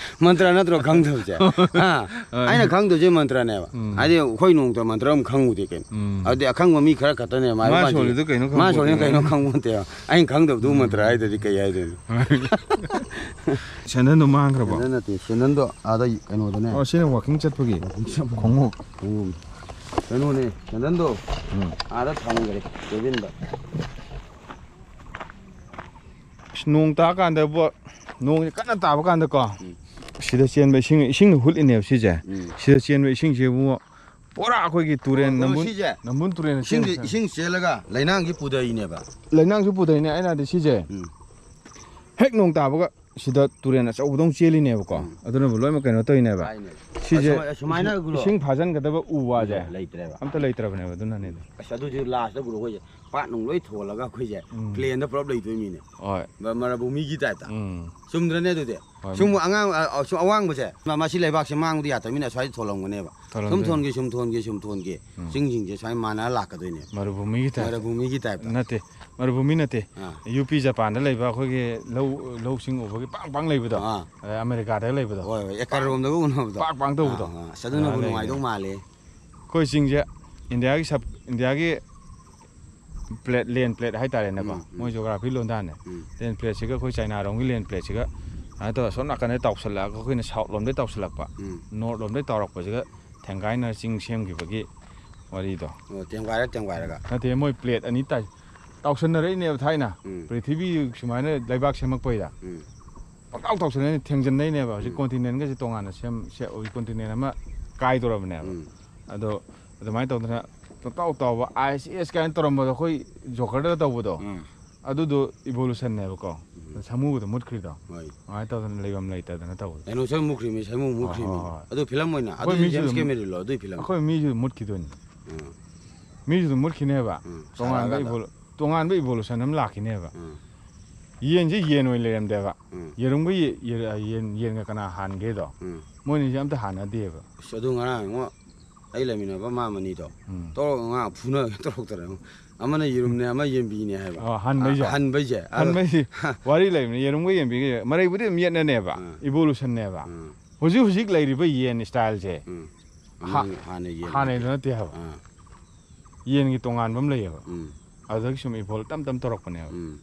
ꯃꯟꯇ꯭ꯔ ꯅꯠꯇ꯭ꯔꯣ ꯈꯪꯗꯕꯁꯦ? ꯍꯥ? ꯑꯩꯅ ꯈꯪꯗꯕꯁꯦ ꯃꯟꯇ꯭ꯔꯅꯦꯕ꯫ ꯎꯝ꯫ ꯍꯥꯏꯗꯤ ꯑꯩꯈꯣꯏ ꯅꯣꯡꯃꯇ ꯃꯟꯇ꯭ꯔ ꯑꯃ ꯈꯪꯉꯨꯗꯦ ꯀꯩꯅꯣ꯫ ꯎꯝ꯫ ꯑꯗꯨꯗꯤ ꯑꯈꯪꯕ ꯃꯤ ꯈꯔ ꯈꯛꯇꯅꯦ ꯃꯥꯏ ꯃꯥ ꯄꯥꯟꯖꯤ-, ꯁꯣꯜꯂꯤꯗꯣ ꯀꯩꯅꯣ ꯃꯥ ꯁꯣꯜꯂꯤꯗꯣ ꯈꯪꯄꯣꯠꯇꯦ꯫ ꯀꯩꯅꯣ ꯈꯪꯄꯣꯠꯇꯦꯕ꯫ ꯑꯩꯅ ꯈꯪꯗꯕꯗꯨ ꯃꯟꯇ꯭ꯔ ꯍꯥꯏꯗ꯭ꯔꯗꯤ ꯀꯩ ꯍꯥꯏꯗꯣꯏꯅꯣ? ꯁꯦꯟꯗꯟꯗꯣ ꯃꯥꯡꯈ꯭ꯔꯕꯣ? ꯁꯦꯟꯗꯟ ꯅꯠꯇꯦ, ꯁꯦꯟꯗꯟꯗꯣ ꯑꯥꯗ ꯀꯩꯅꯣꯗꯅꯦ꯫ ꯑꯣ, ꯁꯤꯅ ꯋꯥꯀꯤꯡ ꯆꯠꯄꯒꯤ ꯈꯣꯡꯎꯞ꯫ ꯈꯣꯡꯎꯞ꯫ ꯀꯩꯅꯣꯅꯦ, ꯁꯦꯟꯗꯟꯗꯣ ꯎꯝ꯫ ꯑꯥꯗ ꯊꯝꯈ꯭ꯔꯦ ꯀꯦꯕꯤꯟꯗ꯫ ꯑꯁ, ꯅꯣꯡ ꯇꯥꯀꯥꯟꯗꯕꯨ, ꯅꯣꯡꯁꯦ ꯀꯟꯅ ꯇꯥꯕ ꯀꯥꯟꯗꯀꯣ, ꯎꯝ꯫ ꯁꯤꯗ ꯆꯦꯟꯕ ꯏꯁꯤꯡ, ꯏꯁꯤꯡꯅ ꯍꯨꯠꯂꯤꯅꯦꯕ ꯁꯤꯁꯦ꯫ ꯎꯝ꯫ ꯁꯤꯗ ꯆꯦꯟꯕ ꯏꯁꯤꯡꯁꯤꯕꯨ ꯄꯨꯔꯥ ꯑꯩꯈꯣꯏꯒꯤ ꯇꯨꯔꯦꯟ, ꯑꯣ, ꯅꯝꯕꯨꯜ, ꯁꯤꯁꯦ? ꯅꯝꯕꯨꯜ ꯇꯨꯔꯦꯟ ꯏꯁꯤꯡꯁꯦ, ꯆꯦꯟꯕ-, ꯏꯁꯤꯡ ꯆꯦꯜꯂꯒ ꯂꯩꯅꯥꯡꯁꯤ ꯄꯨꯊꯩꯅꯦꯕ꯫ ꯂꯩꯅꯥꯡꯁꯨ ꯄꯨꯊꯩꯅꯦ꯫ ꯑꯩꯅ ꯍꯥꯏꯗꯤ ꯁꯤꯁꯦ ꯎꯝ꯫ ꯍꯦꯛ ꯅꯣꯡ ꯇꯥꯕꯒ ꯁꯤꯗ ꯇꯨꯔꯦꯟ ꯑꯆꯧꯕꯗꯧ ꯆꯦꯜꯂꯤꯅꯦꯕ꯫ ꯎꯝ꯫ ꯑꯗꯨꯅꯕꯨ ꯂꯣꯏꯅꯃꯛ ꯀꯩꯅꯣ ꯇꯧꯔꯤꯅꯦꯕ꯫ ꯍꯥꯏꯅꯦ꯫ ꯁꯤꯁꯦ ꯑꯁꯨꯃꯥꯏ-, ꯑꯁꯨꯃꯥꯏꯅ ꯒꯨꯔꯨ꯫ ꯏꯁꯤꯡ ꯐꯥꯖꯤꯟꯒꯗꯕ ꯎ ꯋꯥꯁꯦ ꯂꯩꯇ꯭ꯔꯦꯕ꯫ ꯑꯝꯇ ꯂꯩꯇ꯭ꯔꯕꯅꯦꯕ꯫ ꯑꯗꯨꯅꯅꯦ꯫ ꯑꯁ, ꯑꯗꯨꯗꯤ ꯂꯥꯁꯇ ꯒꯨꯔꯨ ꯑꯩꯈꯣꯏꯁꯦ ꯄꯥꯠ ꯅꯨꯡ ꯂꯣꯏ ꯊꯣꯜꯂꯒ ꯑꯩꯈꯣꯏꯁꯦ ꯎꯝ꯫ ꯄ꯭ꯂꯦꯟꯗ ꯄꯨꯂꯞ ꯂꯩꯗꯣꯏ ꯃꯤꯅꯦ꯫ ꯍꯣꯏ꯫ ꯃ-, ꯃꯔꯚꯨꯃꯤꯒꯤ ꯇꯥꯏꯞꯇ꯫ ꯎꯝ꯫ ꯆꯨꯝꯗ꯭ꯔꯅꯦ ꯑꯗꯨꯗꯤ? ꯍꯣꯏ꯫ ꯁꯨꯝ ꯑꯉꯥꯡ, ꯑ, ꯑ, ꯁꯨꯝ ꯑꯋꯥꯡꯕꯁꯦ, ꯃ-, ꯃꯁꯤ ꯂꯩꯕꯥꯛꯁꯦ ꯃꯥꯡꯕꯗꯤ ꯌꯥꯗꯕꯅꯤꯅ ꯑꯁ꯭ꯋꯥꯏꯗ ꯊꯣꯜꯂꯝꯒꯅꯦꯕ꯫ ꯊꯣꯜꯂꯝꯗꯣꯏꯅꯤ꯫ ꯁꯨꯝ ꯊꯣꯟꯒꯦ, ꯁꯨꯝ ꯊꯣꯟꯒꯦ, ꯁꯨꯝ ꯊꯣꯟꯒꯦ꯫ ꯎꯝ꯫ ꯆꯤꯡꯁꯤꯡꯁꯦ ꯁꯨꯃꯥꯏꯅ ꯃꯥꯟꯅꯔ ꯂꯥꯛꯀꯗꯣꯏꯅꯦ꯫ ꯃꯔꯨꯚꯨꯃꯤꯒꯤ ꯇꯥꯏꯞ꯫ ꯃꯔꯚꯨꯃꯤꯒꯤ ꯇꯥꯏꯞꯇ꯫ ꯅꯠꯇꯦ, ꯃꯔꯨꯚꯨꯃꯤ ꯅꯠꯇꯦ꯫ ꯑꯥ꯫ ꯌꯨ ꯄꯤ ꯖꯄꯥꯟꯗ ꯂꯩꯕ ꯑꯩꯈꯣꯏꯒꯤ ꯂꯧ, ꯂꯧꯁꯤꯡ ꯎꯕꯒꯤ ꯄꯥꯛ ꯄꯥꯛ ꯂꯩꯕꯗꯣ꯫ ꯑꯥ꯫ ꯑꯗꯩ ꯑꯃꯦꯔꯤꯀꯥꯗꯒ ꯂꯩꯕꯗꯣ꯫ ꯍꯣꯏ, ꯍꯣꯏ, ꯑꯦꯀꯔ ꯔꯣꯝꯗꯒ ꯎꯅꯕꯗꯣ꯫ ꯄꯥꯛ ꯄꯥꯛ ꯇꯧꯕꯗꯣ꯫ ꯑꯥ, ꯑꯥ, ꯑꯁ, ꯑꯗꯨꯅꯕꯨ ꯑꯗꯨꯃꯥꯏꯅ ꯅꯨꯡꯉꯥꯏꯗꯧ ꯂꯩꯕꯅꯦ꯫ ꯃꯥꯜꯂꯦ꯫ ꯑꯩꯈꯣꯏ ꯆꯤꯡꯁꯦ ꯏꯟꯗꯤꯌꯥꯒꯤ ꯁꯕ-, ꯏꯟꯗꯤꯌꯥꯒꯤ ꯄ꯭ꯂꯦꯠ, ꯂꯦꯟ ꯄ꯭ꯂꯦꯠ ꯍꯥꯏꯇꯥꯔꯦꯅꯦꯀꯣ, ꯎꯝ, ꯎꯝ꯫ ꯃꯣꯏ ꯖꯣꯒ꯭ꯔꯥꯐꯤ ꯂꯣꯟꯗꯥꯅꯦ꯫ ꯎꯝ꯫ ꯂꯦꯟ ꯄ꯭ꯂꯦꯠꯁꯤꯒ ꯑꯩꯈꯣꯏ ꯆꯥꯏꯅꯥꯔꯣꯝꯒꯤ ꯂꯦꯟ ꯄ꯭ꯂꯦꯠꯁꯤꯒ ꯁꯨꯃꯥꯏꯅ ꯇꯧꯔꯒ ꯑꯁꯣꯝ ꯅꯥꯀꯟꯗ ꯇꯥꯎꯁꯜꯂꯛꯑꯒ ꯑꯩꯈꯣꯏꯅ ꯁꯥꯎꯠ ꯂꯣꯝꯗꯒꯤ ꯇꯥꯎꯁꯜꯂꯛꯄ, ꯎꯝ꯫ ꯅꯣꯔꯠ ꯂꯣꯝꯗꯒꯤ ꯇꯥꯎꯔꯛꯄꯁꯤꯒ ꯊꯦꯡꯒꯥꯏꯅ ꯆꯤꯡ ꯁꯦꯝꯈꯤꯕꯒꯤ ꯋꯥꯔꯤꯗꯣ꯫ ꯑꯣ, ꯇꯦꯡꯒꯥꯏꯔ ꯇꯦꯡꯒꯥꯏꯔꯒ꯫ ꯅꯠꯇꯦ, ꯃꯣꯏ ꯄ꯭ꯂꯦꯠ ꯑꯅꯤ ꯇꯥꯏ-, ꯇꯥꯎꯁꯟꯅꯔꯛꯏꯅꯦꯕ ꯊꯥꯏꯅ꯫ ꯎꯝ꯫ ꯄ꯭ꯔꯤꯊꯤꯕꯤ ꯁꯨꯃꯥꯏꯅ ꯂꯩꯕꯥꯛ ꯁꯦꯝꯃꯛꯄꯩꯗ꯫ ꯎꯝ꯫ ꯄꯪꯇꯥꯎ ꯇꯥꯎꯁꯟꯅꯩꯅꯦ, ꯊꯦꯡꯖꯤꯟꯅꯩꯅꯦꯕ꯫ ꯍꯧꯖꯤꯛ ꯎꯝ꯫ ꯀꯣꯟꯇꯤꯅꯦꯟꯒꯁꯦ ꯇꯣꯉꯥꯟꯅ ꯁꯦꯝ-, ꯁꯦ-, ꯍꯧꯖꯤꯛ ꯀꯣꯟꯇꯤꯅꯦꯟ ꯑꯃ ꯀꯥꯏꯗꯣꯔꯕꯅꯦꯕ꯫ ꯎꯝ꯫ ꯑꯗꯣ ꯑꯗꯨꯃꯥꯏꯅ ꯇꯧꯗꯅ ꯄꯪꯇꯥꯎ ꯇꯥꯎꯕ ꯑꯥꯏ ꯑꯦꯁ ꯑꯦꯁ ꯀꯥꯏꯅ ꯇꯧꯔꯝꯕꯗꯣ ꯑꯩꯈꯣꯏ ꯖꯣꯀꯔꯗ ꯇꯧꯕꯗꯣ꯫ ꯎꯝ꯫ ꯑꯗꯨꯗꯣ ꯏꯚꯣꯂꯨꯁꯟꯅꯦꯕꯀꯣ꯫ ꯎꯝ꯫ ꯁꯥꯃꯨꯗꯣ ꯃꯨꯠꯈ꯭ꯔꯤꯗꯣ꯫ ꯍꯣꯏ꯫ ꯑꯗꯨꯃꯥꯏꯅ ꯇꯧꯗꯅ ꯂꯩꯐꯝ ꯂꯩꯇꯗꯅ ꯇꯧꯕꯗꯣ꯫ ꯗꯥꯏꯅꯣꯁꯔ ꯃꯨꯠꯈ꯭ꯔꯤꯃꯤ, ꯁꯥꯃꯨ ꯍꯣꯏ, ꯃꯨꯠꯈ꯭ꯔꯤꯃꯤ꯫ ꯍꯣꯏ, ꯍꯣꯏ꯫ ꯑꯗꯨ ꯐꯤꯂꯝ ꯑꯣꯏꯅ, ꯑꯗꯨ ꯑꯩꯈꯣꯏ ꯃꯤꯁꯨ ꯖꯦꯝꯁ ꯑꯗꯨꯝ, ꯀꯦꯃꯦꯔꯣꯟꯂꯣ ꯑꯗꯨꯏ ꯐꯤꯂꯝ? ꯑꯩꯈꯣꯏ ꯃꯤꯁꯨ ꯃꯨꯠꯈꯤꯗꯣꯏꯅꯤ꯫ ꯎꯝ꯫ ꯃꯤꯁꯨ ꯑꯗꯨꯝ ꯃꯨꯠꯈꯤꯅꯦꯕ꯫ ꯎꯝ, ꯇꯣꯉꯥꯟꯕ ꯁꯥꯔꯛꯑꯀꯥꯟꯗ꯫ ꯏꯚꯣꯂꯨ-, ꯇꯣꯉꯥꯟꯕ ꯏꯚꯣꯂꯨꯁꯟ ꯑꯃ ꯂꯥꯛꯈꯤꯅꯦꯕ꯫ ꯎꯝ꯫ ꯌꯦꯟꯁꯦ ꯌꯦꯟ ꯑꯣꯏꯅ ꯂꯩꯔꯝꯗꯦꯕ꯫ ꯎꯝ ꯌꯦꯔꯨꯝꯒ ꯌꯦ- ꯌꯦ- ꯌꯦꯟ ꯌꯦꯟꯒ ꯀꯅꯥ ꯍꯥꯟꯒꯦꯗꯣ? ꯎꯝ ꯃꯣꯏꯅꯤꯁꯦ ꯑꯝꯇ ꯍꯥꯟꯅꯗꯦꯕ꯫ ꯑꯁ ꯑꯗꯨ ꯉꯔꯥꯡ ꯏꯉꯣ ꯑꯩ ꯂꯩꯃꯤꯟꯅꯕ ꯃꯥ ꯃꯅꯤꯗꯣ ꯎꯝ ꯇꯧꯔꯒ ꯉꯥ ꯐꯨꯅꯒꯦ ꯇꯧꯔꯛꯇꯅ ꯑꯃꯅ ꯌꯦꯔꯨꯝꯅꯦ ꯑꯃ ꯌꯦꯟꯕꯤꯅꯦ ꯍꯥꯏꯕ꯫ ꯑꯣ, ꯍꯟꯕꯩꯁꯦ? ꯍꯟꯕꯩꯁꯦ ꯑꯗꯣ- ꯍꯟꯕꯩꯁꯤ ꯋꯥꯔꯤ ꯂꯩꯕꯅꯤ꯫ ꯌꯦꯔꯨꯝꯒ ꯌꯦꯟꯕꯤꯒ ꯃꯔꯩꯕꯨꯗꯤ ꯑꯗꯨꯝ ꯌꯦꯠꯅꯅꯦꯕ꯫ ꯎꯝ Evolutionꯅꯦꯕ꯫ ꯎꯝ ꯍꯧꯖꯤꯛ ꯍꯧꯖꯤꯛ ꯂꯩꯔꯤꯕ ꯌꯦꯟ styleꯁꯦ ꯎꯝ ꯍꯥ- ꯍꯥꯟꯅ ꯌꯦꯟ ꯍꯥꯟꯅꯩꯗꯣ ꯅꯠꯇꯦ ꯍꯥꯏꯕ꯫ ꯑꯥ ꯌꯦꯟꯒꯤ ꯇꯣꯉꯥꯟꯕ ꯑꯃ ꯂꯩꯌꯦꯕ꯫ ꯎꯝ ꯑꯗꯨꯗꯒꯤ ꯁꯨꯝ evolve ꯇꯞ ꯇꯞ ꯇꯧꯔꯛꯄꯅꯦꯕ꯫ ꯎꯝ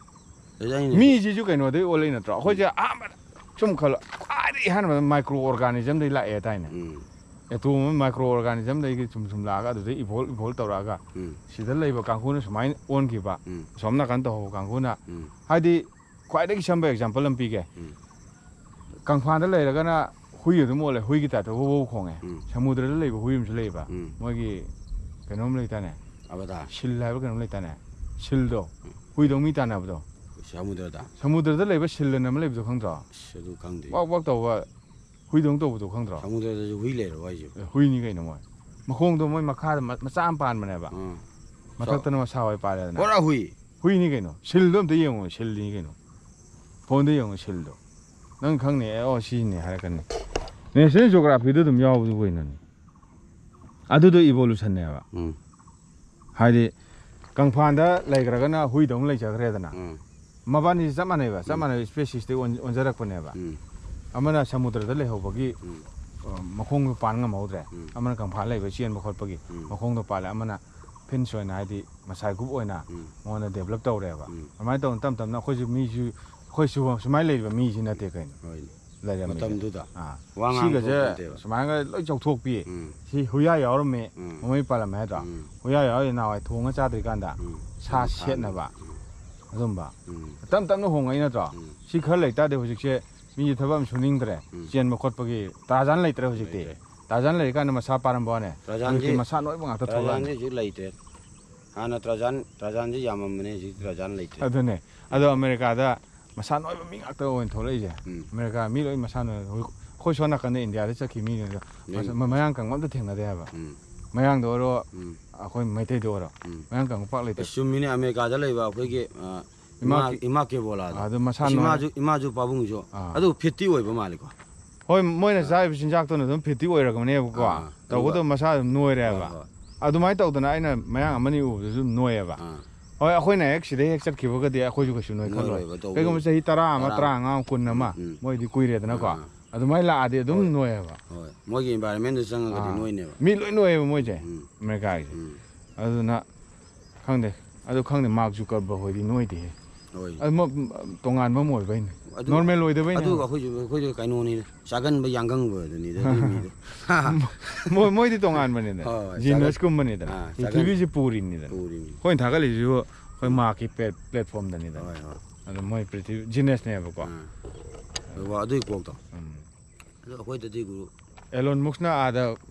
ꯑꯗꯨꯗ ꯑꯩꯅ ꯃꯤꯁꯤꯁꯨ ꯀꯩꯅꯣꯗꯩ ꯑꯣꯜꯂꯛꯏ ꯅꯠꯇ꯭ꯔꯣ? ꯑꯩꯈꯣꯏꯁꯦ ꯑꯍꯥꯟꯕꯗ ꯁꯨꯝ ꯈꯜꯂꯣ, ꯈ꯭ꯋꯥꯏꯗꯒꯤ ꯑꯍꯥꯟꯕꯗ micro organismꯗꯒꯤ ꯂꯥꯛꯑꯦ ꯍꯥꯏꯇꯥꯔꯦꯅꯦ꯫ ꯎꯝ Atom ꯑꯃ micro organismꯗꯒꯤ ꯁꯨꯝ ꯁꯨꯝ ꯂꯥꯛꯑꯒ ꯑꯗꯨꯗꯩ evolve evolve ꯇꯧꯔꯛꯑꯒ ꯎꯝ ꯁꯤꯗ ꯂꯩꯕ ꯀꯥꯡꯕꯨꯅ ꯁꯨꯃꯥꯏꯅ ꯑꯣꯟꯈꯤꯕ, ꯎꯝ ꯑꯁꯣꯝ ꯅꯥꯀꯟ ꯇꯧꯍꯧꯕ ꯀꯥꯡꯕꯨꯅ, ꯎꯝ ꯍꯥꯏꯗꯤ ꯈ꯭ꯋꯥꯏꯗꯒꯤ ꯁꯝꯕ example ꯑꯃ ꯄꯤꯒꯦ꯫ ꯎꯝ ꯀꯪꯐꯥꯟꯗ ꯂꯩꯔꯒꯅ ꯍꯨꯏ ꯑꯗꯨꯝ ꯑꯣꯜꯂꯦ, ꯍꯨꯏꯒꯤ typeꯇ ꯋꯧ ꯋꯧ ꯈꯣꯡꯉꯦ꯫ ꯎꯝ ꯁꯃꯨꯗ꯭ꯔꯗ ꯂꯩꯕ ꯍꯨꯏ ꯑꯃꯁꯨ ꯂꯩꯌꯦꯕ꯫ ꯎꯝ ꯃꯣꯏꯒꯤ ꯀꯩꯅꯣꯝ ꯂꯩꯇꯥꯅꯦ, ꯑꯕꯗꯥ sil ꯍꯥꯏꯕ ꯀꯩꯅꯣꯝ ꯂꯩꯇꯥꯅꯦ, silꯗꯣ, ꯍꯨꯏꯗꯧ ꯃꯤ ꯇꯥꯟꯅꯕꯗꯣ꯫ ꯁꯃꯨꯗ꯭ꯔꯗ ꯁꯃꯨꯗ꯭ꯔꯗ ꯂꯩꯕ sil ꯑꯅ ꯑꯃ ꯂꯩꯕꯗꯣ ꯈꯪꯗ꯭ꯔꯣ? ꯑꯁ ꯑꯗꯨ ꯈꯪꯗꯦ꯫ ꯋꯥꯛ ꯋꯥꯛ ꯇꯧꯕ, ꯍꯨꯏꯗꯧ ꯇꯧꯕꯗꯣ ꯈꯪꯗ꯭ꯔꯣ? ꯁꯃꯨꯗ꯭ꯔꯗꯁꯨ ꯍꯨꯏ ꯂꯩꯔꯕ ꯍꯥꯏꯁꯤꯕꯣ? ꯑꯦ, ꯍꯨꯏꯅꯤ ꯀꯩꯅꯣ ꯃꯣꯏ꯫ ꯃꯈꯣꯡꯗꯣ ꯃꯣꯏ ꯃꯈꯥꯗ ꯃ- ꯃꯆꯥ ꯑꯃ ꯄꯥꯟꯕꯅꯦꯕ꯫ ꯑꯥ ꯃꯊꯛꯇꯅ ꯃꯁꯥ ꯍꯣꯏ ꯄꯥꯜꯂꯦꯗꯅ꯫ ꯄꯨꯔꯥ ꯍꯨꯏ꯫ ꯍꯨꯏꯅꯤ ꯀꯩꯅꯣ꯫ Silꯗꯣ ꯑꯝꯇ ꯌꯦꯡꯉꯣ, silꯅꯤ ꯀꯩꯅꯣ꯫ Phoneꯗ ꯌꯦꯡꯉꯣ silꯗꯣ꯫ ꯅꯪ ꯈꯪꯅꯤ, ꯑꯦ, ꯑꯣ, ꯁꯤꯅꯤ ꯍꯥꯏꯔꯛꯀꯅꯤ꯫ National Geographyꯗ ꯑꯗꯨꯝ ꯌꯥꯎꯕꯗꯨꯕꯨ ꯀꯩꯅꯣꯅꯦ꯫ ꯑꯗꯨꯗꯣ evolutionꯅꯦꯕ꯫ ꯎꯝ ꯍꯥꯏꯗꯤ ꯀꯪꯐꯥꯟꯗ ꯂꯩꯈ꯭ꯔꯒꯅ ꯍꯨꯏꯗꯧꯅ ꯂꯩꯖꯈ꯭ꯔꯦꯗꯅ꯫ ꯎꯝ ꯃꯕꯥꯅꯤꯁꯦ ꯆꯞ ꯃꯥꯟꯅꯩꯕ, ꯆꯞ ꯃꯥꯟꯅꯩꯕ speciesꯇꯩ ꯑꯣꯟ- ꯑꯣꯟꯖꯔꯛꯄꯅꯦꯕ꯫ ꯎꯝ ꯑꯃꯅ ꯁꯃꯨꯗ꯭ꯔꯗ ꯂꯩꯍꯧꯕꯒꯤ ꯎꯝ ꯑ, ꯃꯈꯣꯡꯗꯣ ꯄꯥꯟ ꯉꯝꯍꯧꯗ꯭ꯔꯦ꯫ ꯎꯝ ꯑꯃꯅ ꯀꯪꯐꯥꯟ ꯂꯩꯕ ꯆꯦꯟꯕ ꯈꯣꯠꯄꯒꯤ ꯎꯝ ꯃꯈꯣꯡꯗꯣ ꯄꯥꯜꯂꯦ꯫ ꯑꯃꯅ fins ꯑꯣꯏꯅ, ꯍꯥꯏꯗꯤ ꯃꯁꯥꯏ group ꯑꯣꯏꯅ ꯎꯝ ꯃꯉꯣꯟꯗ develop ꯇꯧꯔꯦꯕ꯫ ꯎꯝ ꯑꯗꯨꯃꯥꯏꯅ ꯇꯧꯅ ꯇꯞ ꯇꯞꯅ ꯑꯩꯈꯣꯏꯁꯨ ꯃꯤꯁꯨ, ꯑꯩꯈꯣꯏꯁꯨ ꯁꯨꯃꯥꯏꯅ ꯂꯩꯔꯤꯕ ꯃꯤꯁꯤ ꯅꯠꯇꯦ ꯀꯩꯅꯣ ꯍꯣꯏꯅꯦ꯫ ꯂꯩꯔꯝꯃꯤꯁꯦ꯫ ꯃꯇꯝꯗꯨꯗ ꯑꯥ꯫ ꯋꯥ ꯉꯥꯡ ꯁꯤꯒꯁꯦ ꯊꯣꯛꯄ ꯅꯠꯇꯦꯕ꯫ ꯁꯨꯃꯥꯏꯅ ꯂꯣꯏ ꯆꯥꯎꯊꯣꯛꯄꯤ꯫ ꯎꯝ ꯁꯤ ꯍꯨꯏꯌꯥ ꯌꯥꯎꯔꯝꯃꯤ, ꯎꯝ ꯃꯃꯩ ꯄꯥꯜꯂꯝꯃꯦ ꯍꯥꯏꯗ꯭ꯔꯣ? ꯎꯝ ꯍꯨꯏꯌꯥ ꯌꯥꯎꯔꯗꯤ ꯅꯍꯥꯟꯋꯥꯏ ꯊꯣꯡꯉ ꯆꯥꯗ꯭ꯔꯤꯀꯥꯟꯗ ꯎꯝ ꯁꯥ ꯎꯝ ꯁꯦꯠꯅꯕ ꯎꯝ ꯑꯗꯨꯝꯕ꯫ ꯎꯝ ꯇꯞ ꯇꯞꯅ ꯍꯣꯡꯉꯛꯏ ꯅꯠꯇ꯭ꯔꯣ? ꯎꯝ ꯁꯤ ꯈꯔ ꯂꯩꯇꯥꯔꯗꯤ ꯍꯧꯖꯤꯛꯁꯦ ꯃꯤꯁꯦ ꯊꯕꯛ ꯑꯃ ꯁꯨꯅꯤꯡꯗ꯭ꯔꯦ꯫ ꯎꯝ꯫ ꯆꯦꯟꯕ ꯈꯣꯠꯄꯒꯤ ꯇꯥꯔꯖꯥꯟ ꯂꯩꯇ꯭ꯔꯦ ꯍꯧꯖꯤꯛꯇꯤ꯫ ꯂꯩꯇ꯭ꯔꯦ꯫ ꯇꯥꯔꯖꯥꯟ ꯂꯩꯔꯤꯀꯥꯟꯗ ꯃꯁꯥ ꯄꯥꯔꯝꯕ ꯋꯥꯅꯦ꯫ ꯇꯥꯔꯖꯥꯟꯁꯦ ꯍꯧꯖꯤꯛꯇꯤ ꯃꯁꯥ ꯅꯣꯏꯕ ꯉꯥꯛꯇ ꯊꯣꯛꯂꯛꯑꯅꯤ꯫ ꯇꯥꯔꯖꯥꯟꯁꯦ ꯍꯧꯖꯤꯛ ꯂꯩꯇ꯭ꯔꯦ꯫ ꯍꯥꯟꯅ ꯇꯥꯔꯖꯥꯟ ꯇꯥꯔꯖꯥꯟꯁꯦ ꯌꯥꯝꯃꯝꯕꯅꯦ, ꯍꯧꯖꯤꯛꯇꯤ ꯇꯥꯔꯖꯥꯟ ꯂꯩꯇ꯭ꯔꯦ꯫ ꯑꯗꯨꯅꯦ꯫ ꯑꯗꯣ ꯑꯃꯦꯔꯤꯀꯥꯗ ꯃꯁꯥ ꯅꯣꯏꯕ ꯃꯤ ꯉꯥꯛꯇ ꯑꯣꯏꯅ ꯊꯣꯛꯂꯛꯏꯁꯦ꯫ ꯎꯝ꯫ ꯑꯃꯦꯔꯤꯀꯥ ꯃꯤ ꯂꯣꯏ ꯃꯁꯥ ꯅꯣꯏ꯫ ꯑꯩꯈꯣꯏ ꯁꯣꯝ ꯅꯥꯀꯟꯗ ꯏꯟꯗꯤꯌꯥꯗ ꯆꯠꯈꯤ ꯃꯤꯁꯤꯡꯗꯣ ꯂꯣꯏ ꯃꯁꯥ- ꯃ- ꯃꯌꯥꯡ ꯀꯪꯕ ꯑꯝꯇ ꯊꯦꯡꯅꯗꯦ ꯍꯥꯏꯕ꯫ ꯎꯝ꯫ ꯃꯌꯥꯡꯗ ꯑꯣꯏꯔꯣ, ꯎꯝ꯫ ꯑꯩꯈꯣꯏ ꯃꯩꯇꯩꯗ ꯑꯣꯏꯔꯣ, ꯎꯝ꯫ ꯃꯌꯥꯡ ꯀꯪꯕ ꯄꯥꯛ ꯂꯩꯇꯦ꯫ ꯑꯁ, ꯆꯨꯝꯃꯤꯅꯦ, ꯑꯃꯦꯔꯤꯀꯥꯗ ꯂꯩꯕ ꯑꯩꯈꯣꯏꯒꯤ, ꯑ, ꯏꯃꯥ ꯏꯃꯥ ꯀꯦꯕꯣꯂꯥꯗꯣ꯫ ꯑꯗꯨ ꯃꯁꯥ ꯑꯁ, ꯅꯣꯏ- ꯏꯃꯥꯁꯨ, ꯏꯃꯥꯁꯨ ꯄꯥꯕꯨꯡꯁꯨ꯫ ꯑꯥ꯫ ꯑꯗꯨ ꯐꯤꯠꯇꯤ ꯑꯣꯏꯕ ꯃꯥꯜꯂꯦꯀꯣ꯫ ꯍꯣꯏ, ꯃꯣꯏꯅ ꯆꯥꯔꯤꯕ ꯆꯤꯟꯖꯥꯛꯇꯨꯅ ꯑꯗꯨꯝ ꯐꯤꯠꯇꯤ ꯑꯣꯏꯔꯛꯀꯅꯦꯕꯀꯣ꯫ ꯑꯥ, ꯇꯧꯕꯇꯕꯨ ꯑꯗꯨꯒ ꯃꯁꯥ ꯑꯗꯨꯝ ꯅꯣꯏꯔꯦꯕ꯫ ꯍꯣꯏ, ꯍꯣꯏ꯫ ꯑꯗꯨꯃꯥꯏꯅ ꯇꯧꯗꯅ ꯑꯩꯅ ꯃꯌꯥꯡ ꯑꯃꯅꯤ ꯎꯕꯗꯁꯨ ꯑꯗꯨꯝ ꯅꯣꯏꯌꯦꯕ꯫ ꯑꯥ꯫ ꯍꯣꯏ, ꯑꯩꯈꯣꯏꯅ ꯍꯦꯛ ꯁꯤꯗꯩ ꯍꯦꯛ ꯆꯠꯈꯤꯕꯒꯗꯤ ꯑꯩꯈꯣꯏꯁꯨ ꯀꯩꯁꯨ ꯅꯣꯏ ꯈꯜꯂꯣꯏ꯫ ꯅꯣꯏꯔꯣꯏꯕ, ꯇꯧꯕ ꯀꯩꯒꯨꯝꯕ ꯆꯍꯤ ꯇꯔꯥ ꯑꯃ, ꯇꯔꯥ꯫ ꯇꯔꯥꯃꯉꯥ ꯑꯃ, ꯀꯨꯟ ꯑꯃ, ꯎꯝ, ꯎꯝ꯫ ꯃꯣꯏꯗꯤ ꯀꯨꯏꯔꯦꯗꯅꯀꯣ꯫ ꯑꯥ꯫ ꯑꯗꯨꯃꯥꯏꯅ ꯂꯥꯛꯑꯗꯤ ꯑꯗꯨꯝ ꯍꯣꯏ꯫ ꯅꯣꯏꯌꯦꯕ꯫ ꯍꯣꯏ꯫ ꯃꯣꯏꯒꯤ environment ꯗ ꯆꯪꯉꯒꯗꯤ ꯑꯥ꯫ ꯅꯣꯏꯅꯦꯕ꯫ ꯃꯤ ꯂꯣꯏ ꯅꯣꯏꯌꯦꯕ ꯃꯣꯏꯁꯦ, ꯎꯝ꯫ ꯑꯃꯦꯔꯤꯀꯥꯒꯤꯁꯦ꯫ ꯎꯝ꯫ ꯑꯗꯨꯅ ꯈꯪꯗꯦ꯫ ꯑꯗꯨ ꯈꯪꯗꯦ, ꯃꯥꯔꯛ ꯖꯨꯀꯔꯕꯔꯒ ꯍꯣꯏꯗꯤ ꯅꯣꯏꯗꯦꯍꯦ꯫ ꯍꯣꯏ꯫ ꯑꯗꯨ ꯃ-, ꯇꯣꯉꯥꯟꯕ ꯑꯃ ꯑꯣꯏꯕꯩꯅꯦ꯫ ꯑꯗꯨ, ꯅꯣꯔꯃꯦꯜ ꯑꯣꯏꯗꯕꯩꯅꯦ ꯑꯗꯨ ꯍꯥꯏꯕ꯫ ꯑꯩꯈꯣꯏꯁꯨ, ꯑꯩꯈꯣꯏꯁꯨ ꯀꯩꯅꯣꯅꯤꯗ, ꯆꯥꯒꯟꯕ ꯌꯥꯡꯒꯪꯕ ꯑꯗꯨꯅꯤꯗ, ꯑꯗꯨꯏ ꯃꯤꯗꯣ꯫ ꯃꯣꯏ, ꯃꯣꯏꯗꯤ ꯇꯣꯉꯥꯟꯕꯅꯤꯗ꯫ ꯍꯣꯏ, ꯍꯣꯏ, ꯖꯤꯅꯁ ꯆꯥꯒꯟ-, ꯀꯨꯝꯕꯅꯤꯗꯅ꯫ ꯑꯥ, ꯆꯥꯒꯟ-, ꯄ꯭ꯔꯤꯊꯤꯕꯤꯁꯦ ꯄꯨꯔꯤꯅꯤꯗꯅ꯫ ꯄꯨꯔꯤꯅꯤ꯫ ꯑꯩꯈꯣꯏꯅ ꯊꯥꯒꯠꯂꯤꯁꯤꯁꯨ ꯑꯩꯈꯣꯏ ꯃꯥꯔꯛꯀꯤ ꯄ꯭ꯂꯦꯠ-, ꯄ꯭ꯂꯦꯠꯐꯣꯝꯗꯅꯤꯗꯅ꯫ ꯍꯣꯏ, ꯍꯣꯏ꯫ ꯑꯗꯣ ꯃꯣꯏ ꯄ꯭ꯔꯤꯊꯤꯕꯤ ꯖꯤꯅꯁꯅꯦꯕꯀꯣ꯫ ꯑꯥ꯫ ꯑꯗꯨꯒ ꯑꯗꯨꯒꯤ ꯀꯣꯛꯇꯣ꯫ ꯎꯝ꯫ ꯑꯗꯣ ꯑꯩꯈꯣꯏꯗꯗꯤ ꯒꯨꯔꯨ꯫ ꯑꯦꯂꯣꯟ ꯃꯨꯛꯁꯅ ꯑꯥꯗ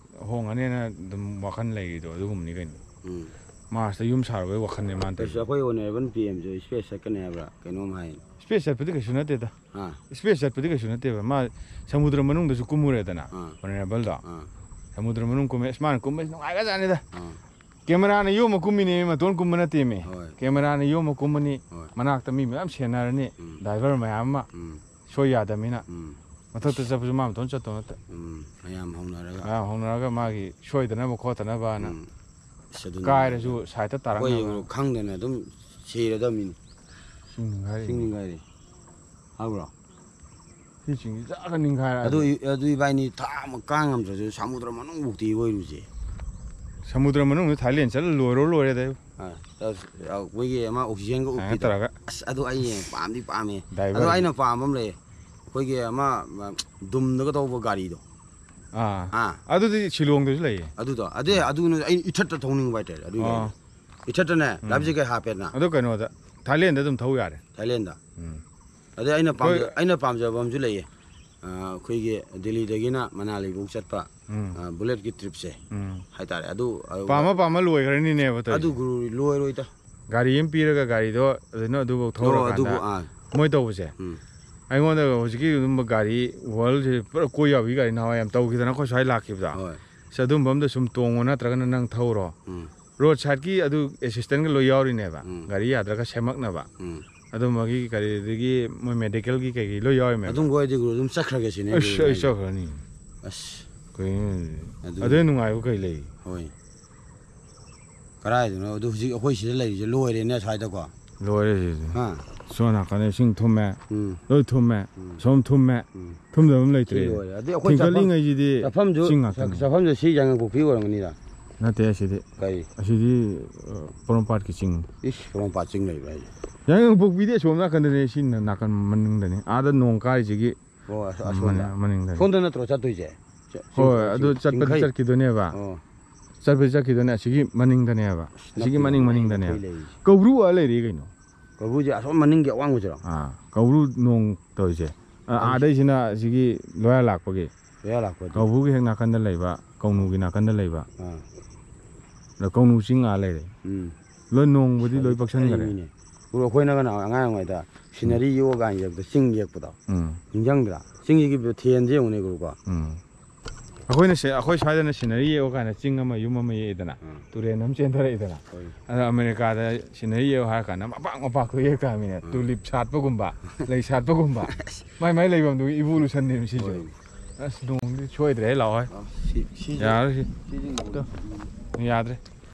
ꯍꯣꯡꯉꯅꯦꯅ ꯑꯗꯨꯝ ꯋꯥꯈꯜ ꯂꯩꯔꯤꯗꯣ ꯑꯗꯨꯒꯨꯝꯕꯅꯤ ꯀꯩꯅꯣ꯫ ꯎꯝ꯫ ꯃꯥꯔꯁꯇ ꯌꯨꯝ ꯁꯥꯔꯨꯕꯩ ꯋꯥꯈꯜꯅꯦ ꯃꯥꯅ ꯑꯩꯁꯨ ꯇꯧꯔꯤꯗꯣ꯫ ꯑꯩꯈꯣꯏ honourable PM ꯁꯨ space ꯆꯠꯀꯅꯤ ꯍꯥꯏꯕ꯭ꯔꯥ ꯀꯩꯅꯣꯝ ꯍꯥꯏ꯫ Space ꯆꯠꯄꯗꯤ ꯀꯩꯁꯨ ꯅꯠꯇꯦꯗ꯫ ꯑꯥ꯫ Space ꯆꯠꯄꯗꯤ ꯀꯩꯁꯨ ꯅꯠꯇꯦꯕ꯫ ꯃꯥ ꯁꯃꯨꯗ꯭ꯔ ꯃꯅꯨꯡꯗꯁꯨ ꯀꯨꯝꯃꯨꯔꯦꯗꯅ, ꯑꯥ꯫ Honourable ꯗꯣ꯫ ꯑꯥ꯫ ꯁꯃꯨꯗ꯭ꯔ ꯃꯅꯨꯡ ꯀꯨꯝꯃꯦ꯫ ꯑꯁ, ꯃꯥꯅ ꯀꯨꯝꯕꯁꯤ ꯅꯨꯡꯉꯥꯏꯈ꯭ꯔꯖꯥꯠꯅꯤꯗ꯫ ꯑꯥ꯫ Camera ꯅ ꯌꯣꯝꯃ ꯀꯨꯝꯃꯤꯅꯦ, ꯃꯇꯣꯟ ꯀꯨꯝꯕ ꯅꯠꯇꯦꯃꯤ꯫ ꯍꯣꯏ꯫ Camera ꯅ ꯌꯣꯝꯃ ꯀꯨꯝꯕꯅꯤ, ꯍꯣꯏ꯫ ꯃꯅꯥꯛꯇ ꯃꯤ ꯃꯌꯥꯝ ꯁꯦꯟꯅꯔꯅꯤ, ꯎꯝ꯫ Diver ꯃꯌꯥꯝ ꯑꯃ꯫ ꯎꯝ꯫ ꯁꯣꯏ ꯌꯥꯗꯕꯅꯤꯅ꯫ ꯎꯝ꯫ ꯃꯊꯛꯇ ꯆꯠꯄꯁꯨ ꯃꯥ ꯃꯇꯣꯟ ꯆꯠꯇꯧ ꯅꯠꯇꯦ꯫ ꯎꯝ, ꯃꯌꯥꯝ ꯍꯧꯅꯔꯒ꯫ ꯃꯌꯥꯝ ꯍꯧꯅꯔꯒ ꯃꯥꯒꯤ ꯁꯣꯏꯗꯅꯕ ꯈꯣꯠꯇꯅꯕꯅ꯫ ꯎꯝ꯫ ꯑꯁ, ꯑꯗꯨꯅꯤ꯫ ꯀꯥꯏꯔꯁꯨ side ꯇ ꯇꯥꯔꯛꯅꯕ꯫ ꯑꯩꯈꯣꯏ ꯈꯪꯗꯅ ꯑꯗꯨꯝ ꯁꯤꯔꯗꯕꯅꯤꯅꯦ꯫ ꯆꯤꯡ ꯅꯤꯡꯈꯥꯏꯔꯤ꯫ ꯆꯤꯡ ꯅꯤꯡꯈꯥꯏꯔꯤ꯫ ꯍꯥꯏꯕ꯭ꯔꯣ? ꯁꯤ ꯆꯤꯡꯁꯤ ꯖꯒ ꯅꯤꯡꯈꯥꯏꯔꯛꯑꯗꯤ꯫ ꯑꯗꯨ ꯏ-, ꯑꯗꯨ ꯏꯕꯥꯏꯅꯤ ꯊꯥ ꯑꯃ ꯀꯥ ꯉꯝꯗ꯭ꯔꯁꯨ ꯁꯃꯨꯗ꯭ꯔ ꯃꯅꯨꯡꯕꯨꯛꯇꯤ ꯏꯔꯣꯏꯔꯨꯁꯦ꯫ ꯁꯃꯨꯗ꯭ꯔ ꯃꯅꯨꯡꯗ ꯊꯥꯏꯂꯦꯟ ꯆꯠꯂ ꯂꯣꯏꯔꯣ ꯂꯣꯏꯔꯦꯗ꯫ ꯑꯥ, ꯑꯁ, ꯑ, ꯑꯩꯈꯣꯏꯒꯤ ꯑꯃ oxygen ꯒ ꯁꯨꯃꯥꯏꯅ ꯎꯞꯄꯤꯗꯣ꯫ ꯇꯧꯔꯒ꯫ ꯑꯁ, ꯑꯗꯨ ꯑꯩ ꯌꯦꯡ ꯄꯥꯝꯗꯤ ꯄꯥꯝꯃꯦ꯫ Diver꯫ ꯑꯗꯣ ꯑꯩꯅ ꯄꯥꯝꯕ ꯑꯃ ꯂꯩꯌꯦ꯫ ꯑꯩꯈꯣꯏꯒꯤ ꯑꯃ, ꯑꯃ ꯗꯨꯝꯗꯒ ꯇꯧꯕ ꯒꯥꯔꯤꯗꯣ꯫ ꯑꯥ꯫ ꯑꯥ꯫ ꯑꯗꯨꯗꯤ ꯁꯤꯂꯣꯡꯗꯁꯨ ꯂꯩꯌꯦ꯫ ꯑꯗꯨꯗꯣ꯫ ꯑꯗꯨ, ꯑꯗꯨꯅ ꯑꯩ ꯏꯊꯠꯇ ꯊꯧꯅꯤꯡꯕ ꯍꯥꯏꯇꯥꯔꯦ꯫ ꯑꯗꯨꯒꯤ ꯑꯣ꯫ ꯒꯥꯔꯤꯗꯣ꯫ ꯏꯊꯠꯇꯅꯦ, ꯎꯝ꯫ Life jacket ꯍꯥꯞꯄꯦꯗꯅ꯫ ꯑꯗꯨ ꯀꯩꯅꯣꯗ, ꯊꯥꯏꯂꯦꯟꯗ ꯑꯗꯨꯝ ꯊꯧ ꯌꯥꯔꯦ꯫ ꯊꯥꯏꯂꯦꯟꯗ꯫ ꯎꯝ꯫ ꯑꯗꯩ ꯑꯩꯅ ꯄꯥꯝꯖ-, ꯑꯩꯈꯣꯏ ꯑꯩꯅ ꯄꯥꯝꯖꯕ ꯑꯃꯁꯨ ꯂꯩꯌꯦ꯫ ꯑ, ꯑꯩꯈꯣꯏꯒꯤ ꯗꯤꯜꯂꯤꯗꯒꯤꯅ ꯃꯅꯥꯂꯤꯐꯧ ꯆꯠꯄ, ꯎꯝ꯫ ꯑ, bullet ꯀꯤ trip ꯁꯦ ꯎꯝ꯫ ꯍꯥꯏꯇꯥꯔꯦ꯫ ꯑꯗꯨ, ꯑ, ꯄꯥꯝꯃ ꯄꯥꯝꯃ ꯂꯣꯏꯈ꯭ꯔꯅꯤꯅꯦꯕ ꯇꯧꯔꯤꯁꯦ꯫ ꯑꯗꯨ ꯒꯨꯔꯨ ꯂꯣꯏꯔꯣꯏꯗ꯫ ꯒꯥꯔꯤ ꯑꯃ ꯄꯤꯔꯒ ꯒꯥꯔꯤꯗꯣ ꯑꯗꯨꯅ ꯑꯗꯨꯐꯥꯎ ꯑꯣ, ꯊꯧꯔꯀꯥꯟꯗ ꯑꯗꯨꯕꯨ, ꯑꯥ꯫ ꯃꯣꯏ ꯇꯧꯕꯁꯦ꯫ ꯎꯝ꯫ ꯑꯩꯉꯣꯟꯗ ꯍꯧꯖꯤꯛꯀꯤ ꯑꯗꯨꯝꯕ ꯒꯥꯔꯤ world ꯁꯦ ꯄꯨꯔꯥ ꯀꯣꯏ ꯌꯥꯕꯒꯤ ꯒꯥꯔꯤ ꯅꯍꯥꯟꯋꯥꯏ ꯌꯥꯝ ꯇꯧꯈꯤꯗꯅ ꯑꯩꯈꯣꯏ ꯁ꯭ꯋꯥꯏ ꯂꯥꯛꯈꯤꯕꯗ꯫ ꯍꯣꯏ꯫ ꯑꯁ, ꯑꯗꯨꯝꯕ ꯑꯝꯗ ꯁꯨꯝ ꯇꯣꯡꯉꯣ ꯅꯠꯇ꯭ꯔꯒꯅ ꯅꯪ ꯊꯧꯔꯣ꯫ ꯎꯝ꯫ Road side ꯀꯤ ꯑꯗꯨ assistant ꯀ ꯂꯣꯏ ꯌꯥꯎꯔꯤꯅꯦꯕ꯫ ꯎꯝ꯫ ꯒꯥꯔꯤ ꯌꯥꯗ꯭ꯔꯒ ꯁꯦꯝꯃꯛꯅꯕ꯫ ꯎꯝ꯫ ꯑꯗꯨꯝꯕꯒꯤ ꯀꯔꯤꯗꯒꯤ ꯃꯣꯏ ꯃꯦꯗꯤꯀꯦꯜꯒꯤ ꯀꯩꯀꯩ ꯂꯣꯏ ꯌꯥꯎꯔꯤꯃꯦ꯫ ꯑꯗꯨꯝ ꯀꯣꯏꯗꯤ ꯒꯨꯔꯨ ꯑꯗꯨꯝ ꯆꯠꯈ꯭ꯔꯒꯦ ꯁꯤꯅꯦ ꯑꯩꯁ, ꯑꯩ ꯆꯠꯈ꯭ꯔꯅꯤ꯫ ꯑꯁ꯫ ꯀꯩꯅꯣ? ꯑꯗꯨ ꯑꯗꯨ ꯅꯨꯡꯉꯥꯏꯕ ꯀꯩ ꯂꯩ? ꯍꯣꯏ꯫ ꯀꯔꯥꯏꯗꯅꯣ? ꯑꯗꯨ ꯍꯧꯖꯤꯛ ꯑꯩꯈꯣꯏ ꯁꯤꯗ ꯂꯩꯔꯤꯁꯦ ꯂꯣꯏꯔꯦꯅꯦ ꯁ꯭ꯋꯥꯏꯗꯀꯣ꯫ ꯂꯣꯏꯔꯦ ꯁꯤꯗꯤ꯫ ꯍꯥ? ꯁꯣꯝ ꯅꯥꯀꯟꯗ ꯏꯁꯤꯡ ꯊꯨꯝꯃꯦ꯫ ꯎꯝ꯫ ꯂꯣꯏ ꯊꯨꯝꯃꯦ꯫ ꯎꯝ꯫ ꯁꯣꯝ ꯊꯨꯝꯃꯦ꯫ ꯎꯝ꯫ ꯊꯨꯝꯗꯕ ꯑꯃ ꯂꯩꯇ꯭ꯔꯦ꯫ ꯁꯤ ꯂꯣꯏꯔꯦ꯫ ꯑꯗꯩ ꯑꯩꯈꯣꯏ ꯆꯥꯐꯝ-, ꯊꯤꯡꯀꯠꯂꯤꯉꯩꯁꯤꯗꯤ ꯆꯥꯐꯝꯁꯨ, ꯆꯤꯡ ꯉꯥꯛꯇꯅꯤ꯫ ꯆꯥꯐꯝꯁꯨ ꯁꯤ ꯌꯥꯏꯉꯪꯄꯣꯛꯄꯤ ꯑꯣꯏꯔꯝꯒꯅꯤꯗ꯫ ꯅꯠꯇꯦ ꯑꯁꯤꯗꯤ꯫ ꯀꯩ? ꯑꯁꯤꯗꯤ, ꯑ, ꯄꯣꯔꯣꯝꯄꯥꯠꯀꯤ ꯆꯤꯡ꯫ ꯏꯁ, ꯄꯣꯔꯣꯝꯄꯥꯠ ꯆꯤꯡ ꯂꯩꯕ꯭ꯔꯥ ꯍꯥꯏꯁꯦ? ꯌꯥꯏꯉꯪꯄꯣꯛꯄꯤꯗꯤ ꯑꯁꯣꯝ ꯅꯥꯀꯟꯗꯅꯦ, ꯁꯤ ꯅꯥꯀꯟ ꯃꯅꯤꯡꯗꯅꯤ꯫ ꯑꯥꯗ ꯅꯣꯡ ꯀꯥꯔꯤꯁꯤꯒꯤ ꯑꯣ, ꯑꯁ-, ꯑꯁꯣꯝꯗ꯫ ꯃꯅꯤꯡ-, ꯃꯅꯤꯡꯗꯅꯤ꯫ ꯁꯣꯝꯗ ꯅꯠꯇ꯭ꯔꯣ ꯆꯠꯇꯣꯏꯁꯦ? ꯆ-, ꯍꯣꯏ, ꯆꯤꯡ-, ꯑꯗꯨ ꯆꯤꯡ-, ꯆꯠꯄꯗꯤ ꯆꯤꯡꯈꯩ? ꯆꯠꯈꯤꯗꯣꯏꯅꯦꯕ꯫ ꯑꯣ꯫ ꯆꯠꯄꯗꯤ ꯆꯠꯈꯤꯗꯣꯏꯅꯦ, ꯑꯁꯤꯒꯤ ꯃꯅꯤꯡꯗꯅꯦꯕ꯫ ꯑꯁꯤꯒꯤ ꯅꯛꯇꯤ ꯃꯅꯤꯡ ꯅꯛꯅꯩꯅꯦ ꯃꯅꯤꯡꯗꯅꯦꯕ꯫ ꯑꯩꯈꯣꯏ ꯂꯩꯔꯤꯁꯦ꯫ ꯀꯧꯕ꯭ꯔꯨ ꯑꯥ ꯂꯩꯔꯤ ꯀꯩꯅꯣ꯫ ꯀꯧꯕ꯭ꯔꯨꯁꯦ ꯑꯁꯣꯝ ꯃꯅꯤꯡꯒꯤ ꯑꯋꯥꯡꯕꯁꯤꯔꯣ? ꯑꯥ, ꯀꯧꯕ꯭ꯔꯨ ꯅꯣꯡ ꯇꯧꯔꯤꯁꯦ꯫ ꯑꯥ, ꯑꯩꯁꯦ ꯑꯥꯗꯩꯁꯤꯅ ꯑꯁꯤꯒꯤ ꯂꯣꯌꯥ ꯂꯥꯛꯄꯒꯤ꯫ ꯂꯣꯌꯥ ꯂꯥꯛꯄꯗꯤ꯫ ꯀꯧꯕ꯭ꯔꯨꯒꯤ ꯍꯦꯛ ꯅꯥꯀꯟꯗ ꯂꯩꯕ, ꯀꯧꯅꯨꯒꯤ ꯅꯥꯀꯟꯗ ꯂꯩꯕ꯫ ꯑꯥ꯫ ꯑꯗ ꯀꯧꯅꯨ ꯆꯤꯡ ꯑꯥ ꯂꯩꯔꯦ꯫ ꯎꯝ꯫ ꯂꯣꯏ ꯅꯣꯡꯕꯨꯗꯤ ꯂꯣꯏ ꯄꯛꯁꯟꯈꯔꯦ꯫ ꯃꯤꯅꯦ꯫ ꯒꯨꯔꯨ, ꯑꯩꯈꯣꯏꯅꯒ ꯅꯍꯥꯟ ꯑꯉꯥꯡ ꯑꯣꯏꯔꯤꯉꯩꯗ ꯁꯤꯅꯔꯤ ꯌꯦꯛꯑꯣ ꯀꯥꯏꯅ ꯌꯦꯛꯄꯗꯣ, ꯆꯤꯡ ꯌꯦꯛꯄꯗꯣ꯫ ꯎꯝ꯫ ꯅꯤꯡꯁꯤꯡꯗ꯭ꯔꯥ? ꯆꯤꯡꯁꯤꯒꯤ ꯊꯦꯟꯁꯦ ꯌꯦꯡꯉꯨꯅꯦ ꯒꯨꯔꯨꯀꯣ꯫ ꯎꯝ꯫ ꯑꯩꯈꯣꯏꯅ ꯁꯤ, ꯑꯩꯈꯣꯏ ꯁ꯭ꯋꯥꯏꯗꯅ ꯁꯤꯅꯔꯤ ꯌꯦꯛꯑꯣ ꯀꯥꯏꯅ ꯆꯤꯡ ꯑꯃ, ꯌꯨꯝ ꯑꯃ ꯌꯦꯛꯏꯗꯅ, ꯎꯝ꯫ ꯇꯨꯔꯦꯟ ꯑꯃ ꯆꯦꯟꯊꯔꯛꯏꯗꯅ꯫ ꯍꯣꯏ꯫ ꯑꯗꯣ ꯑꯃꯦꯔꯤꯀꯥꯗ ꯁꯤꯅꯔꯤ ꯌꯦꯛꯑꯣ ꯍꯥꯏꯔ ꯀꯥꯟꯗ ꯃꯄꯥꯛ ꯃꯄꯥꯛꯇꯣ ꯌꯦꯛ ꯇꯥꯕꯅꯤꯅꯦ꯫ ꯎꯝ꯫ ꯇꯨꯂꯤꯞ ꯁꯥꯠꯄꯒꯨꯝꯕ, ꯂꯩ ꯁꯥꯠꯄꯒꯨꯝꯕ꯫ ꯃꯥꯏ ꯃꯥꯏ ꯂꯩꯐꯝꯗꯨꯒꯤ ꯏꯕꯣꯂꯨꯁꯟꯅꯦꯕ ꯁꯤꯁꯨ꯫ ꯍꯣꯏ꯫ ꯑꯁ, ꯅꯣꯡꯗꯤ ꯁꯣꯏꯗ꯭ꯔꯦ ꯂꯥꯛꯑꯣ꯫ ꯑ, ꯁꯤ, ꯁꯤꯁꯦ, ꯌꯥꯔꯣꯏ ꯁꯤ꯫ ꯁꯤꯁꯦ ꯇꯨ, ꯌꯥꯗ꯭ꯔꯦ꯫